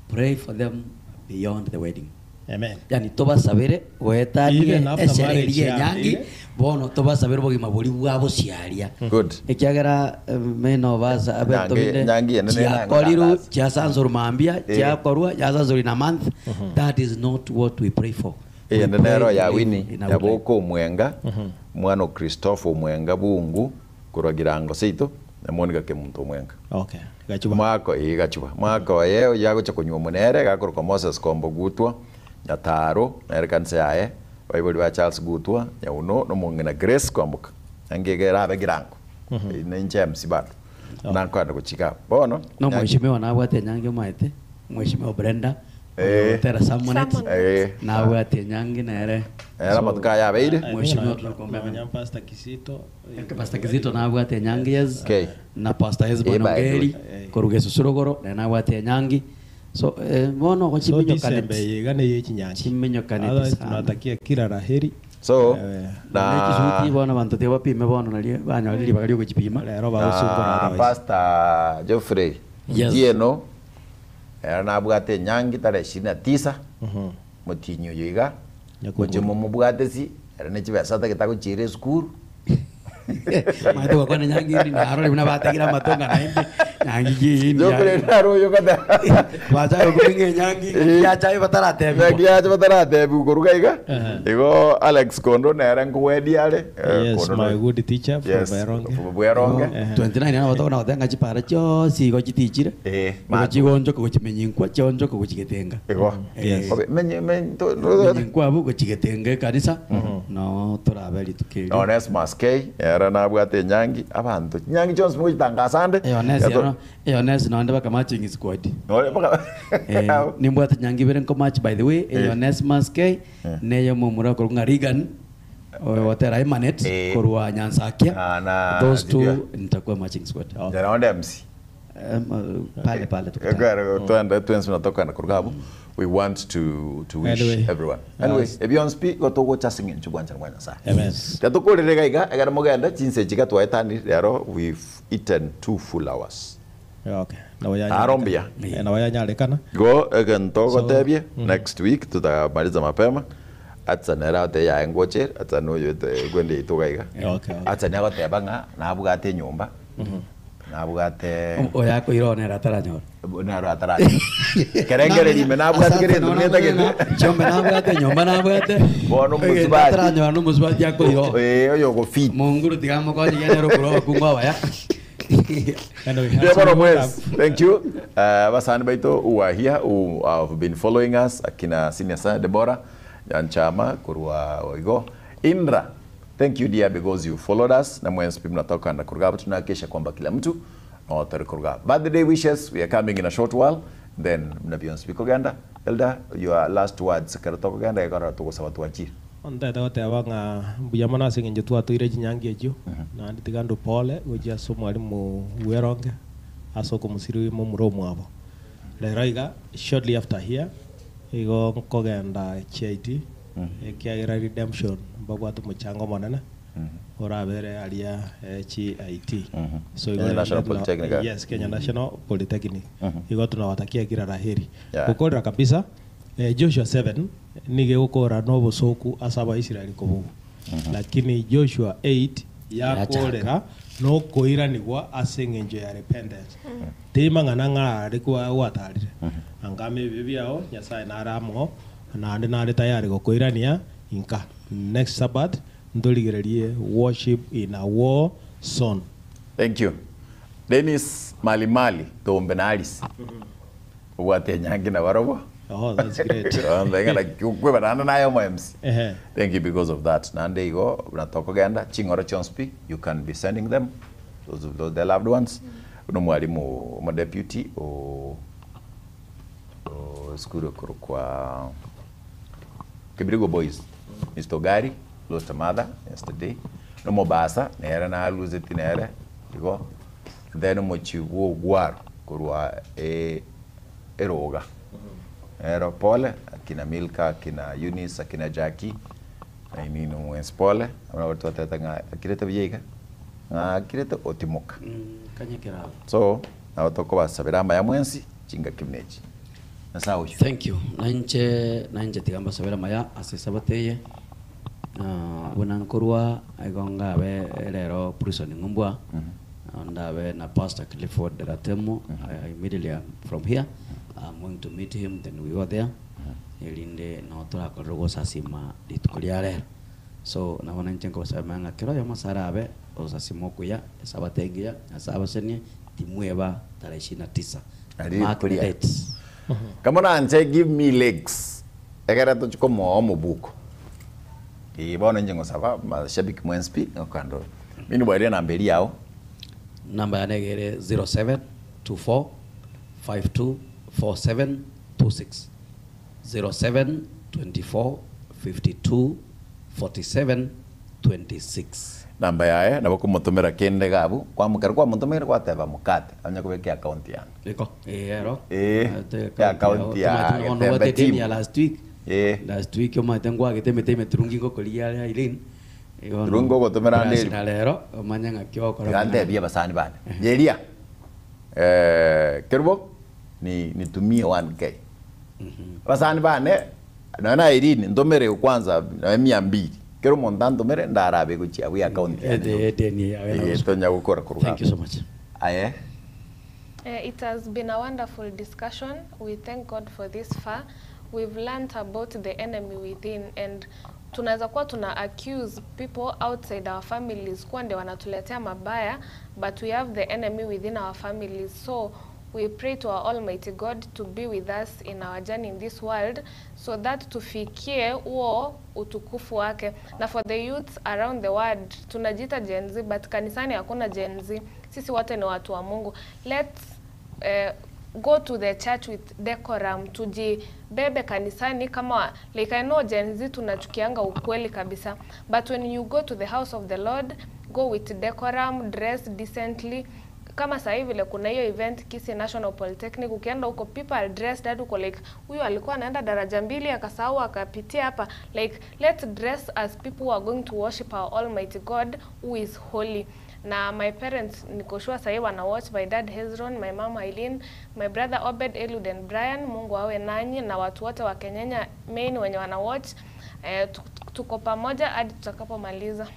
Pray for them beyond the wedding. Amen. Yani tobasabere goetanie Even after esere marriage, eria yeah. enyangi bono tobasabere obogima boria bwa bosiaria Good. ekiagera meno basa abeto Nyangi- binde nyangi ene nere chiakoriru nangotangaza. chiasansorwa mambia Eh. chiakorwa yasansorwa in a month that is not what we pray for We Eye pray nero to ya live Winnie in a good life. yaboka omwenga mwana o Christopher omwenga bungu korwa girango seito namonika kemuntu omwenga Okay. Gachuba. mwako ii gachuba mwaka oye yagocha konywa omonere gakorokwa Moses Kombo Gutwa Nyataro nere kanisa yaye baibori ba Charles Gutwa Nyauno nomong'ina Grace Kwamboka angegera abe girango mm ninche MC bado nankwenda gochika bono no mheshimiwa nabwate enyangi omaete mheshimiwa Brenda Eh. tera Samonet Samonet. Eh. nabwate enyangi nere Era amatuko aya abeire. I think Mheshimiwa na- tunakuombea na Pastor Kisito. Eke Pastor Kizito nabwate enyangi yes Okay. na Pastor Hezbon Eh, by the Ongeri way. koruga esusurogoro naye nabwate enyangi so eh, bono So gochiminyokaneti December yiga ni yechinyangi. Chiminyokaneti Otherwise sana. tunatakia kila la heri. So Eh, na na bono banto tiga bapime bono nario banyorire ribaga riogochipima Rero bagosungora na otherwise. Pastor Geoffrey Yes. Otieno era nabwate enyangi tarehe 29 motinyi oyo iga Nyakubu. moche momobwatesi ere ne chibesa atagete gochiira esukuru maete gwakwana enyangi eri narore buna bategire amatonga naende nyangi kiindi Geoffrey naro oyo kata bachaye kuminga enyangi yachaye bataratebiwa Nyangi yache bataratebiwa koruga iga igo Alex Kondo nere nkowedia are Eh, Yes, Kondo my no- good teacher from Yes, Bweronge. from Bweronge. 29 nabo tokona gotenga chipara chionsi igo chitichire Eh, igo mato. chigonchoka gochimenyinkwa chionchoka gochigetenga igo Yes. Obe, menye menye to- menyinkwa abwo gochigetenga ekanisa no torabe rituko erio Onesmus K era nabwate enyangi abanto chinyangi chionsi mogochitangasa ande Eones nonde baka matching squad. Nore baka- Eh, nimbwate nyangi ibere nko match by the way, Onesmus K neyo mumura korwa ng'a Regan otera Imanet Eh. korwa Nyansakia. Ah, na Those two Zibia. nitakuwa matching squad. Jana MC Pale pale tukutane. Egwere, twende twensi natokana koruga abo we want to wish Anyway. everyone anyway ebionsi pi gotogocha ase eng'encho bwanchani bwa nyasaye Amen. tatokorere gaiga ekero mogende chinsa echi gatwaetani rero we've eaten 2 full hours Okay. Nabo yanyarekana. Arombia. Eh, nabo yanyarekana. Go egento gotebie next week tutamaliza mapema atsa nera ate yae ngoche atsa noyo gwende ituga iga Okay, okay. atsa negoteba ng'a nabwate enyomba nabwate Oyakoironera ataranyora. naro ataranya kerengereri ime nabwate kerento netagete Chombe nabwate nyomba nabwate. Bono omusubati. Ataranyora nomusubati akoiro. Eh, oyo gofit Munguru tiga mokonye genero kuroba kungwa baya. And we Dear have Bwana some Mwes, thank you. Abasani baito who are here who have been following us akina senior sa Deborah Nyanchama kurwa Oigo Indra thank you dear because you followed us na mwensi pi mnatoka na kuruga tunahakikisha kwamba kila mtu na watari kuruga birthday wishes we are coming in a short while then mnabionsi bikogenda elder your last words kero tokogenda ekora tugosaba twachire Ontete goteba ng'a mbuya mono ase eng'encho twatoire chinyangi echio, naende tiga ndwe pole gochia ase omwalimu bweronge ase okomosiri momura omwabo. Rero iga, shortly after here, igo nkogenda CIT, ekiagera Redemption mbabwate omochango omonene, orabere aria CIT. So igo Kenya National rende tuna- Polytechnic. Yes, Kenya National Polytechnic. Igo tunawatakia kila la heri. Yeah. Gokorera kabisa, Joshua 7 nigo egokora na obosoku ase Abaisraeli kobugwa, lakini Joshua 8 yakorera na okoiranigwa ase eng'encho ya repentance. Timang'ana ng'a are kwa gwatarire, angama ebibe biao Nyasaye nare amo naende nare tayari gokoirania inka. Next Sabbath ntorigererie worship in a war zone. Thank you. Dennis Malimali Tombe na Alice. Obwate enyangi na barobwo. Oh, that's great. Kweba naende naye omo MC. Ehe. Thank you because of that. Naende igo buna tokogenda ching'oro chionsi pi you can be sending them those of those their loved ones. Buna omwalimu omo deputy o o esukuru ekorokwa Kibirigo Boys Mr. Ogari lost a mother yesterday. Na omobasa nere naloseti nere igo then omochie bwa ogwaro korwa e eroga ero pole akina Milka akina Eunice akina Jackie na inwe mwensi pole abana baria twatebete ng'a akirete buya iga ng'a akirete otimoka Kanyekera abo. so nabo tokobasabera amaya mwensi chingaki buna echi Nyasaye oyio. Thank you. Nainche nainche tiga mbasabere amaya ase esabato eye. Ah, buna nkorwa igo ngabe rero prison ng'umbwa ndabe na Pastor Clifford Ratemo immediately I'm from here I'm going to meet him then we go there erinde nabo torakorere gosasima rituko ria rero so nabo nainche nkobasaba amaya ng'a kera oyomo ase arabe ogosasima okuya esabato engiya Nyasaye abasenie timweba tarehe ishirini na tisa Nari mark the rituko ria. date. Kama oranche give me legs ekere tochie komoa omobuko. Ee bono inche ngosaba mashabiki mwensi pi okando mini bwairire enamba eria yao. Namba yane iga ere 0724 5247 26, 0724 52 47 26. Namba yaye nabo okomotomera kende iga abwo, kwamokera kwamotomeire gwateba mokate onye kobeka eaccount yane. Iko eh ero. Eh, eaccount ya Getembe team. ya last week. Eh. Last week omanyete ngwagete emete emeturungi ngokorigia are Irene. Igo Turungi ogotomera ande Brasi na rero omanye ng'aki ogokora. Tiga ntebie abasani bane, Jeria, eh, Kerubo, ni nitumie 1K. Abasani bane, nonya na Irene, ntomere kwanza nonya mia mbili. Kera omonto antomere, ndarabe gochia abwo eaccount yane. Eh, eh, Eh, tonya gokora korwa Thank you so much. Aye. It has been a wonderful discussion. We thank God for this far. We've learnt about the enemy within and tunaweza kuwa tuna accuse people outside our families kuwa ndio wanatuletea mabaya but we have the enemy within our families so we pray to our almighty God to be with us in our journey in this world so that tufikie huo utukufu wake. Na for the youths around the world, tunajiita Gen Z but kanisani hakuna Gen Z. Sisi wote ni watu wa Mungu. Let's go to the church with decorum, tujibebe kanisani kama like I know Gen Z tunachukianga ukweli kabisa, but when you go to the house of the Lord, go with decorum, dress decently. Kama sasa hivi vile kuna hiyo event Kisii National Polytechnic, ukienda huko people are dressed hadi uko like huyu alikuwa anaenda daraja mbili akasahau akapitia hapa. Like let's dress as people who are going to worship our almighty God who is holy. Na my parents niko sure sahii wana watch, my dad Hezron, my mom Eileen, my brother Obed, Eliud and Brian. Mungu awe nanyi na watu wote wa Kenyenya main wenye wana watch. Tuko pamoja hadi tutakapomaliza.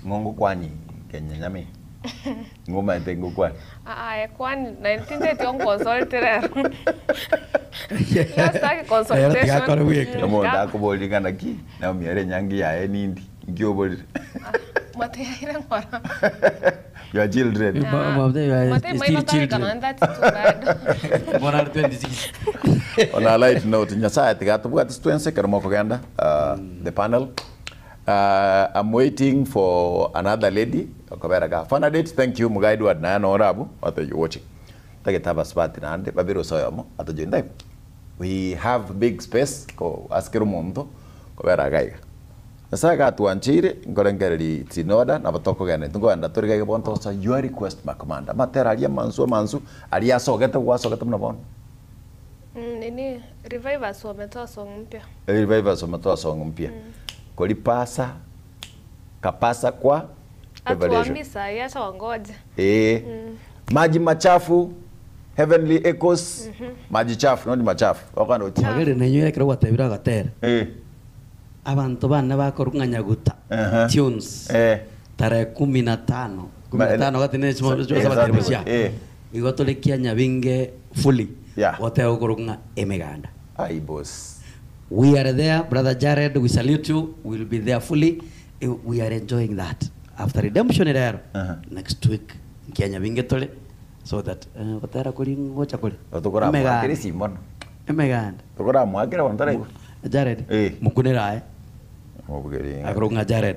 Ng'o ngokwani Kenyenya main? Ng'o omanyete ngokwani? Ah, ah, kwani 1930 on consult rero. Last time consultation. Tigakore bweka. Omonto akoboria ng'a naki, naomiere enyangi yaye nindi, nki oborire? Mwateire ng'ora. Your children. Ba- ba- they are Mwatei still maino tareka children. nonye that's too bad. Bono are 26. On a light note, Nyasaye tiga tobwate twense ekero mokogenda the panel. I'm waiting for another lady okobera ga Fanadet, thank you Muga Edward naye nore abwo what are you watching. Tagete abasubati naende babere ase oyomo atojoin taibo. We have big space ko ase kera omonto kobera iga iga. Nyasaye gatwancheire nkorengereria it's in order nabo tokogenda intwe nkogenda tore iga iga bono togosoa your request my commander. Amatera aria amansu amansu aria asogete gwasogete buna bono. Nini Revivers wametoa song mpya. Revivers wametoa song mpya. Koripasa kapasa kwa revelation. Atuambi sahi acha wangoje. Eh. Maji machafu heavenly echoes maji chafu not machafu. Okana uti. Magere nenywere ekero gwatebire agatera. Eh. Abanto bane bakorwa ng'a Nyaguta Aha. Tunes Eh. tarehe kumi na tano kumi na Ma- tano gati ne Sa- sabatiri cia Eh. igo tore kia Nyabinge fully Yeah. goteba gokorwa ng'a emeganda. Ai boss. We are there, Brother Jared, we salute you. We'll be there fully. We are enjoying that. After redemption rero, next week, nkia Nyabinge tore, so that gotera kori ngocha kori. Tukoramwakera esimo. Emeganda. Tukoramwakera bono taraigwa. Jared, Eh. mukunera aye. Mobugeri. Akorwa ng'a Jared.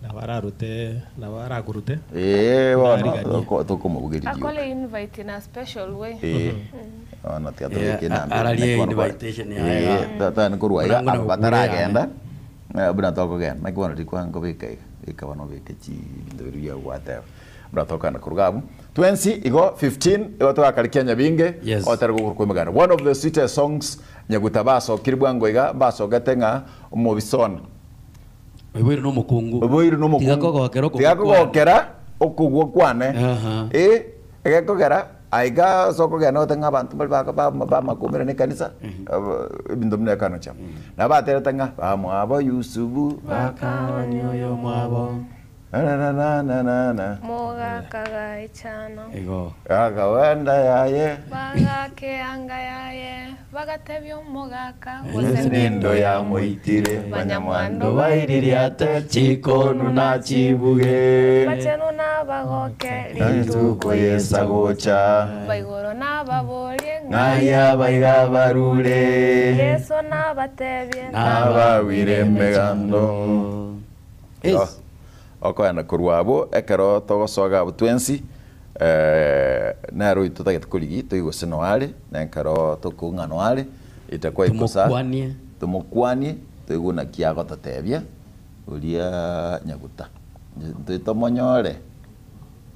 Nabo ararute nabo arakorute. Eh, bono Nariganie. tokomobugeria. Akole invite in a special way. Eh. Ona tiga Eh, tobeke enamba. ararie invitation yaye iga. Tata nkorwa iga Buna abo ngona bataragenda. Buna tokogenda. Naki bono rikwa nkobeka iga. Beka bono obeke chi ebinto biria biagwateba. Buna tokogenda koruga abwo. Twensi igo 15 igo togakarikia Nyabinge Yes. otari gokora kwa emeganda. One of the sweetest songs Nyaguta basokire bwango iga basogete ng'a omobisona. Oiboirwe na omokungu. Oiboirwe na omokungu. Tiga kogokera okogwa Tiga kwane. kogokera okogwa kwane. Aha. Eh, egekogera aiga ase okogenda ogote ng'a abanto mbare baka bamakumire na ekanisa, ebinto buna ekano chia. Nabo baterete ng'a bamwabo Yusubu Bakaonia oyo mwabo. Na na na na na na. Mogakaga echano. Igo. Akawenda yaye. Bagaka eanga yaye, bagatebia omogaka, Gose nendo yamoitire, banyamwando baiririate, chikonu na chibuge. Bachenu nabagoke, Rituko Yesu agocha. Baigoro nababorie, Ng'ai abaiga barure. Yeso nabatebie, Nabawire emegando. Yes. Okoenda korwa abwo ekero togosoga abwo twensi nero oito totagete korigi toigose noare na ekero tokong'a noare itakuwa ikosa Tomokwanie. tomokwanie toigwe naki agototebia oria nyaguta ntoitomonyore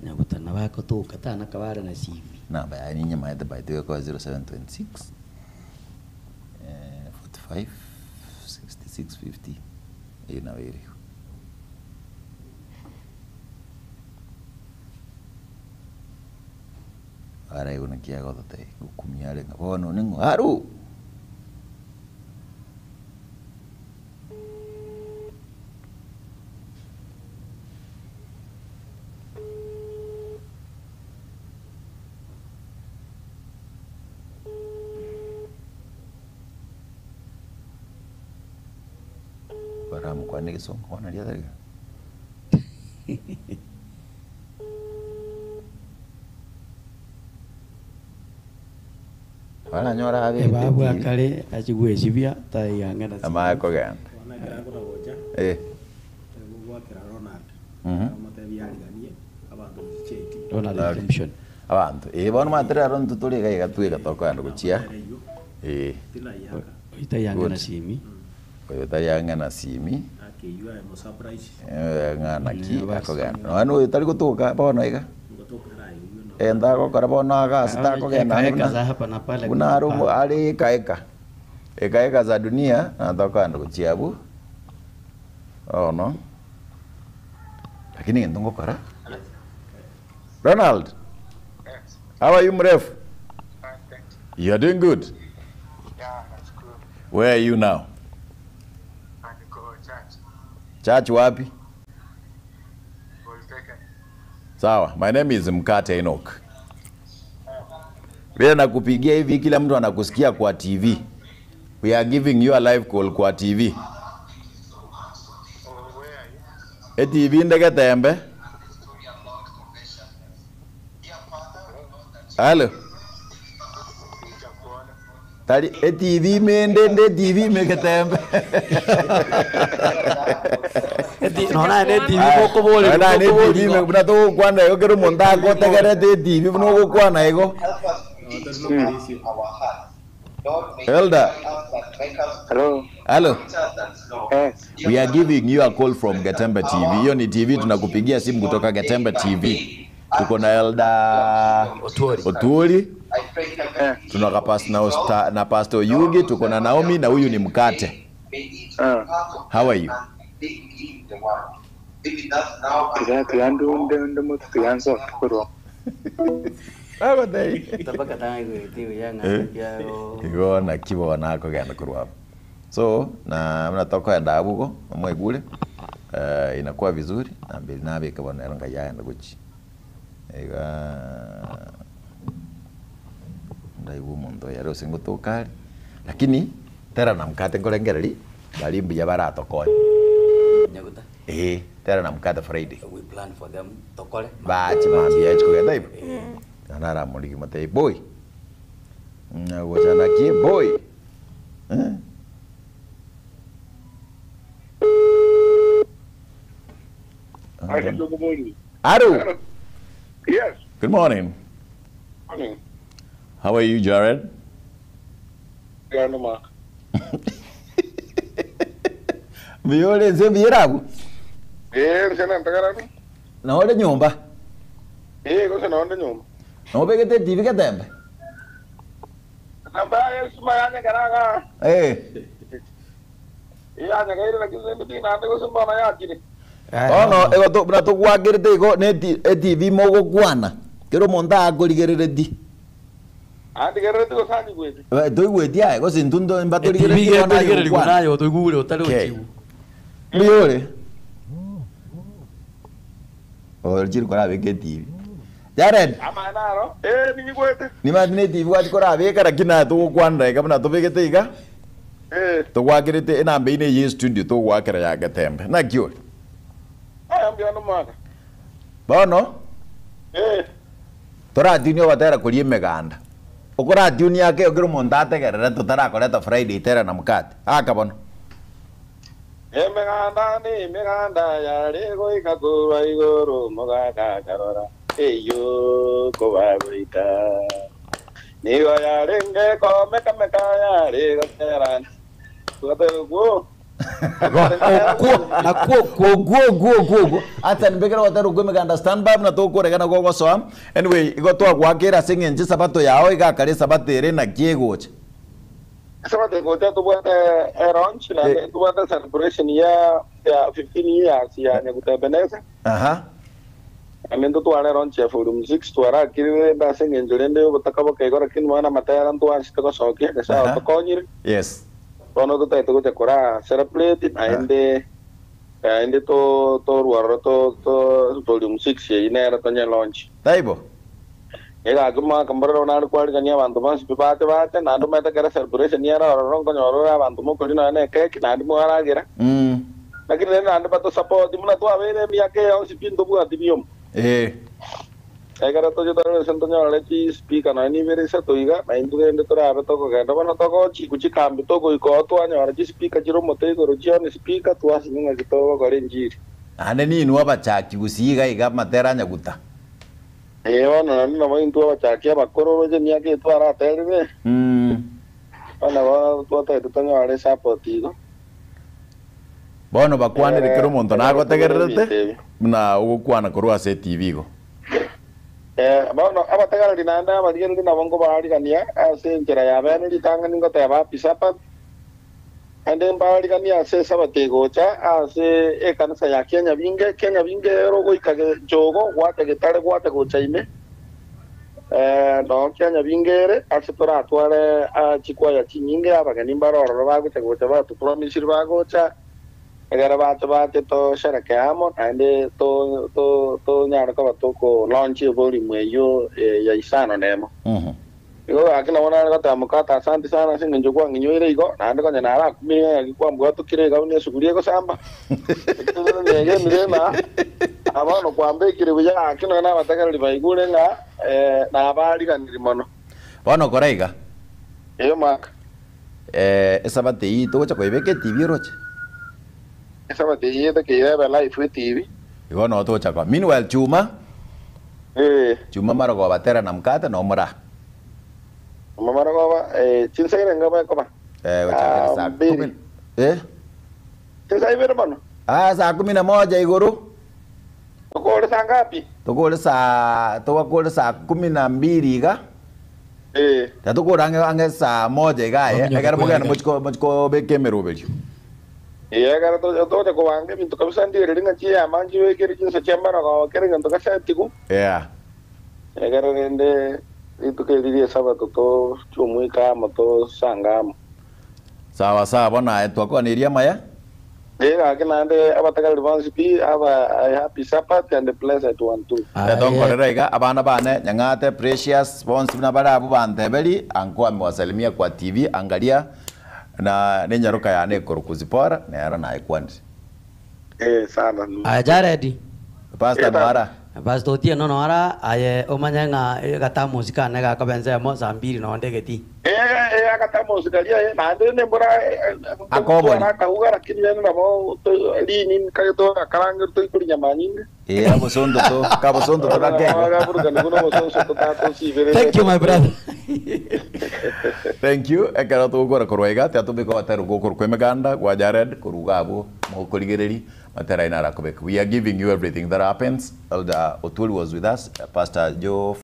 Nyaguta nabo agotoka tana akabare na simi. Namba yaye ninyemaete by the way ekoba 0726 45 66 50 eyio nabo ere igo. Araigwe naki agototebia, gokumia are ng'a bono ning'o aroo. Baramokwane egesongo bono aria atari. Baranyore abegete Ebabwa etiri. kare achi gwesibia taiga ang'e na Amaye kogenda. Bono ekero akona gocha, Eh. egogwakera Ronald, Mhm. amotebie ariganie abanto gochicha eti. Ronald Okay. Redemption. Abanto. Eh bono matera aro intwe tore iga iga twega tokogenda gochia. Eh. Tinaiaka. Oitari ang'e na Good. simi. Oyo tari ang'e na simi. Akeywa aye mosurprise. Eh, ng'a naki Mm, bas. akogenda. Nonya oyo tari gotoka bono iga. Ngotoka araigwe no. Egento agokora bono iga ase Ah, takogenda eka ande eka buna za hapa na pale buna are omo kuna are eka eka. Eka eka za dunia na tokogenda gochia abwo bono lakini egento ngokora Ronald, how are you mrefu? Fine, thank you. You are doing good. Yeah, that's good. Where are you now? And go church. Church wapi? Polytechnic. Sawa, my name is Mkate Enoch. Vile nakupigia hivi kila mtu anakusikia kwa TV. We are giving you a live call kwa TV. Oh, where are you? Etibi inde Getembe. Halo. Tari etibi ime ende ende etibi ime Getembe. Nona ne TV bokoborerwa, Nona ne TV ime bokoborigwa. buna togokwana igo kera omonto agotegerete etibi buna ogokwana igo. Elder. Hello. Hello. Yes. We are giving you a call from Getembe TV. Hiyo ni TV tunakupigia simu kutoka Getembe TV. Tuko na Elder Otuori. Otuori, Eh. tuna kapas na, Osta, na Pastor Yugi, tuko na Naomi na huyu ni Mkate. Ah. How are you? Tiga ndu ndu mutu tiganso kurwa. Tabaka tango TV yanga Eh? yaro. Igo naki bono akogenda korwa abo. So na muna tokoenda abugo omwaigure eh, inakuwa vizuri na mbere nabeka bono ero ngai yaenda gochi iga ndaigwa omonto oyo are ase ngotoka are lakini tera na mkate nkorengereri bari mbuya baratokonye Nyaguta. eh tera na mkate Friday We plan for them tokore. bachi mambia chikogenda ibo naramorigi motebia boy nagocha naki boy eh? Aru. Yes. Good morning. Morning. How are you, Jared? Grandma. Mbiyore nse mbiyerabu. Eh, nsena ntagarano. Naore nyumba. Eh, kose naonde nyumba. Nobegete TV Getembe. Namba suma yanya karaga. Eh. Yanya kaire lakini ndi nande kose mbona yakire. Bono igo tu buna togwakirete igo ne TV mogokwana. Kero omonto akorigerereti. Andi kerete kosanyi kwete. Toigweti aye gose intwe TV mbatorigerereti bono aye getorigererigwa ogokwana. nayo toigure otari Okay. ochigu. Mbiyore. Orchiri korabeka TV. Jared. Ama naro. Eh, ninyi kwete. Nimati ne TV gwachi korabeka lakini aye togokwanera iga buna tobegete iga. Eh, Togwakirete enamba ine ye studio togwakera ya Getembe. Naki ore? aya mbiano mwaka. Bono Eh, toratinia obatera koria emeganda. Okoratinia ake okero omonto ategerere totarakoreta Friday tera na mkate. Aka bono. emeganda ni emeganda yare goika kurwa igoro mugaka karora. Eyo kobagoika. Nigo yarenge komekameka yare gotera. Tugatero guo. Okwo nakwo ogwo ogwo ogwo ogwo ata nimbekera gotera okwo emeganda stand by buna tokoregana gogosoa anyway igo twagwakera ase eng'encho esabato yao igakara esabato ere naki egocha Sabato gocha tubwate launch na Eh. tubwate celebration ya ya 15 years ya Nyaguta aha Ane ntotware launch ya volume 6 twarakirire ndase eng'encho rende obotaka bokaigora lakini mwana matera ntwanchete gosokia gese Aha. tokonyire yes bono totaete gocha kora celebrate naende naende to torwarora to to volume 6 eyio nere tonye launch taibo egaki mwaka mborero nare kwarigania abanto bonsi pi bache bache naende omanyete ekero celebration yere ororo nkonyorora abanto mokori nonya na ekeki naende mwaragera mm. lakini rende naende batosupport buna twabeire emiaka eyonsi pi ntobwati biomo eh ekero toche torese ntonyore chispeaker nonya nibere isato iga naintwe rende torabe tokogenda bono togochiku chikambi togoika oo twanyora chispeaker chire omote igoro chione speaker twasinya ng'aki togokora enchiri ande ninwe abachaki gusii iga iga amatera anyaguta eh bono naende nabo intwe abachaki abakoro roche emiaka eye twaraterire mm. bono bo twataete tonyore support igo bono bakwanire kero omonto nagotegererete Ebinto ebi. buna ogokwana korwa ase etv igo Eh, bono abategareri naende abarigereri nabo nkobarigania ase enchera ya bene ritang'ani ngoteba happy Sabbath ande mbarigania ase esabato egocha ase ekanisa ya Kenya binge Kenya binge ero goika jogo gwate getare gwate gocha ime eh, no Kenya binge ere ase toratware chikwaya chinyinge abageni mbarororo bagocha gocha batupromisire bagocha egere bache bache tosherekea amo naende to to tonyare koba toko launch volume eyo eh, ya isano nemo Mhm. Igo gaki nabo nare goteba mokate asanti sana ase engencho kwang'inyoire igo, naende konya narakumire ng'a gaki kwambwatokire iga buna esuguri egosamba. Ekiagera negenire ng'a aa bono kwambekire buya gaki nonya nabategereri baigure ng'a nabariganirie mono. Bono kora iga. Erio omwaka. Esabato eyio togocha koyebeka etibi oroche? Esabato eyio etakeire ebe live etibi. Igo noo togocha koba. Meanwhile chuma. Ee. Chuma marogoba tera na mkate na omura. Chuma marogoba, chinsa irenga bekoba? Gochakera saa Mbili. kumi. Eh? Chinsa ibere bono? Ah, saa kumi na moja igoro. Tokore saa ngapi? Tokore saa togakore saa kumi na mbili iga. Ee. Tiga tokore ang'e ang'e saa moja iga aye, Ominyoke ekero mogende kwerigania. mochiko mochikobeka emeroberio. Ee, ekero togocha kobanga ebinto kabisa ndiereri ng'a chiyama nchibekere chinsa chia marogoba kera egento gasetigwe. Yeah. Ekero rende rituko eri ri'Esabato tochumuike amo tosange amo. Sawa sawa bono aye twakwaneiri amaya. Ee gaki naende abatagareri bonsi pi have a happy Sabbath and a blessed one too. Tonkorera iga abana bane Nyang'ate, Precious, bonsi buna bare abwo banteberi anko amewasalimia kwa TV angaria na nenyaroka yane ekorokwa Zipporah nero nayekwanire. Ee sana. Aye Jared. Pastor Noara. Pastor Otieno Noara aye omanye ng'a egatamosi kane gakoba ensemo saa mbiri nonde egetii. Ee, ee, agatamosi karia, ee, naende nembura Akobori. togotwara akahuga, lakini rende nabo rini kare togakarangeria toikori nyama nyinge. Ee, abosonto to, kabosonto to gakegwa. Gaburukani buna obosonso totatosiberere. Thank you my brother. Thank you. Ekero togokora korwa iga, tiga tobeke ogotera gokorwa emeganda gwa Jared korwa iga abwo mokorigereria matera aino arakobeka. We are giving you everything that happens. Elder Otwori was with us, Pastor Joe.